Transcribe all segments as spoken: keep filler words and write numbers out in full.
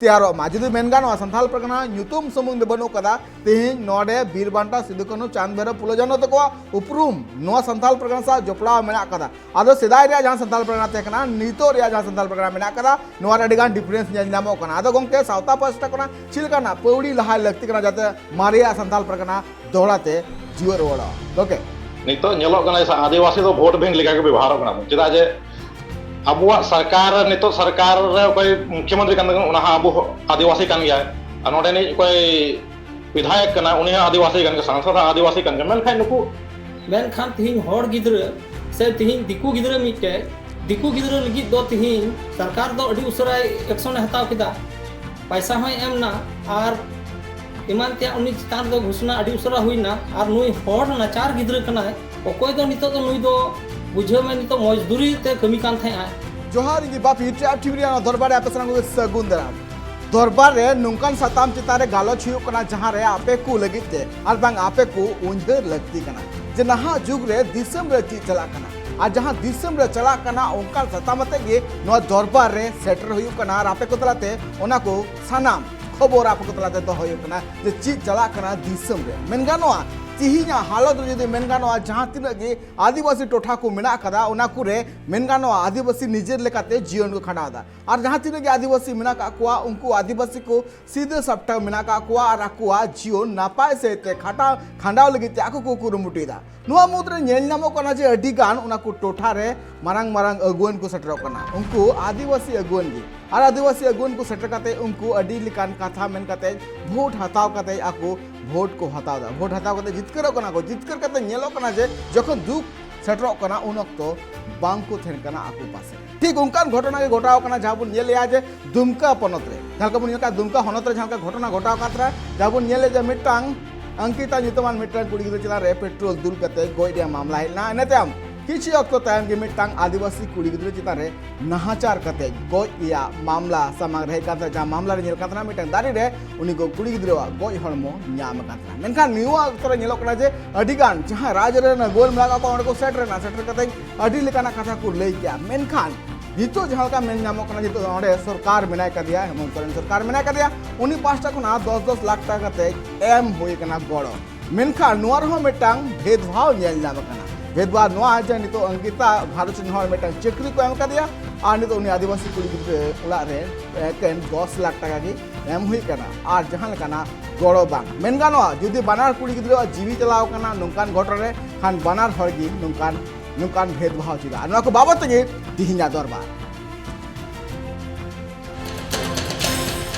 ᱛᱮᱭᱟᱨᱚᱜ ᱢᱟ᱾ ᱡᱩᱫᱤ ᱢᱮᱱ ᱜᱟᱱᱚᱜᱼᱟ, ᱥᱟᱱᱛᱟᱲ ᱯᱟᱨᱜᱟᱱᱟ ᱧᱩᱛᱩᱢ ᱥᱩᱢᱩᱝ ᱫᱚ ᱵᱟᱹᱱᱩᱜ ᱠᱟᱫᱟ, ᱛᱮᱦᱮᱧ ᱱᱚᱰᱮ ᱵᱤᱨ ᱵᱟᱱᱴᱟ ᱥᱤᱫᱩ ᱠᱟᱹᱱᱦᱩ ᱪᱟᱸᱫᱽ ᱵᱷᱟᱭᱨᱚ ᱯᱷᱩᱞᱳ ᱡᱷᱟᱱᱳ ᱛᱟᱠᱚᱣᱟᱜ ᱩᱯᱨᱩᱢ ᱱᱚᱣᱟ ᱥᱟᱱᱛᱟᱲ ᱯᱟᱨᱜᱟᱱᱟ ᱥᱟᱶ ᱡᱚᱯᱲᱟᱣ ᱢᱮᱱᱟᱜ ᱠᱟᱫᱟ᱾ ᱟᱫᱚ ᱥᱮᱫᱟᱭ ᱨᱮᱭᱟᱜ ᱡᱟᱦᱟᱸ ᱥᱟᱱᱛᱟᱲ ᱯᱟᱨᱜᱟᱱᱟ ᱛᱟᱦᱮᱸ ᱠᱟᱱᱟ, ᱱᱤᱛᱚᱜ ᱨᱮᱭᱟᱜ ᱡᱟᱦᱟᱸ ᱥᱟᱱᱛᱟᱲ ᱯᱟᱨᱜᱟᱱᱟ ᱢᱮᱱᱟᱜ ᱠᱟᱫᱟ, ᱱᱚᱣᱟ ᱨᱮ ᱟᱹᱰᱤ ᱜᱟᱱ ᱰᱤᱯᱷᱟᱨᱮᱱᱥ ᱧᱮᱞ ᱧᱟᱢᱚᱜ ᱠᱟᱱᱟ᱾ ᱟᱫᱚ ᱜᱚᱝᱠᱮ, ᱥᱟᱶᱛᱟ ᱯᱟᱦᱴᱟ ᱠᱷᱚᱱᱟᱜ ᱪᱮᱫ ᱞᱮᱠᱟᱱᱟᱜ ᱯᱟᱹᱣᱲᱤ ᱞᱟᱦᱟᱭ ᱞᱟᱹᱠᱛᱤ ᱠᱟᱱᱟ, ᱡᱟᱛᱮ ᱢᱟᱨᱮᱭᱟᱜ ᱥᱟᱱᱛᱟᱲ ᱯᱟᱨᱜᱟᱱᱟ ᱫᱚᱦᱲᱟ ᱛᱮ ᱡᱤᱣᱮᱫ ᱨᱩᱣᱟᱹᱲᱚᱜᱼᱟ? ᱜᱚᱝᱠᱮ, ᱱᱤᱛᱚᱜ ᱧᱮᱞᱚᱜ ᱠᱟᱱᱟ ᱥᱮ, ᱟᱹᱫᱤᱵᱟᱹᱥᱤ ᱫᱚ ᱵᱷᱳᱴ ᱵᱮᱝᱠ ᱞᱮᱠᱟ ᱜᱮ ᱵᱮᱵᱚᱦᱟᱨᱚᱜ ᱠᱟᱱᱟ ᱵᱚᱱ᱾ ᱪᱮᱫᱟᱜ ᱡᱮ ᱟᱵᱚᱣᱟᱜ ᱥᱚᱨᱠᱟᱨ ᱨᱮ, ᱱᱤᱛᱚᱜ ᱥᱚᱨᱠᱟᱨ ᱨᱮ ᱚᱠᱚᱭ ᱢᱩᱠᱷᱭᱚᱢᱚᱱᱛᱨᱤ ᱠᱟᱱ ᱛᱟᱵᱚᱱᱟ, ᱚᱱᱟ ᱦᱚᱸ ᱟᱵᱚ ᱟᱹᱫᱤᱵᱟᱹᱥᱤ ᱠᱟᱱ ᱜᱮᱭᱟᱭ᱾ ᱟᱨ ᱱᱚᱰᱮᱱᱤᱡ ᱚᱠᱚᱭ ᱵᱤᱫᱷᱟᱭᱚᱠ ᱠᱟᱱᱟ, ᱩᱱᱤ ᱦᱚᱸ ᱟᱹᱫᱤᱵᱟᱹᱥᱤ ᱠᱟᱱ ᱜᱮᱭᱟ, ᱥᱟᱝᱥᱚᱫ ᱦᱚᱸ ᱟᱹᱫᱤᱵᱟᱹᱥᱤ ᱠᱟᱱ ᱜᱮᱭᱟ᱾ ᱢᱮᱱᱠᱷᱟᱱ ᱱᱩᱠᱩ ᱢᱮᱱᱠᱷᱟᱱ ᱛᱤᱦᱤᱧ ᱦᱚᱲ ᱜᱤᱫᱽᱨᱟᱹ ᱥᱮ ᱛᱤᱦᱤᱧ ᱫᱤᱠᱩ ᱜᱤᱫᱽᱨᱟᱹ ᱢᱤᱫᱴᱮᱡ, ᱫᱤᱠᱩ ᱜᱤᱫᱽᱨᱟᱹ ᱞᱟᱹᱜᱤᱫ ᱫᱚ ᱛᱤᱦᱤᱧ ᱥᱚᱨᱠᱟᱨ ᱫᱚ ᱟᱹᱰᱤ ᱩᱥᱟᱹᱨᱟᱭ ᱮᱠᱥᱚᱱᱮ ᱦᱟᱛᱟᱣ ᱠᱮᱫᱟ, ᱯᱟᱭᱥᱟ ᱦᱚᱸᱭ ᱮᱢ ᱮᱱᱟ, ᱟᱨ ᱮᱢᱟᱱ ᱛᱮᱭᱟᱜ ᱩᱱᱤ ᱪᱮᱛᱟᱱ ᱨᱮᱫᱚ ᱜᱷᱳᱥᱚᱱᱟ ᱟᱹᱰᱤ ᱩᱥᱟᱹᱨᱟ ᱦᱩᱭᱱᱟ᱾ ᱟᱨ ᱱᱩᱭ ᱦᱚᱲ ᱱᱟᱪᱟᱨ ᱜᱤᱫᱽᱨᱟᱹ ᱠᱟᱱᱟᱭ, ᱚᱠᱚᱭ ᱫᱚ ᱱᱤᱛᱚᱜ ᱫᱚ ᱱᱩᱭ ᱫᱚ ᱵᱩᱡᱷᱟᱹᱣ ᱢᱮ, ᱱᱤᱛᱚᱜ ᱢᱚᱡᱽᱫᱩᱨᱤ ᱛᱮ ᱠᱟᱹᱢᱤ ᱠᱟᱱ ᱛᱟᱦᱮᱸᱜ ᱟᱭ᱾ ᱡᱚᱦᱟᱨ, ᱤᱧ ᱜᱮ ᱵᱟᱯᱤ, ᱴᱨᱟᱭᱤᱵᱽ ᱴᱤᱵᱷᱤ ᱨᱮᱭᱟᱜ ᱱᱚᱣᱟ ᱫᱚᱨᱵᱟᱨ ᱨᱮ ᱟᱯᱮ ᱥᱟᱱᱟᱢ ᱠᱚᱜᱮ ᱥᱟᱹᱜᱩᱱ ᱫᱟᱨᱟᱢ᱾ ᱫᱚᱨᱵᱟᱨ ᱨᱮ ᱱᱚᱝᱠᱟᱱ ᱥᱟᱛᱟᱢ ᱪᱮᱛᱟᱱ ᱨᱮ ᱜᱟᱞᱚᱪ ᱦᱩᱭᱩᱜ ᱠᱟᱱᱟ, ᱡᱟᱦᱟᱸ ᱨᱮ ᱟᱯᱮ ᱠᱚ ᱞᱟᱹᱜᱤᱫ ᱛᱮ ᱟᱨ ᱵᱟᱝ ᱟᱯᱮ ᱠᱚ ᱩᱭᱦᱟᱹᱨ ᱞᱟᱹᱠᱛᱤ ᱠᱟᱱᱟ ᱡᱮ ᱱᱟᱦᱟᱜ ᱡᱩᱜᱽ ᱨᱮ ᱫᱤᱥᱚᱢ ᱨᱮ ᱪᱮᱫ ᱪᱟᱞᱟᱜ ᱠᱟᱱᱟ, ᱟᱨ ᱡᱟᱦᱟᱸ ᱫᱤᱥᱚᱢ ᱨᱮ ᱪᱟᱞᱟᱜ ᱠᱟᱱᱟ, ᱚᱱᱠᱟᱱ ᱥᱟᱛᱟᱢ ᱟᱛᱮ ᱜᱮ ᱱᱚᱣᱟ ᱫᱚᱨᱵᱟᱨ ᱨᱮ ᱥᱮᱴᱮᱨ ᱦᱩᱭᱩᱜ ᱠᱟᱱᱟ᱾ ᱟᱨ ᱟᱯᱮ ᱠᱚ ᱛᱟᱞᱟᱛᱮ ᱚᱱᱟ ᱠᱚ ᱥᱟᱱᱟᱢ ᱠᱷᱚᱵᱚᱨ ᱟᱯᱮ ᱠᱚ ᱛᱟᱞᱟᱛᱮ ᱫᱚᱦᱚ ᱦᱩᱭᱩᱜ ᱠᱟᱱᱟ ᱡᱮ ᱪᱮᱫ ᱪᱟᱞᱟᱜ ᱠᱟᱱᱟ ᱫᱤᱥᱚᱢ ᱨᱮ᱾ ᱢᱮᱱ ᱜᱟᱱᱚᱜᱼᱟ, ᱛᱤᱦᱤᱧᱟᱜ ᱦᱟᱞᱚᱛ ᱨᱮ ᱡᱩᱫᱤ ᱢᱮᱱ ᱜᱟᱱᱚᱜᱼᱟ, ᱡᱟᱦᱟᱸ ᱛᱤᱱᱟᱹᱜ ᱜᱮ ᱟᱹᱫᱤᱵᱟᱹᱥᱤ ᱴᱚᱴᱷᱟ ᱠᱚ ᱢᱮᱱᱟᱜ ᱟᱠᱟᱫᱟ, ᱚᱱᱟ ᱠᱚᱨᱮ ᱢᱮᱱ ᱜᱟᱱᱚᱜᱼᱟ, ᱟᱹᱫᱤᱵᱟᱹᱥᱤ ᱱᱤᱡᱮᱨ ᱞᱮᱠᱟᱛᱮ ᱡᱤᱭᱚᱱ ᱠᱚ ᱠᱷᱟᱸᱰᱟᱣ ᱮᱫᱟ᱾ ᱟᱨ ᱡᱟᱦᱟᱸ ᱛᱤᱱᱟᱹᱜ ᱜᱮ ᱟᱹᱫᱤᱵᱟᱹᱥᱤ ᱢᱮᱱᱟᱜ ᱟᱠᱟᱫ ᱠᱚᱣᱟ, ᱩᱱᱠᱩ ᱟᱹᱫᱤᱵᱟᱹᱥᱤ ᱠᱚ ᱥᱤᱫᱷᱟᱹ ᱥᱟᱯᱴᱟᱣ ᱢᱮᱱᱟᱜ ᱟᱠᱟᱫ ᱠᱚᱣᱟ ᱟᱨ ᱟᱠᱚᱣᱟᱜ ᱡᱤᱭᱚᱱ ᱱᱟᱯᱟᱭ ᱥᱮᱫ ᱛᱮ ᱠᱷᱟᱴᱟᱣ, ᱠᱷᱟᱸᱰᱟᱣ ᱞᱟᱹᱜᱤᱫ ᱛᱮ ᱟᱠᱚ ᱠᱚ ᱠᱩᱨᱩᱢᱩᱴᱩᱭᱮᱫᱟ᱾ ᱱᱚᱣᱟ ᱢᱩᱫᱽᱨᱮ ᱧᱮᱞ ᱧᱟᱢᱚᱜ ᱠᱟᱱᱟ ᱡᱮ ᱟᱹᱰᱤ ᱜᱟᱱ ᱚᱱᱟ ᱠᱚ ᱴᱚᱴᱷᱟ ᱨᱮ ᱢᱟᱨᱟᱝ ᱢᱟᱨᱟᱝ ᱟᱹᱜᱩᱣᱟᱹᱱ ᱠᱚ ᱥᱮᱴᱮᱨᱚᱜ ᱠᱟᱱᱟ, ᱩᱱᱠᱩ ᱟᱹᱫᱤᱵᱟᱹᱥᱤ ᱟᱹᱜᱩᱣᱟᱹᱱ ᱜᱮ᱾ ᱟᱨ ᱟᱹᱫᱤᱵᱟᱹᱥᱤ ᱟᱹᱜᱩᱣᱟᱹᱱ ᱠᱚ ᱥᱮᱴᱮᱨ ᱠᱟᱛᱮ ᱩᱱᱠᱩ ᱟᱹᱰᱤ ᱞᱮᱠᱟᱱ ᱠᱟᱛᱷᱟ ᱢᱮᱱ ᱠᱟᱛᱮ ᱵᱷᱳᱴ ᱦᱟᱛᱟᱣ ᱠᱟᱛᱮ ᱟᱠᱚ ᱵᱷᱳᱴ ᱠᱚ ᱦᱟᱛᱟᱣ ᱮᱫᱟ᱾ ᱵᱷᱳᱴ ᱦᱟᱛᱟᱣ ᱠᱟᱛᱮ ᱡᱤᱛᱠᱟᱹᱨᱚᱜ ᱠᱟᱱᱟ ᱠᱚ᱾ ᱡᱤᱛᱠᱟᱹᱨ ᱠᱟᱛᱮ ᱧᱮᱞᱚᱜ ᱠᱟᱱᱟ ᱡᱮ ᱡᱚᱠᱷᱚᱱ ᱫᱩᱠ ᱥᱮᱴᱮᱨᱚᱜ ᱠᱟᱱᱟ, ᱩᱱ ᱚᱠᱛᱚ ᱵᱟᱝ ᱠᱚ ᱛᱟᱦᱮᱱ ᱠᱟᱱᱟ ᱟᱠᱚ ᱯᱟᱥᱮ᱾ ᱴᱷᱤᱠ ᱚᱱᱠᱟᱱ ᱜᱷᱚᱴᱚᱱᱟ ᱜᱮ ᱜᱷᱚᱴᱟᱣ ᱠᱟᱱᱟ, ᱡᱟᱦᱟᱸ ᱵᱚᱱ ᱧᱮᱞᱮᱜᱼᱟ ᱡᱮ ᱫᱩᱢᱠᱟ ᱯᱚᱱᱚᱛ ᱨᱮ, ᱡᱟᱦᱟᱸ ᱞᱮᱠᱟ ᱵᱚᱱ ᱧᱮᱞ ᱠᱟᱜ ᱫᱩᱢᱠᱟ ᱦᱚᱱᱚᱛ ᱨᱮ ᱡᱟᱦᱟᱸ ᱞᱮᱠᱟ ᱜᱷᱚᱴᱚᱱᱟ ᱜᱷᱚᱴᱟᱣ ᱠᱟᱱ ᱛᱟᱦᱮᱸᱱᱟ, ᱡᱟᱦᱟᱸ ᱵᱚᱱ ᱧᱮᱞᱮᱫ ᱡᱮ ᱢᱤᱫᱴᱟᱝ ᱚᱝᱠᱤᱛᱟ ᱧᱩᱛᱩᱢᱟᱱ ᱢᱤᱫᱴᱟᱝ ᱠᱩᱲᱤ ᱜᱤᱫᱽᱨᱟᱹ ᱪᱮᱛᱟᱱ ᱨᱮ ᱯᱮᱴᱨᱳᱞ ᱫᱩᱞ ᱠᱟᱛᱮ ᱜᱚᱡ ᱨᱮᱭᱟᱜ ᱢᱟᱢᱞᱟ ᱦᱮᱡ ᱞᱮᱱᱟ᱾ ᱤᱱᱟᱹ ᱛᱟᱭᱚᱢ ᱠᱤᱪᱷᱩ ᱚᱠᱛᱚ ᱛᱟᱭᱚᱢ ᱜᱮ ᱢᱤᱫᱴᱟᱝ ᱟᱹᱫᱤᱵᱟᱹᱥᱤ ᱠᱩᱲᱤ ᱜᱤᱫᱽᱨᱟᱹ ᱪᱮᱛᱟᱱ ᱨᱮ ᱱᱟᱦᱟᱪᱟᱨ ᱠᱟᱛᱮ ᱜᱚᱡ ᱨᱮᱭᱟᱜ ᱢᱟᱢᱞᱟ ᱥᱟᱢᱟᱝ ᱨᱮ ᱦᱮᱡ ᱠᱟᱱ ᱛᱟᱦᱮᱸᱱᱟ, ᱡᱟᱦᱟᱸ ᱢᱟᱢᱞᱟ ᱨᱮ ᱧᱮᱞ ᱠᱟᱱ ᱛᱟᱦᱮᱸᱱᱟ ᱢᱤᱫᱴᱟᱝ ᱫᱟᱨᱮ ᱨᱮ ᱩᱱᱤ ᱠᱚ ᱠᱩᱲᱤ ᱜᱤᱫᱽᱨᱟᱹᱣᱟᱜ ᱜᱚᱡ ᱦᱚᱲᱢᱚ ᱧᱟᱢ ᱟᱠᱟᱱ ᱛᱟᱦᱮᱸᱱᱟ᱾ ᱢᱮᱱᱠᱷᱟᱱ ᱱᱤᱭᱟᱹ ᱚᱠᱛᱚ ᱨᱮ ᱧᱮᱞᱚᱜ ᱠᱟᱱᱟ ᱡᱮ ᱟᱹᱰᱤ ᱜᱟᱱ ᱡᱟᱦᱟᱸ ᱨᱟᱡᱽ ᱨᱮᱱ ᱟᱹᱜᱩᱣᱟᱹᱱ ᱢᱮᱱᱟᱜ ᱠᱟᱜ ᱠᱚᱣᱟ, ᱚᱸᱰᱮ ᱠᱚ ᱥᱮᱴᱮᱨ ᱮᱱᱟ, ᱥᱮᱴᱮᱨ ᱠᱟᱛᱮ ᱟᱹᱰᱤ ᱞᱮᱠᱟᱱᱟᱜ ᱠᱟᱛᱷᱟ ᱠᱚ ᱞᱟᱹᱭ ᱠᱮᱜᱼᱟ᱾ ᱢᱮᱱᱠᱷᱟᱱ ᱱᱤᱛᱚᱜ ᱡᱟᱦᱟᱸ ᱞᱮᱠᱟ ᱢᱮᱱ ᱧᱟᱢᱚᱜ ᱠᱟᱱᱟ, ᱱᱤᱛᱚᱜ ᱚᱸᱰᱮ ᱥᱚᱨᱠᱟᱨ ᱢᱮᱱᱟᱭ ᱠᱟᱫᱮᱭᱟ, ᱦᱮᱢᱚᱱᱛ ᱥᱚᱨᱮᱱ ᱥᱚᱨᱠᱟᱨ ᱢᱮᱱᱟᱭ ᱠᱟᱫᱮᱭᱟ, ᱩᱱᱤ ᱯᱟᱦᱴᱟ ᱠᱷᱚᱱᱟᱜ ᱫᱚᱥ ᱫᱚᱥ ᱞᱟᱠᱷ ᱴᱟᱠᱟ ᱠᱟᱛᱮ ᱮᱢ ᱦᱩᱭ ᱠᱟᱱᱟ ᱜᱚᱲᱚ᱾ ᱢᱮᱱᱠᱷᱟᱱ ᱱᱚᱣᱟ ᱨᱮᱦᱚᱸ ᱢᱤᱫᱴᱟᱝ ᱵᱷᱮᱫᱽᱵᱷᱟᱣ ᱧᱮᱞ ᱧᱟᱢ ᱟᱠᱟᱱᱟ᱾ ᱵᱷᱮᱫᱽᱵᱷᱟᱣ ᱱᱚᱣᱟ ᱡᱮ ᱱᱤᱛᱚᱜ ᱚᱝᱠᱤᱛᱟ ᱜᱷᱟᱨᱚᱸᱡᱽ ᱨᱮᱱ ᱦᱚᱲ ᱢᱤᱫᱴᱟᱝ ᱪᱟᱹᱠᱨᱤ ᱠᱚ ᱮᱢ ᱠᱟᱫᱮᱭᱟ, ᱟᱨ ᱱᱤᱛᱚᱜ ᱩᱱᱤ ᱟᱹᱫᱤᱵᱟᱹᱥᱤ ᱠᱩᱲᱤ ᱜᱤᱫᱽᱨᱟᱹ ᱚᱲᱟᱜ ᱨᱮ ᱮᱠᱮᱱ ᱫᱚᱥ ᱞᱟᱠᱷ ᱴᱟᱠᱟ ᱜᱮ ᱮᱢ ᱦᱩᱭ ᱠᱟᱱᱟ, ᱟᱨ ᱡᱟᱦᱟᱸ ᱞᱮᱠᱟᱱᱟᱜ ᱜᱚᱲᱚ ᱵᱟᱝ᱾ ᱢᱮᱱ ᱜᱟᱱᱚᱜᱼᱟ, ᱡᱩᱫᱤ ᱵᱟᱱᱟᱨ ᱠᱩᱲᱤ ᱜᱤᱫᱽᱨᱟᱹᱣᱟᱜ ᱡᱤᱣᱤ ᱪᱟᱞᱟᱣ ᱠᱟᱱᱟ ᱱᱚᱝᱠᱟᱱ ᱜᱷᱚᱴᱚᱱᱟ ᱨᱮ, ᱠᱷᱟᱱ ᱵᱟᱱᱟᱨ ᱦᱚᱲ ᱜᱮ ᱱᱚᱝᱠᱟᱱ, ᱱᱚᱝᱠᱟᱱ ᱵᱷᱮᱫᱽᱵᱷᱟᱣ ᱪᱮᱫᱟᱜ? ᱟᱨ ᱱᱚᱣᱟ ᱠᱚ ᱵᱟᱵᱚᱫ ᱛᱮᱜᱮ ᱛᱮᱦᱮᱧᱟᱜ ᱫᱚᱨᱵᱟᱨ᱾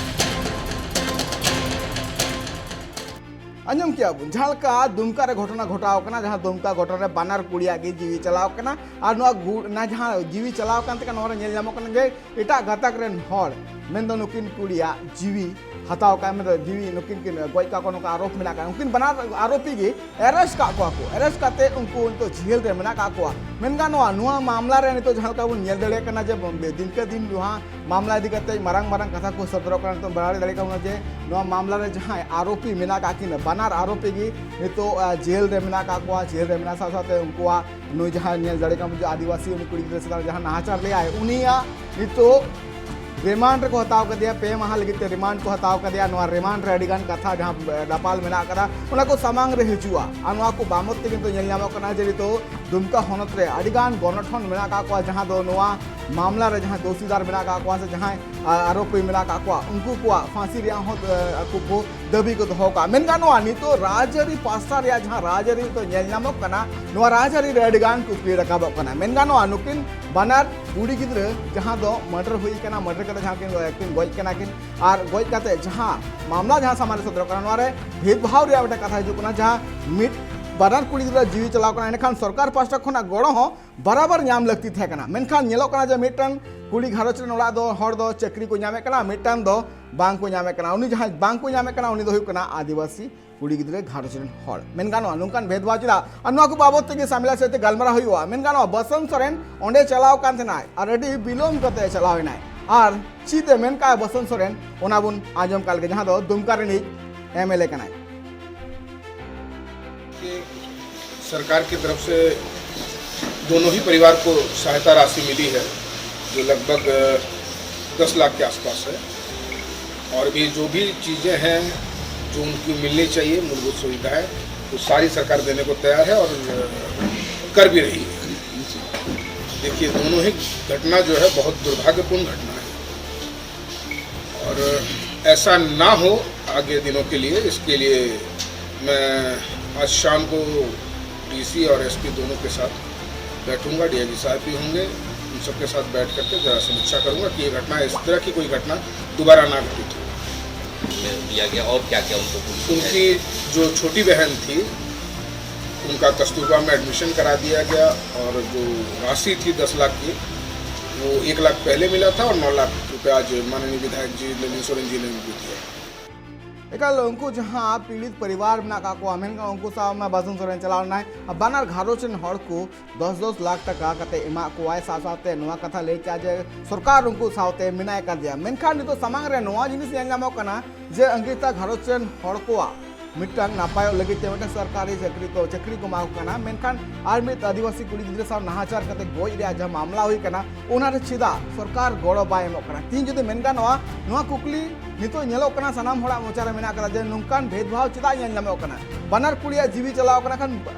ᱟᱸᱡᱚᱢ ᱠᱮᱜᱼᱟ ᱵᱚᱱ, ᱡᱟᱦᱟᱸ ᱞᱮᱠᱟ ᱫᱩᱢᱠᱟ ᱨᱮ ᱜᱷᱚᱴᱚᱱᱟ ᱜᱷᱚᱴᱟᱣ ᱠᱟᱱᱟ, ᱡᱟᱦᱟᱸ ᱫᱩᱢᱠᱟ ᱜᱷᱚᱴᱚᱱᱟ ᱨᱮ ᱵᱟᱱᱟᱨ ᱠᱩᱲᱤᱭᱟᱜ ᱜᱮ ᱡᱤᱣᱤ ᱪᱟᱞᱟᱣ ᱠᱟᱱᱟ, ᱟᱨ ᱱᱚᱣᱟ ᱜᱩ-, ᱚᱱᱟ ᱡᱟᱦᱟᱸ ᱡᱤᱣᱤ ᱪᱟᱞᱟᱣ ᱠᱟᱱ ᱛᱟᱠᱚ, ᱱᱚᱣᱟ ᱨᱮ ᱧᱮᱞ ᱧᱟᱢᱚᱜ ᱠᱟᱱᱟ ᱡᱮ ᱮᱴᱟᱜ ᱜᱟᱛᱟᱠ ᱨᱮᱱ ᱦᱚᱲ, ᱢᱮᱱᱫᱚ ᱱᱩᱠᱤᱱ ᱠᱩᱲᱤᱭᱟᱜ ᱡᱤᱣᱤ ᱦᱟᱛᱟᱣ ᱠᱟᱜ, ᱢᱮᱱᱫᱚ ᱡᱤᱣᱤ ᱱᱩᱠᱤᱱ ᱠᱤᱱ ᱜᱚᱡ ᱠᱟᱜ ᱠᱚᱣᱟ, ᱱᱚᱝᱠᱟ ᱟᱨᱳᱯ ᱢᱮᱱᱟᱜ ᱠᱟᱜᱼᱟ᱾ ᱩᱱᱠᱤᱱ ᱵᱟᱱᱟᱨ ᱟᱨᱳᱯᱤ ᱜᱮ ᱮᱨᱮᱥᱴ ᱠᱟᱜ ᱠᱚᱣᱟ ᱠᱚ, ᱮᱨᱮᱥᱴ ᱠᱟᱛᱮ ᱩᱱᱠᱩ ᱱᱤᱛᱚᱜ ᱡᱮᱞ ᱨᱮ ᱢᱮᱱᱟᱜ ᱠᱟᱜ ᱠᱚᱣᱟ᱾ ᱢᱮᱱ ᱜᱟᱱᱚᱜᱼᱟ, ᱱᱚᱣᱟ ᱢᱟᱢᱞᱟ ᱨᱮ ᱱᱤᱛᱚᱜ ᱡᱟᱦᱟᱸ ᱞᱮᱠᱟ ᱵᱚᱱ ᱧᱮᱞ ᱫᱟᱲᱮᱭᱟᱜ ᱠᱟᱱᱟ ᱡᱮ ᱫᱤᱱᱠᱮ ᱫᱤᱱ ᱱᱚᱣᱟ ᱢᱟᱢᱞᱟ ᱤᱫᱤ ᱠᱟᱛᱮ ᱢᱟᱨᱟᱝ ᱢᱟᱨᱟᱝ ᱠᱟᱛᱷᱟ ᱠᱚ ᱥᱚᱫᱚᱨᱚᱜ ᱠᱟᱱᱟ᱾ ᱱᱤᱛᱚᱜ ᱵᱟᱲᱟᱭ ᱫᱟᱲᱮᱭᱟᱜ ᱠᱟᱱᱟ ᱡᱮ ᱱᱚᱣᱟ ᱢᱟᱢᱞᱟ ᱨᱮ ᱡᱟᱦᱟᱸᱭ ᱟᱨᱳᱯᱤ ᱢᱮᱱᱟᱜ ᱠᱟᱜ ᱠᱤᱱᱟ, ᱵᱟᱱᱟᱨ ᱟᱨᱳᱯᱤ ᱜᱮ ᱱᱤᱛᱚᱜ, ᱟ, ᱡᱮᱞ ᱨᱮ ᱢᱮᱱᱟᱜ ᱠᱟᱜ ᱠᱚᱣᱟ᱾ ᱡᱮᱞ ᱨᱮ ᱢᱮᱱᱟᱜ ᱥᱟᱶ ᱥᱟᱶᱛᱮ ᱩᱱᱠᱩᱣᱟᱜ ᱱᱩᱭ ᱡᱟᱦᱟᱸᱭ ᱧᱮᱞ ᱫᱟᱲᱮ ᱠᱟᱱᱟ ᱡᱮ ᱟᱹᱫᱤᱵᱟᱹᱥᱤ ᱩᱱᱤ ᱠᱩᱲᱤ ᱜᱤᱫᱽᱨᱟᱹ ᱪᱮᱛᱟᱱ ᱨᱮ ᱡᱟᱦᱟᱸ ᱱᱟᱦᱟᱪᱟᱨ ᱞᱮᱜᱼᱟᱭ, ᱩᱱᱤᱭᱟᱜ ᱱᱤᱛᱚᱜ ᱨᱤᱢᱟᱱᱰ ᱨᱮᱠᱚ ᱦᱟᱛᱟᱣ ᱠᱟᱫᱮᱭᱟ, ᱯᱮ ᱢᱟᱦᱟ ᱞᱟᱹᱜᱤᱫ ᱛᱮ ᱨᱤᱢᱟᱱᱰ ᱠᱚ ᱦᱟᱛᱟᱣ ᱠᱟᱫᱮᱭᱟ᱾ ᱱᱚᱣᱟ ᱨᱤᱢᱟᱱᱰ ᱨᱮ ᱟᱹᱰᱤ ᱜᱟᱱ ᱠᱟᱛᱷᱟ ᱡᱟᱦᱟᱸ ᱫᱟᱯᱟᱞ ᱢᱮᱱᱟᱜ ᱠᱟᱫᱟ, ᱚᱱᱟ ᱠᱚ ᱥᱟᱢᱟᱝ ᱨᱮ ᱦᱤᱡᱩᱜᱼᱟ᱾ ᱟᱨ ᱱᱚᱣᱟ ᱠᱚ ᱵᱟᱵᱚᱫ ᱛᱮ ᱠᱤᱱᱛᱩ ᱧᱮᱞ ᱧᱟᱢᱚᱜ ᱠᱟᱱᱟ ᱡᱮ ᱱᱤᱛᱚᱜ ᱫᱩᱢᱠᱟ ᱦᱚᱱᱚᱛ ᱨᱮ ᱟᱹᱰᱤ ᱜᱟᱱ ᱜᱚᱱᱚᱴᱷᱚᱱ ᱢᱮᱱᱟᱜ ᱟᱠᱟᱫ ᱠᱚᱣᱟ, ᱡᱟᱦᱟᱸ ᱫᱚ ᱱᱚᱣᱟ ᱢᱟᱢᱞᱟ ᱨᱮ ᱡᱟᱦᱟᱸᱭ ᱫᱳᱥᱤᱫᱟᱨ ᱢᱮᱱᱟᱜ ᱟᱠᱟᱫ ᱠᱚᱣᱟ ᱥᱮ ᱡᱟᱦᱟᱸᱭ, ᱟ, ᱟᱨᱳᱯᱤ ᱢᱮᱱᱟᱜ ᱟᱠᱟᱫ ᱠᱚᱣᱟ, ᱩᱱᱠᱩ ᱠᱚᱣᱟᱜ ᱯᱷᱟᱸᱥᱤ ᱨᱮᱭᱟᱜ ᱦᱚᱸ, ᱟ, ᱟᱠᱚ ᱠᱚ ᱫᱟᱹᱵᱤ ᱠᱚ ᱫᱚᱦᱚ ᱠᱟᱜᱼᱟ᱾ ᱢᱮᱱ ᱜᱟᱱᱚᱜᱼᱟ, ᱱᱤᱛᱚᱜ ᱨᱟᱡᱽᱟᱹᱨᱤ ᱯᱟᱥᱴᱟ ᱨᱮᱭᱟᱜ ᱡᱟᱦᱟᱸ ᱨᱟᱡᱽᱟᱹᱨᱤ ᱱᱤᱛᱚᱜ ᱧᱮᱞ ᱧᱟᱢᱚᱜ ᱠᱟᱱᱟ, ᱱᱚᱣᱟ ᱨᱟᱡᱽᱟᱹᱨᱤ ᱨᱮ ᱟᱹᱰᱤ ᱜᱟᱱ ᱠᱩᱠᱞᱤ ᱨᱟᱠᱟᱵᱚᱜ ᱠᱟᱱᱟ᱾ ᱢᱮᱱ ᱜᱟᱱᱚᱜᱼᱟ, ᱱᱩᱠᱤᱱ ᱵᱟᱱᱟᱨ ᱠᱩᱲᱤ ᱜᱤᱫᱽᱨᱟᱹ ᱡᱟᱦᱟᱸ ᱫᱚ ᱢᱟᱨᱰᱟᱨ ᱦᱩᱭ ᱠᱟᱱᱟ, ᱢᱟᱨᱰᱟᱨ ᱠᱟᱛᱮ ᱡᱟᱦᱟᱸ ᱠᱤᱱ, ᱠᱤᱱ ᱜᱚᱡ ᱠᱟᱱᱟ ᱠᱤᱱ, ᱟᱨ ᱜᱚᱡ ᱠᱟᱛᱮ ᱡᱟᱦᱟᱸ ᱢᱟᱢᱞᱟ ᱡᱟᱦᱟᱸ ᱥᱟᱢᱟᱝ ᱨᱮ ᱥᱚᱫᱚᱨᱚᱜ ᱠᱟᱱᱟ, ᱱᱚᱣᱟ ᱨᱮ ᱵᱷᱮᱫᱽᱵᱷᱟᱣ ᱨᱮᱭᱟᱜ ᱢᱤᱫᱴᱟᱝ ᱠᱟᱛᱷᱟ ᱦᱤᱡᱩᱜ ᱠᱟᱱᱟ, ᱡᱟᱦᱟᱸ ᱢᱤᱫ ᱵᱟᱱᱟᱨ ᱠᱩᱲᱤ ᱜᱤᱫᱽᱨᱟᱹ ᱡᱤᱣᱤ ᱪᱟᱞᱟᱣ ᱠᱟᱱᱟ, ᱮᱸᱰᱮᱠᱷᱟᱱ ᱥᱚᱨᱠᱟᱨ ᱯᱟᱥᱴᱟ ᱠᱷᱚᱱᱟᱜ ᱜᱚᱲᱚ ᱦᱚᱸ ᱵᱟᱨᱟᱵᱟᱨ ᱧᱟᱢ ᱞᱟᱹᱠᱛᱤ ᱛᱟᱦᱮᱸ ᱠᱟᱱᱟ᱾ ᱢᱮᱱᱠᱷᱟᱱ ᱧᱮᱞᱚᱜ ᱠᱟᱱᱟ ᱡᱮ ᱢᱤᱫᱴᱟᱝ ᱠᱩᱲᱤ ᱜᱷᱟᱨᱚᱸᱡᱽ ᱨᱮᱱ ᱚᱲᱟᱜ ᱫᱚ ᱦᱚᱲ ᱫᱚ ᱪᱟᱹᱠᱨᱤ ᱠᱚ ᱧᱟᱢᱮᱫ ᱠᱟᱱᱟ, ᱢᱤᱫᱴᱟᱝ ᱫᱚ ᱵᱟᱝ ᱠᱚ ᱧᱟᱢᱮᱫ ᱠᱟᱱᱟ᱾ ᱩᱱᱤ ᱡᱟᱦᱟᱸᱭ ᱵᱟᱝ ᱠᱚ ᱧᱟᱢᱮᱫ ᱠᱟᱱᱟ, ᱩᱱᱤ ᱫᱚ ᱦᱩᱭᱩᱜ ᱠᱟᱱᱟ ᱟᱹᱫᱤᱵᱟᱹᱥᱤ ᱠᱩᱲᱤ ᱜᱤᱫᱽᱨᱟᱹ ᱜᱷᱟᱨᱚᱸᱡᱽ ᱨᱮᱱ ᱦᱚᱲ᱾ ᱢᱮᱱ ᱜᱟᱱᱚᱜᱼᱟ, ᱱᱚᱝᱠᱟᱱ ᱵᱷᱮᱫᱽᱵᱷᱟᱣ ᱪᱮᱫᱟᱜ? ᱟᱨ ᱱᱚᱣᱟ ᱠᱚ ᱵᱟᱵᱚᱫ ᱛᱮᱜᱮ ᱥᱟᱢᱤᱞᱟ ᱥᱮᱫ ᱛᱮ ᱜᱟᱞᱢᱟᱨᱟᱣ ᱦᱩᱭᱩᱜᱼᱟ᱾ ᱢᱮᱱ ᱜᱟᱱᱚᱜᱼᱟ, ᱵᱚᱥᱚᱱᱛ ᱥᱚᱨᱮᱱ ᱚᱸᱰᱮ ᱪᱟᱞᱟᱣ ᱠᱟᱱ ᱛᱟᱦᱮᱱᱟᱭ ᱟᱨ ᱟᱹᱰᱤ ᱵᱤᱞᱚᱢ ᱠᱟᱛᱮ ᱪᱟᱞᱟᱣ ᱮᱱᱟᱭ, ᱟᱨ ᱪᱮᱫ ᱮ ᱢᱮᱱ ᱠᱟᱜᱼᱟ ᱵᱚᱥᱚᱱᱛ ᱥᱚᱨᱮᱱ, ᱚᱱᱟ ᱵᱚᱱ ᱟᱸᱡᱚᱢ ᱠᱟᱜ ᱞᱮᱜᱮ, ᱡᱟᱦᱟᱸ ᱫᱚ ᱫᱩᱢᱠᱟ ᱨᱤᱱᱤᱡ ᱮᱢ ᱮᱞ ᱮ ᱠᱟᱱᱟᱭ᱾ सरकार की तरफ से दोनों ही परिवार को सहायता राशि मिली है। जो लगभग दस लाख के आसपास है। और भी जो भी चीज़ें हैं जो उनको मिलनी चाहिए, मूलभूत सुविधाएं, वो सारी सरकार देने को तैयार है और कर भी रही है। देखिए, दोनों ही घटना जो है, बहुत दुर्भाग्यपूर्ण घटना है और ऐसा ना हो आगे दिनों के लिए, इसके लिए मैं आज शाम को डीसी और एसपी दोनों के साथ बैठूंगा, डीआईजी साहब भी होंगे, उन सबके साथ बैठ करके ज़रा समीक्षा करूंगा कि ये घटना, इस तरह की कोई घटना दोबारा ना घटित हो। दिया गया और क्या क्या उनको कुछ उनकी जो छोटी बहन थी, उनका कस्तूरबा में एडमिशन करा दिया गया और जो राशि थी दस लाख की, वो एक लाख पहले मिला था और नौ लाख रुपया आज माननीय विधायक जी ललित सोरेन जी ने उनको दिया। ᱮᱠᱟᱞ ᱩᱱᱠᱩ ᱡᱟᱦᱟᱸ ᱯᱤᱲᱤᱛ ᱯᱚᱨᱤᱵᱟᱨ ᱢᱮᱱᱟᱜ ᱟᱠᱟᱫ ᱠᱚᱣᱟ, ᱢᱮᱱᱠᱷᱟᱱ ᱩᱱᱠᱩ ᱥᱟᱶ ᱢᱟ ᱵᱟᱥᱩᱱ ᱥᱚᱨᱮᱱ ᱪᱟᱞᱟᱣ ᱞᱮᱱᱟᱭ᱾ ᱟᱨ ᱵᱟᱱᱟᱨ ᱜᱷᱟᱨᱚᱸᱡᱽ ᱨᱮᱱ ᱦᱚᱲ ᱠᱚ ᱫᱚᱥ ᱫᱚᱥ ᱞᱟᱠᱷ ᱴᱟᱠᱟ ᱠᱟᱛᱮ ᱮᱢᱟᱜ ᱠᱚᱣᱟᱭ᱾ ᱥᱟᱶ ᱥᱟᱶᱛᱮ ᱱᱚᱣᱟ ᱠᱟᱛᱷᱟ ᱞᱟᱹᱭ ᱠᱮᱫᱟ ᱡᱮ ᱥᱚᱨᱠᱟᱨ ᱩᱱᱠᱩ ᱥᱟᱶᱛᱮ ᱢᱮᱱᱟᱭ ᱠᱟᱫᱮᱭᱟ᱾ ᱢᱮᱱᱠᱷᱟᱱ ᱱᱤᱛᱚᱜ ᱥᱟᱢᱟᱝ ᱨᱮ ᱱᱚᱣᱟ ᱡᱤᱱᱤᱥ ᱧᱮᱞ ᱧᱟᱢᱚᱜ ᱠᱟᱱᱟ ᱡᱮ ᱟᱝᱜᱤᱛᱟ ᱜᱷᱟᱨᱚᱸᱡᱽ ᱨᱮᱱ ᱦᱚᱲ ᱠᱚᱣᱟᱜ ᱢᱤᱫᱴᱟᱝ ᱱᱟᱯᱟᱭᱚᱜ ᱞᱟᱹᱜᱤᱫ ᱛᱮ ᱢᱤᱫᱴᱟᱝ ᱥᱚᱨᱠᱟᱨᱤ ᱪᱟᱹᱠᱨᱤ ᱠᱚ ᱪᱟᱹᱠᱨᱤ ᱠᱚ ᱮᱢᱟ ᱠᱚ ᱠᱟᱱᱟ, ᱢᱮᱱᱠᱷᱟᱱ ᱟᱨ ᱢᱤᱫ ᱟᱹᱫᱤᱵᱟᱹᱥᱤ ᱠᱩᱲᱤ ᱜᱤᱫᱽᱨᱟᱹ ᱥᱟᱶ ᱱᱟᱦᱟᱪᱟᱨ ᱠᱟᱛᱮ ᱜᱚᱡ ᱨᱮᱭᱟᱜ ᱡᱟᱦᱟᱸ ᱢᱟᱢᱞᱟ ᱦᱩᱭ ᱠᱟᱱᱟ, ᱚᱱᱟᱨᱮ ᱪᱮᱫᱟᱜ ᱥᱚᱨᱠᱟᱨ ᱜᱚᱲᱚ ᱵᱟᱭ ᱮᱢᱚᱜ ᱠᱟᱱᱟ? ᱛᱤᱦᱤᱧ ᱡᱩᱫᱤ ᱢᱮᱱ ᱜᱟᱱᱚᱜᱼᱟ, ᱱᱚᱣᱟ ᱠᱩᱠᱞᱤ ᱱᱤᱛᱚᱜ ᱧᱮᱞᱚᱜ ᱠᱟᱱᱟ ᱥᱟᱱᱟᱢ ᱦᱚᱲᱟᱜ ᱢᱚᱪᱟ ᱨᱮ ᱢᱮᱱᱟᱜ ᱠᱟᱫᱟ ᱡᱮ ᱱᱚᱝᱠᱟᱱ ᱵᱷᱮᱫᱽᱵᱷᱟᱣ ᱪᱮᱫᱟᱜ ᱧᱮᱞ ᱧᱟᱢᱚᱜ ᱠᱟᱱᱟ? ᱵᱟᱱᱟᱨ ᱠᱩᱲᱤᱭᱟᱜ ᱡᱤᱣᱤ ᱪᱟᱞᱟᱣ ᱠᱟᱱᱟ ᱠᱷᱟᱱ,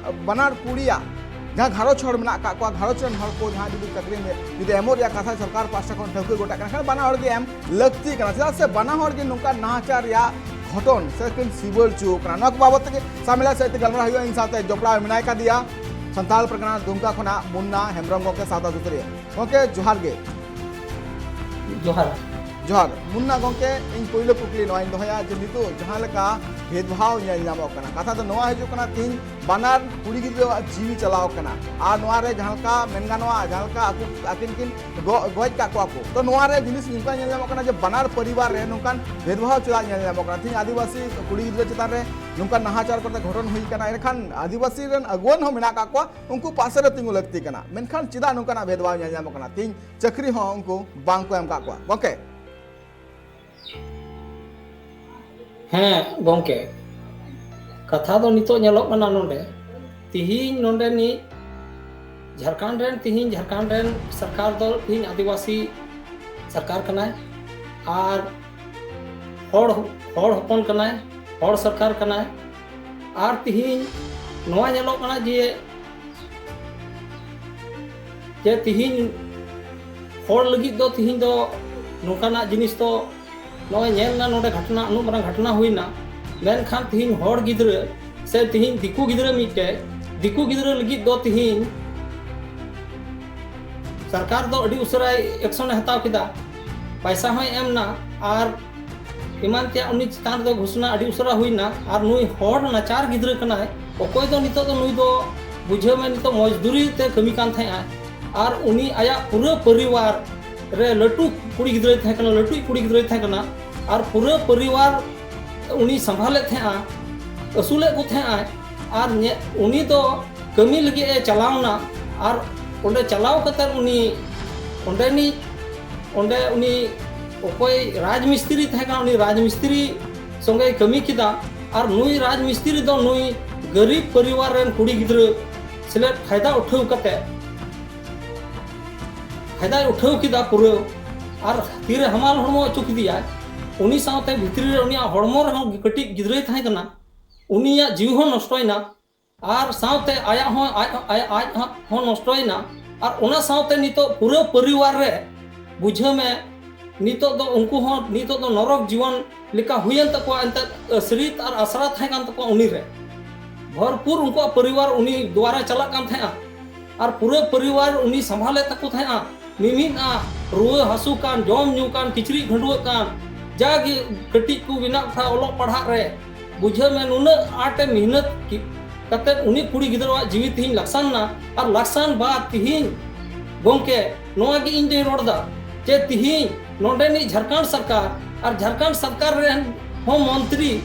ᱵᱟᱱᱟᱨ ᱠᱩᱲᱤᱭᱟᱜ ᱡᱟᱦᱟᱸ ᱜᱷᱟᱨᱚᱸᱡᱽ ᱦᱚᱲ ᱢᱮᱱᱟᱜ ᱟᱠᱟᱫ ᱠᱚᱣᱟ, ᱜᱷᱟᱨᱚᱸᱡᱽ ᱨᱮᱱ ᱦᱚᱲ ᱠᱚ ᱡᱟᱦᱟᱸ ᱡᱩᱫᱤ ᱪᱟᱹᱠᱨᱤ ᱢᱮ-, ᱡᱩᱫᱤ ᱮᱢᱚᱜ ᱨᱮᱭᱟᱜ ᱠᱟᱛᱷᱟ ᱥᱚᱨᱠᱟᱨ ᱯᱟᱦᱴᱟ ᱠᱷᱚᱱ ᱴᱷᱟᱹᱣᱠᱟᱹ ᱜᱚᱴᱟᱜ ᱠᱟᱱᱟ ᱠᱷᱟᱱ, ᱵᱟᱱᱟ ᱦᱚᱲ ᱜᱮ ᱮᱢ ᱞᱟᱹᱠᱛᱤ ᱠᱟᱱᱟ, ᱪᱮᱫᱟᱜ ᱥᱮ ᱵᱟᱱᱟ ᱦᱚᱲ ᱜᱮ ᱱᱚᱝᱠᱟ ᱱᱟᱦᱟᱪᱟᱨ ᱨᱮᱭᱟᱜ ᱜᱷᱚᱴᱚᱱ ᱥᱮ ᱠᱤᱱ ᱥᱤᱵᱟᱹᱲ ᱦᱚᱪᱚ ᱠᱟᱱᱟ᱾ ᱱᱚᱣᱟ ᱠᱚ ᱵᱟᱵᱚᱫ ᱛᱮᱜᱮ ᱥᱟᱢᱮᱞᱟ ᱥᱮᱫ ᱛᱮ ᱜᱟᱞᱢᱟᱨᱟᱣ ᱦᱩᱭᱩᱜᱼᱟ᱾ ᱤᱧ ᱥᱟᱶᱛᱮ ᱡᱚᱯᱲᱟᱣ ᱢᱮᱱᱟᱭ ᱠᱟᱫᱮᱭᱟ ᱥᱟᱱᱛᱟᱲ ᱯᱟᱨᱜᱟᱱᱟ ᱫᱩᱢᱠᱟ ᱠᱷᱚᱱᱟᱜ ᱢᱩᱱᱱᱟ ᱦᱮᱢᱵᱨᱚᱢ ᱜᱚᱢᱠᱮ, ᱥᱟᱶᱛᱟ ᱥᱩᱥᱟᱹᱨᱤᱭᱟᱹ᱾ ᱜᱚᱢᱠᱮ, ᱡᱚᱦᱟᱨ ᱜᱮ᱾ ᱡᱚᱦᱟᱨ᱾ ᱡᱚᱦᱟᱨ᱾ ᱢᱩᱱᱱᱟ ᱜᱚᱢᱠᱮ, ᱤᱧ ᱯᱳᱭᱞᱳ ᱠᱩᱠᱞᱤ ᱱᱚᱣᱟᱧ ᱫᱚᱦᱚᱭᱟ ᱡᱮ ᱱᱤᱛᱚᱜ ᱡᱟᱦᱟᱸ ᱞᱮᱠᱟ ᱵᱷᱮᱫᱽᱵᱷᱟᱣ ᱧᱮᱞ ᱧᱟᱢᱚᱜ ᱠᱟᱱᱟ, ᱠᱟᱛᱷᱟ ᱫᱚ ᱱᱚᱣᱟ ᱦᱤᱡᱩᱜ ᱠᱟᱱᱟ, ᱛᱤᱦᱤᱧ ᱵᱟᱱᱟᱨ ᱠᱩᱲᱤ ᱜᱤᱫᱽᱨᱟᱹᱣᱟᱜ ᱡᱤᱣᱤ ᱪᱟᱞᱟᱣ ᱠᱟᱱᱟ, ᱟᱨ ᱱᱚᱣᱟ ᱨᱮ ᱡᱟᱦᱟᱸ ᱞᱮᱠᱟ ᱢᱮᱱ ᱜᱟᱱᱚᱜᱼᱟ, ᱡᱟᱦᱟᱸ ᱞᱮᱠᱟ ᱟᱠᱚ ᱟᱹᱠᱤᱱ ᱠᱤᱱ ᱜᱚ-, ᱜᱚᱡ ᱠᱟᱜ ᱠᱚᱣᱟ ᱠᱚ, ᱛᱚ ᱱᱚᱣᱟ ᱨᱮ ᱡᱤᱱᱤᱥ ᱱᱚᱝᱠᱟ ᱧᱮᱞ ᱧᱟᱢᱚᱜ ᱠᱟᱱᱟ ᱡᱮ ᱵᱟᱱᱟᱨ ᱯᱚᱨᱤᱵᱟᱨ ᱨᱮ ᱱᱚᱝᱠᱟᱱ ᱵᱷᱮᱫᱽᱵᱷᱟᱣ ᱪᱮᱫᱟᱜ ᱧᱮᱞ ᱧᱟᱢᱚᱜ ᱠᱟᱱᱟ? ᱛᱤᱦᱤᱧ ᱟᱹᱫᱤᱵᱟᱹᱥᱤ ᱠᱩᱲᱤ ᱜᱤᱫᱽᱨᱟᱹ ᱪᱮᱛᱟᱱ ᱨᱮ ᱱᱚᱝᱠᱟᱱ ᱱᱟᱦᱟᱪᱟᱨ ᱠᱟᱛᱮ ᱜᱷᱚᱴᱚᱱ ᱦᱩᱭ ᱠᱟᱱᱟ, ᱮᱱᱠᱷᱟᱱ ᱟᱹᱫᱤᱵᱟᱹᱥᱤ ᱨᱮᱱ ᱟᱹᱜᱩᱣᱟᱹᱱ ᱦᱚᱸ ᱢᱮᱱᱟᱜ ᱠᱟᱜ ᱠᱚᱣᱟ, ᱩᱱᱠᱩ ᱯᱟᱥᱮ ᱨᱮ ᱛᱤᱸᱜᱩ ᱞᱟᱹᱠᱛᱤ ᱠᱟᱱᱟ, ᱢᱮᱱᱠᱷᱟᱱ ᱪᱮᱫᱟᱜ ᱱᱚᱝᱠᱟᱱᱟᱜ ᱵᱷᱮᱫᱽᱵᱷᱟᱣ ᱧᱮᱞ ᱧᱟᱢᱚᱜ ᱠᱟᱱᱟ? ᱛᱤᱦᱤᱧ ᱪᱟᱹᱠᱨᱤ ᱦᱚᱸ ᱩᱱᱠᱩ ᱵᱟᱝ ᱠᱚ ᱮᱢ ᱠᱟᱜ ᱠᱚᱣᱟ᱾ ᱜᱚᱢᱠᱮ᱾ ᱦᱮᱸ ᱜᱚᱢᱠᱮ, ᱠᱟᱛᱷᱟ ᱫᱚ ᱱᱤᱛᱚᱜ ᱧᱮᱞᱚᱜ ᱠᱟᱱᱟ ᱱᱚᱰᱮ, ᱛᱤᱦᱤᱧ ᱱᱚᱰᱮᱱᱤᱡ ᱡᱷᱟᱲᱠᱷᱚᱸᱰ ᱨᱮᱱ, ᱛᱤᱦᱤᱧ ᱡᱷᱟᱲᱠᱷᱚᱸᱰ ᱨᱮᱱ ᱥᱚᱨᱠᱟᱨ ᱫᱚ ᱛᱤᱦᱤᱧ ᱟᱹᱫᱤᱵᱟᱹᱥᱤ ᱥᱚᱨᱠᱟᱨ ᱠᱟᱱᱟᱭ ᱟᱨ ᱦᱚᱲ, ᱦᱚᱲ ᱦᱚᱯᱚᱱ ᱠᱟᱱᱟᱭ, ᱦᱚᱲ ᱥᱚᱨᱠᱟᱨ ᱠᱟᱱᱟᱭ᱾ ᱟᱨ ᱛᱤᱦᱤᱧ ᱱᱚᱣᱟ ᱧᱮᱞᱚᱜ ᱠᱟᱱᱟ ᱡᱮ, ᱡᱮ ᱛᱤᱦᱤᱧ ᱦᱚᱲ ᱞᱟᱹᱜᱤᱫ ᱫᱚ ᱛᱤᱦᱤᱧ ᱫᱚ ᱱᱚᱝᱠᱟᱱᱟᱜ ᱡᱤᱱᱤᱥ ᱫᱚ ᱱᱚᱜᱼᱚᱭ ᱧᱮᱞ ᱮᱱᱟ, ᱱᱚᱰᱮ ᱜᱷᱚᱴᱚᱱᱟ, ᱩᱱᱟᱹᱜ ᱢᱟᱨᱟᱝ ᱜᱷᱚᱴᱚᱱᱟ ᱦᱩᱭᱱᱟ, ᱢᱮᱱᱠᱷᱟᱱ ᱛᱤᱦᱤᱧ ᱦᱚᱲ ᱜᱤᱫᱽᱨᱟᱹ ᱥᱮ ᱛᱤᱦᱤᱧ ᱫᱤᱠᱩ ᱜᱤᱫᱽᱨᱟᱹ, ᱢᱤᱫᱴᱮᱡ ᱫᱤᱠᱩ ᱜᱤᱫᱽᱨᱟᱹ ᱞᱟᱹᱜᱤᱫ ᱫᱚ ᱛᱤᱦᱤᱧ ᱥᱚᱨᱠᱟᱨ ᱫᱚ ᱟᱹᱰᱤ ᱩᱥᱟᱹᱨᱟᱭ ᱮᱠᱥᱚᱱᱮ ᱦᱟᱛᱟᱣ ᱠᱮᱫᱟ, ᱯᱟᱭᱥᱟ ᱦᱚᱸᱭ ᱮᱢ ᱮᱱᱟ ᱟᱨ ᱮᱢᱟᱱ ᱛᱮᱭᱟᱜ ᱩᱱᱤ ᱪᱮᱛᱟᱱ ᱨᱮᱫᱚ ᱜᱷᱳᱥᱱᱟ ᱟᱹᱰᱤ ᱩᱥᱟᱹᱨᱟ ᱦᱩᱭᱱᱟ᱾ ᱟᱨ ᱱᱩᱭ ᱦᱚᱲ ᱱᱟᱪᱟᱨ ᱜᱤᱫᱽᱨᱟᱹ ᱠᱟᱱᱟᱭ, ᱚᱠᱚᱭ ᱫᱚ ᱱᱤᱛᱚᱜ ᱫᱚ ᱱᱩᱭ ᱫᱚ ᱵᱩᱡᱷᱟᱹᱣ ᱢᱮ ᱱᱤᱛᱚᱜ ᱢᱚᱡᱽᱫᱩᱨᱤ ᱛᱮ ᱠᱟᱹᱢᱤ ᱠᱟᱱ ᱛᱟᱦᱮᱸᱜᱼᱟᱭ᱾ ᱟᱨ ᱩᱱᱤ ᱟᱭᱟᱜ ᱯᱩᱨᱟᱹ ᱯᱚᱨᱤᱵᱟᱨ ᱨᱮ ᱞᱟᱹᱴᱩ ᱠᱩᱲᱤ ᱜᱤᱫᱽᱨᱟᱹᱭ ᱛᱟᱦᱮᱸ ᱠᱟᱱᱟ, ᱞᱟᱹᱴᱩᱭᱤᱡ ᱠᱩᱲᱤ ᱜᱤᱫᱽᱨᱟᱹᱭ ᱛᱟᱦᱮᱸ ᱠᱟᱱᱟ᱾ ᱟᱨ ᱯᱩᱨᱟᱹ ᱯᱚᱨᱤᱵᱟᱨ ᱩᱱᱤ ᱥᱟᱢᱵᱷᱟᱞᱮᱫ ᱛᱟᱦᱮᱸᱜᱼᱟ, ᱟᱹᱥᱩᱞᱮᱫ ᱠᱚ ᱛᱟᱦᱮᱸᱜᱼᱟᱭ᱾ ᱟᱨ ᱧᱮ-, ᱩᱱᱤ ᱫᱚ ᱠᱟᱹᱢᱤ ᱞᱟᱹᱜᱤᱫ ᱮ ᱪᱟᱞᱟᱣᱱᱟ᱾ ᱟᱨ ᱚᱸᱰᱮ ᱪᱟᱞᱟᱣ ᱠᱟᱛᱮ ᱩᱱᱤ ᱚᱸᱰᱮᱱᱤᱡ, ᱚᱸᱰᱮ ᱩᱱᱤ ᱚᱠᱚᱭ ᱨᱟᱡᱽ ᱢᱤᱥᱛᱨᱤ ᱛᱟᱦᱮᱸ ᱠᱟᱱᱟ, ᱩᱱᱤ ᱨᱟᱡᱽ ᱢᱤᱥᱛᱨᱤ ᱥᱚᱸᱜᱮᱭ ᱠᱟᱹᱢᱤ ᱠᱮᱫᱟ᱾ ᱟᱨ ᱱᱩᱭ ᱨᱟᱡᱽ ᱢᱤᱥᱛᱨᱤ ᱫᱚ ᱱᱩᱭ ᱜᱟᱹᱨᱤᱵ ᱯᱚᱨᱤᱵᱟᱨ ᱨᱮᱱ ᱠᱩᱲᱤ ᱜᱤᱫᱽᱨᱟᱹ ᱥᱮᱞᱮᱫ ᱯᱷᱟᱭᱫᱟ ᱩᱴᱷᱟᱹᱣ ᱠᱟᱛᱮ, ᱯᱷᱟᱭᱫᱟᱭ ᱩᱴᱷᱟᱹᱣ ᱠᱮᱫᱟ ᱯᱩᱨᱟᱹ᱾ ᱟᱨ ᱛᱤᱨᱮ ᱦᱟᱢᱟᱞ ᱦᱚᱲᱢᱚ ᱦᱚᱪᱚ ᱠᱮᱫᱮᱭᱟᱭ, ᱩᱱᱤ ᱥᱟᱶᱛᱮ ᱵᱷᱤᱛᱨᱤ ᱨᱮ ᱩᱱᱤᱭᱟᱜ ᱦᱚᱲᱢᱚ ᱨᱮᱦᱚᱸ ᱠᱟᱹᱴᱤᱡ ᱜᱤᱫᱽᱨᱟᱹᱭ ᱛᱟᱦᱮᱸ ᱠᱟᱱᱟ, ᱩᱱᱤᱭᱟᱜ ᱡᱤᱣᱤ ᱦᱚᱸ ᱱᱚᱥᱴᱚᱭᱮᱱᱟ᱾ ᱟᱨ ᱥᱟᱶᱛᱮ ᱟᱭᱟᱜ ᱦᱚᱸ, ᱟᱡ, ᱟᱡ, ᱟᱡ ᱦᱚᱸ ᱱᱚᱥᱴᱚᱭᱮᱱᱟ᱾ ᱟᱨ ᱚᱱᱟ ᱥᱟᱶᱛᱮ ᱱᱤᱛᱚᱜ ᱯᱩᱨᱟᱹ ᱯᱚᱨᱤᱵᱟᱨ ᱨᱮ, ᱵᱩᱡᱷᱟᱹᱣ ᱢᱮ, ᱱᱤᱛᱚᱜ ᱫᱚ ᱩᱱᱠᱩ ᱦᱚᱸ ᱱᱤᱛᱚᱜ ᱫᱚ ᱱᱚᱨᱚᱠ ᱡᱤᱭᱚᱱ ᱞᱮᱠᱟ ᱦᱩᱭᱮᱱ ᱛᱟᱠᱚᱣᱟ᱾ ᱮᱱᱛᱮᱫ ᱟᱹᱥᱨᱤᱛ ᱟᱨ ᱟᱥᱨᱟ ᱛᱟᱦᱮᱸ ᱠᱟᱱ ᱛᱟᱠᱚᱣᱟ ᱩᱱᱤ ᱨᱮ᱾ ᱵᱷᱚᱨᱯᱩᱨ ᱩᱱᱠᱩᱣᱟᱜ ᱯᱚᱨᱤᱵᱟᱨ ᱩᱱᱤ ᱫᱩᱣᱟᱨᱟ ᱪᱟᱞᱟᱜ ᱠᱟᱱ ᱛᱟᱦᱮᱸᱜᱼᱟ᱾ ᱟᱨ ᱯᱩᱨᱟᱹ ᱯᱚᱨᱤᱵᱟᱨ ᱩᱱᱤ ᱥᱟᱢᱵᱷᱟᱞᱮᱫ ᱛᱟᱠᱚ ᱛᱟᱦᱮᱸᱜᱼᱟ᱾ ᱢᱤᱢᱤᱫ ᱟᱜ ᱨᱩᱣᱟᱹ ᱦᱟᱹᱥᱩ ᱠᱟᱱ, ᱡᱚᱢ ᱧᱩ ᱠᱟᱱ, ᱠᱤᱪᱨᱤᱡ ᱠᱷᱟᱹᱰᱩᱣᱟᱹᱜ ᱠᱟᱱ, ᱡᱟᱜᱮ ᱠᱟᱹᱴᱤᱡ ᱠᱚ ᱢᱮᱱᱟᱜ ᱠᱚᱣᱟ ᱚᱞᱚᱜ ᱯᱟᱲᱦᱟᱜ ᱨᱮ, ᱵᱩᱡᱷᱟᱹᱣ ᱢᱮ, ᱱᱩᱱᱟᱹᱜ ᱟᱸᱴᱮ ᱢᱮᱦᱱᱚᱛ ᱠᱮ-, ᱠᱟᱛᱮᱫ ᱩᱱᱤ ᱠᱩᱲᱤ ᱜᱤᱫᱽᱨᱟᱹᱣᱟᱜ ᱡᱤᱣᱤ ᱛᱮᱦᱮᱧ ᱞᱟᱠᱥᱟᱱ ᱮᱱᱟ᱾ ᱟᱨ ᱞᱟᱠᱥᱟᱱ ᱵᱟᱫ ᱛᱮᱦᱮᱧ, ᱜᱚᱢᱠᱮ, ᱱᱚᱣᱟ ᱜᱮ ᱤᱧ ᱫᱚᱧ ᱨᱚᱲ ᱮᱫᱟ ᱡᱮ ᱛᱮᱦᱮᱧ ᱱᱚᱰᱮᱱᱤᱡ ᱡᱷᱟᱲᱠᱷᱚᱸᱰ ᱥᱚᱨᱠᱟᱨ ᱟᱨ ᱡᱷᱟᱲᱠᱷᱚᱸᱰ ᱥᱚᱨᱠᱟᱨ ᱨᱮᱱ ᱦᱚᱸ ᱢᱚᱱᱛᱨᱤ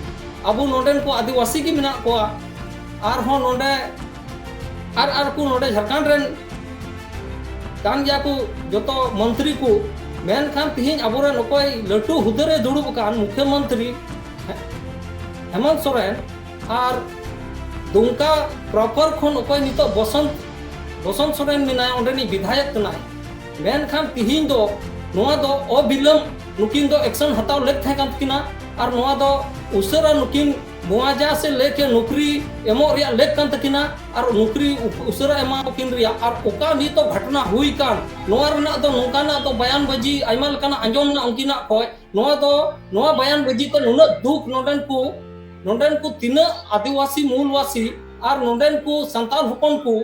ᱟᱵᱚ ᱱᱚᱰᱮᱱ ᱠᱚ ᱟᱹᱫᱤᱵᱟᱹᱥᱤ ᱜᱮ ᱢᱮᱱᱟᱜ ᱠᱚᱣᱟ, ᱟᱨᱦᱚᱸ ᱱᱚᱰᱮ ᱟᱨ, ᱟᱨ ᱠᱚ ᱱᱚᱰᱮ ᱡᱷᱟᱲᱠᱷᱚᱸᱰ ᱨᱮᱱ ᱠᱟᱱ ᱜᱮᱭᱟ ᱠᱚ ᱡᱚᱛᱚ ᱢᱚᱱᱛᱨᱤ ᱠᱚ, ᱢᱮᱱᱠᱷᱟᱱ ᱛᱮᱦᱮᱧ ᱟᱵᱚᱨᱮᱱ ᱚᱠᱚᱭ ᱞᱟᱹᱴᱩ ᱦᱩᱫᱟᱹ ᱨᱮ ᱫᱩᱲᱩᱵ ᱟᱠᱟᱱ ᱢᱩᱠᱷᱭᱟᱹᱢᱚᱱᱛᱨᱤ ᱦᱮᱢᱚᱱᱛ ᱥᱚᱨᱮᱱ ᱟᱨ ᱫᱩᱢᱠᱟ proper ᱠᱷᱚᱱ ᱚᱠᱚᱭ ᱱᱤᱛᱚᱜ ᱵᱚᱥᱚᱱᱛ ᱫᱚᱥᱚᱱ ᱥᱚᱨᱮᱱ ᱢᱮᱱᱟᱭᱟ, ᱚᱸᱰᱮᱱᱤᱡ ᱵᱤᱫᱷᱟᱭᱚᱠ ᱠᱟᱱᱟᱭ᱾ ᱢᱮᱱᱠᱷᱟᱱ ᱛᱤᱦᱤᱧ ᱫᱚ ᱱᱚᱣᱟ ᱫᱚ ᱚᱵᱤᱞᱚᱢ ᱱᱩᱠᱤᱱ ᱫᱚ ᱮᱠᱥᱚᱱ ᱦᱟᱛᱟᱣ ᱞᱮᱠ ᱛᱟᱦᱮᱸ ᱠᱟᱱ ᱛᱟᱹᱠᱤᱱᱟ᱾ ᱟᱨ ᱱᱚᱣᱟ ᱫᱚ ᱩᱥᱟᱹᱨᱟ ᱱᱩᱠᱤᱱ ᱢᱩᱣᱟᱡᱟ ᱥᱮ ᱞᱮᱠ ᱮ ᱱᱚᱠᱨᱤ ᱮᱢᱚᱜ ᱨᱮᱭᱟᱜ ᱞᱮᱠ ᱠᱟᱱ ᱛᱟᱹᱠᱤᱱᱟ᱾ ᱟᱨ ᱱᱚᱠᱨᱤ ᱩᱥᱟᱹᱨᱟ ᱮᱢᱟ ᱠᱤᱱ ᱨᱮᱭᱟᱜ, ᱟᱨ ᱚᱠᱟ ᱱᱤᱛᱚᱜ ᱜᱷᱚᱴᱚᱱᱟ ᱦᱩᱭ ᱠᱟᱱ, ᱱᱚᱣᱟ ᱨᱮᱱᱟᱜ ᱫᱚ ᱱᱚᱝᱠᱟᱱᱟᱜ ᱫᱚ ᱵᱟᱭᱟᱱ ᱵᱟᱹᱡᱤ ᱟᱭᱢᱟ ᱞᱮᱠᱟᱱᱟᱜ ᱟᱸᱡᱚᱢ ᱮᱱᱟ ᱩᱱᱠᱤᱱᱟᱜ ᱠᱷᱚᱡ᱾ ᱱᱚᱣᱟ ᱫᱚ, ᱱᱚᱣᱟ ᱵᱟᱭᱟᱱ ᱵᱟᱹᱡᱤ ᱛᱮ ᱱᱩᱱᱟᱹᱜ ᱫᱩᱠ ᱱᱚᱰᱮᱱ ᱠᱚ, ᱱᱚᱰᱮᱱ ᱠᱚ ᱛᱤᱱᱟᱹᱜ ᱟᱹᱫᱤᱵᱟᱹᱥᱤ ᱢᱩᱞᱵᱟᱥᱤ ᱟᱨ ᱱᱚᱰᱮᱱ ᱠᱚ ᱥᱟᱱᱛᱟᱲ ᱦᱚᱯᱚᱱ ᱠᱚ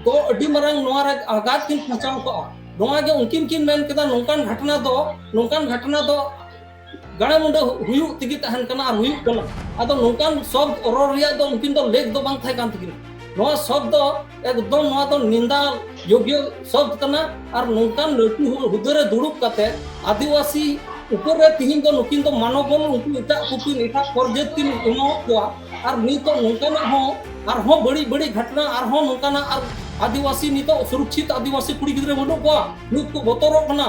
ᱫᱚ ᱟᱹᱰᱤ ᱢᱟᱨᱟᱝ ᱱᱚᱣᱟ ᱨᱮ ᱟᱜᱷᱟᱛ ᱠᱤᱱ ᱯᱳᱸᱪᱷᱟᱣ ᱠᱟᱜᱼᱟ᱾ ᱱᱚᱣᱟ ᱜᱮ ᱩᱱᱠᱤᱱ ᱠᱤᱱ ᱢᱮᱱ ᱠᱮᱫᱟ, ᱱᱚᱝᱠᱟᱱ ᱜᱷᱚᱴᱚᱱᱟ ᱫᱚ, ᱱᱚᱝᱠᱟᱱ ᱜᱷᱚᱴᱚᱱᱟ ᱫᱚ ᱜᱟᱲᱮ ᱢᱩᱸᱰᱟᱹ ᱦᱩᱭᱩᱜ ᱛᱮᱜᱮ ᱛᱟᱦᱮᱱ ᱠᱟᱱᱟ ᱟᱨ ᱦᱩᱭᱩᱜ ᱠᱟᱱᱟ᱾ ᱟᱫᱚ ᱱᱚᱝᱠᱟᱱ ᱥᱚᱵᱫ ᱨᱚᱲ ᱨᱮᱭᱟᱜ ᱫᱚ ᱩᱱᱠᱤᱱ ᱫᱚ ᱞᱮᱠ ᱫᱚ ᱵᱟᱝ ᱛᱟᱦᱮᱸ ᱠᱟᱱ ᱛᱟᱹᱠᱤᱱᱟ᱾ ᱱᱚᱣᱟ ᱥᱚᱵᱫ ᱫᱚ ᱮᱠᱫᱚᱢ, ᱱᱚᱣᱟ ᱫᱚ ᱱᱤᱱᱫᱟ ᱭᱳᱜᱽᱭᱚ ᱥᱚᱵᱫ ᱠᱟᱱᱟ᱾ ᱟᱨ ᱱᱚᱝᱠᱟᱱ ᱞᱟᱹᱴᱩ ᱦᱩ-, ᱦᱩᱫᱟᱹ ᱨᱮ ᱫᱩᱲᱩᱵ ᱠᱟᱛᱮ ᱟᱹᱫᱤᱵᱟᱹᱥᱤ ᱩᱯᱚᱨ ᱨᱮ ᱛᱤᱦᱤᱧ ᱫᱚ ᱱᱩᱠᱤᱱ ᱫᱚ ᱢᱟᱱᱚᱵᱚᱞ ᱩᱱᱠᱩ ᱮᱴᱟᱜ ᱠᱚᱠᱤᱱ, ᱮᱴᱟᱜ ᱯᱚᱨᱡᱟᱹᱛ ᱠᱤᱱ ᱮᱢᱟᱣᱟᱫ ᱠᱚᱣᱟ᱾ ᱟᱨ ᱱᱤᱛᱚᱜ ᱱᱚᱝᱠᱟᱱᱟᱜ ᱦᱚᱸ, ᱟᱨᱦᱚᱸ ᱵᱟᱹᱲᱤᱡ ᱵᱟᱹᱲᱤᱡ ᱜᱷᱚᱴᱚᱱᱟ, ᱟᱨᱦᱚᱸ ᱱᱚᱝᱠᱟᱱᱟᱜ, ᱟᱨ ᱟᱹᱫᱤᱵᱟᱹᱥᱤ ᱱᱤᱛᱚᱜ ᱥᱩᱨᱚᱠᱪᱷᱤᱛ ᱟᱹᱫᱤᱵᱟᱹᱥᱤ ᱠᱩᱲᱤ ᱜᱤᱫᱽᱨᱟᱹ ᱵᱟᱹᱱᱩᱜ ᱠᱚᱣᱟ, ᱱᱤᱛ ᱠᱚ ᱵᱚᱛᱚᱨᱚᱜ ᱠᱟᱱᱟ᱾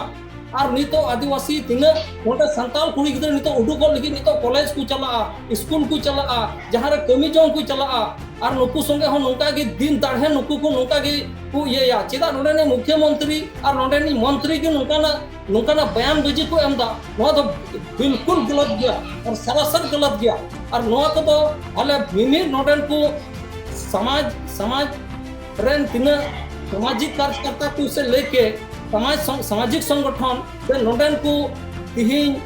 ᱟᱨ ᱱᱤᱛᱚᱜ ᱟᱹᱫᱤᱵᱟᱹᱥᱤ ᱛᱤᱱᱟᱹᱜ ᱱᱚᱰᱮ ᱥᱟᱱᱛᱟᱲ ᱠᱩᱲᱤ ᱜᱤᱫᱽᱨᱟᱹ ᱱᱤᱛᱚᱜ ᱩᱰᱩᱠᱚᱜ ᱞᱟᱹᱜᱤᱫ ᱱᱤᱛᱚᱜ ᱠᱚᱞᱮᱡᱽ ᱠᱚ ᱪᱟᱞᱟᱜᱼᱟ, ᱥᱠᱩᱞ ᱠᱚ ᱪᱟᱞᱟᱜᱼᱟ, ᱡᱟᱦᱟᱸ ᱨᱮ ᱠᱟᱹᱢᱤ ᱡᱚᱝ ᱠᱚ ᱪᱟᱞᱟᱜᱼᱟ᱾ ᱟᱨ ᱱᱩᱠᱩ ᱥᱚᱸᱜᱮ ᱦᱚᱸ ᱱᱚᱝᱠᱟ ᱜᱮ ᱫᱤᱱ ᱫᱟᱲᱦᱮ ᱱᱩᱠᱩ ᱠᱚ ᱱᱚᱝᱠᱟ ᱜᱮ ᱠᱚ ᱤᱭᱟᱹᱭᱟ᱾ ᱪᱮᱫᱟᱜ ᱱᱚᱰᱮᱱᱤᱡ ᱢᱩᱠᱷᱭᱟᱹ ᱢᱚᱱᱛᱨᱤ ᱟᱨ ᱱᱚᱰᱮᱱᱤᱡ ᱢᱚᱱᱛᱨᱤ ᱜᱮ ᱱᱚᱝᱠᱟᱱᱟᱜ, ᱱᱚᱝᱠᱟᱱᱟᱜ ᱵᱟᱭᱟᱱ ᱵᱟᱹᱡᱤ ᱠᱚ ᱮᱢ ᱮᱫᱟ? ᱱᱚᱣᱟ ᱫᱚ ᱵᱤᱞᱠᱩᱞ ᱜᱟᱞᱟᱛ ᱜᱮᱭᱟ ᱟᱨ ᱥᱟᱨᱟᱥᱟᱨ ᱜᱟᱞᱟᱛ ᱜᱮᱭᱟ᱾ ᱟᱨ ᱱᱚᱣᱟ ᱠᱚᱫᱚ ᱟᱞᱮ ᱢᱤᱢᱤᱫ ᱱᱚᱰᱮᱱ ᱠᱚ ᱥᱚᱢᱟᱡᱽ, ᱥᱚᱢᱟᱡᱽ ᱨᱮᱱ ᱛᱤᱱᱟᱹᱜ ᱥᱟᱢᱟᱡᱤᱠ ᱠᱟᱨᱡᱚᱠᱚᱨᱛᱟ ᱠᱚ ᱥᱮ ᱞᱟᱹᱭ ᱠᱮ ᱥᱚᱢᱟᱡᱽ ᱥᱚᱝ-, ᱥᱟᱢᱟᱡᱤᱠ ᱥᱚᱝᱜᱚᱴᱷᱚᱱ ᱥᱮ ᱱᱚᱰᱮᱱ ᱠᱚ ᱛᱤᱦᱤᱧ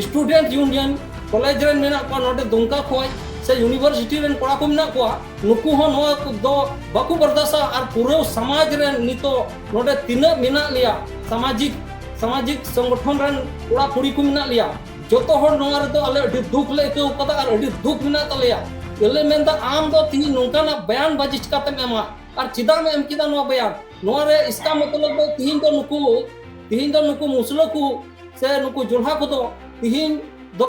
student union ᱠᱚᱞᱮᱡᱽ ᱨᱮᱱ ᱢᱮᱱᱟᱜ ᱠᱚᱣᱟ, ᱱᱚᱰᱮ ᱫᱩᱢᱠᱟ ᱠᱷᱚᱡ ᱥᱮ university ᱨᱮᱱ ᱠᱚᱲᱟ ᱠᱚ ᱢᱮᱱᱟᱜ ᱠᱚᱣᱟ, ᱱᱩᱠᱩ ᱦᱚᱸ ᱱᱚᱣᱟ ᱫᱚ ᱵᱟᱠᱚ ᱵᱚᱨᱫᱟᱥᱟ᱾ ᱟᱨ ᱯᱩᱨᱟᱹ ᱥᱚᱢᱟᱡᱽ ᱨᱮᱱ ᱱᱤᱛᱚᱜ ᱱᱚᱰᱮ ᱛᱤᱱᱟᱹᱜ ᱢᱮᱱᱟᱜ ᱞᱮᱭᱟ, ᱥᱟᱢᱟᱡᱤᱠ, ᱥᱟᱢᱟᱡᱤᱠ ᱥᱚᱝᱜᱚᱴᱷᱚᱱ ᱨᱮᱱ ᱠᱚᱲᱟ ᱠᱩᱲᱤ ᱠᱚ ᱢᱮᱱᱟᱜ ᱞᱮᱭᱟ, ᱡᱚᱛᱚ ᱦᱚᱲ ᱱᱚᱣᱟ ᱨᱮᱫᱚ ᱟᱞᱮ ᱟᱹᱰᱤ ᱫᱩᱠ ᱞᱮ ᱟᱹᱭᱠᱟᱹᱣ ᱠᱟᱫᱟ ᱟᱨ ᱟᱹᱰᱤ ᱫᱩᱠ ᱢᱮᱱᱟᱜ ᱛᱟᱞᱮᱭᱟ᱾ ᱟᱞᱮ ᱢᱮᱱᱫᱟ, ᱟᱢ ᱫᱚ ᱛᱤᱦᱤᱧ ᱱᱚᱝᱠᱟᱱᱟᱜ ᱵᱟᱭᱟᱱ ᱵᱟᱡᱤ ᱪᱤᱠᱟᱛᱮᱢ ᱮᱢᱟ ᱟᱨ ᱪᱮᱫᱟᱜ ᱮᱢ ᱮᱢ ᱠᱮᱫᱟ ᱱᱚᱣᱟ ᱵᱟᱭᱟᱱ? ᱱᱚᱣᱟ ᱨᱮ ᱤᱥᱠᱟ ᱢᱚᱛᱞᱚᱵ ᱫᱚ ᱛᱤᱦᱤᱧ ᱫᱚ ᱱᱩᱠᱩ, ᱛᱤᱦᱤᱧ ᱫᱚ ᱱᱩᱠᱩ ᱢᱩᱥᱞᱟᱹ ᱠᱚ ᱥᱮ ᱱᱩᱠᱩ ᱡᱚᱞᱦᱟ ᱠᱚᱫᱚ ᱛᱤᱦᱤᱧ ᱫᱚ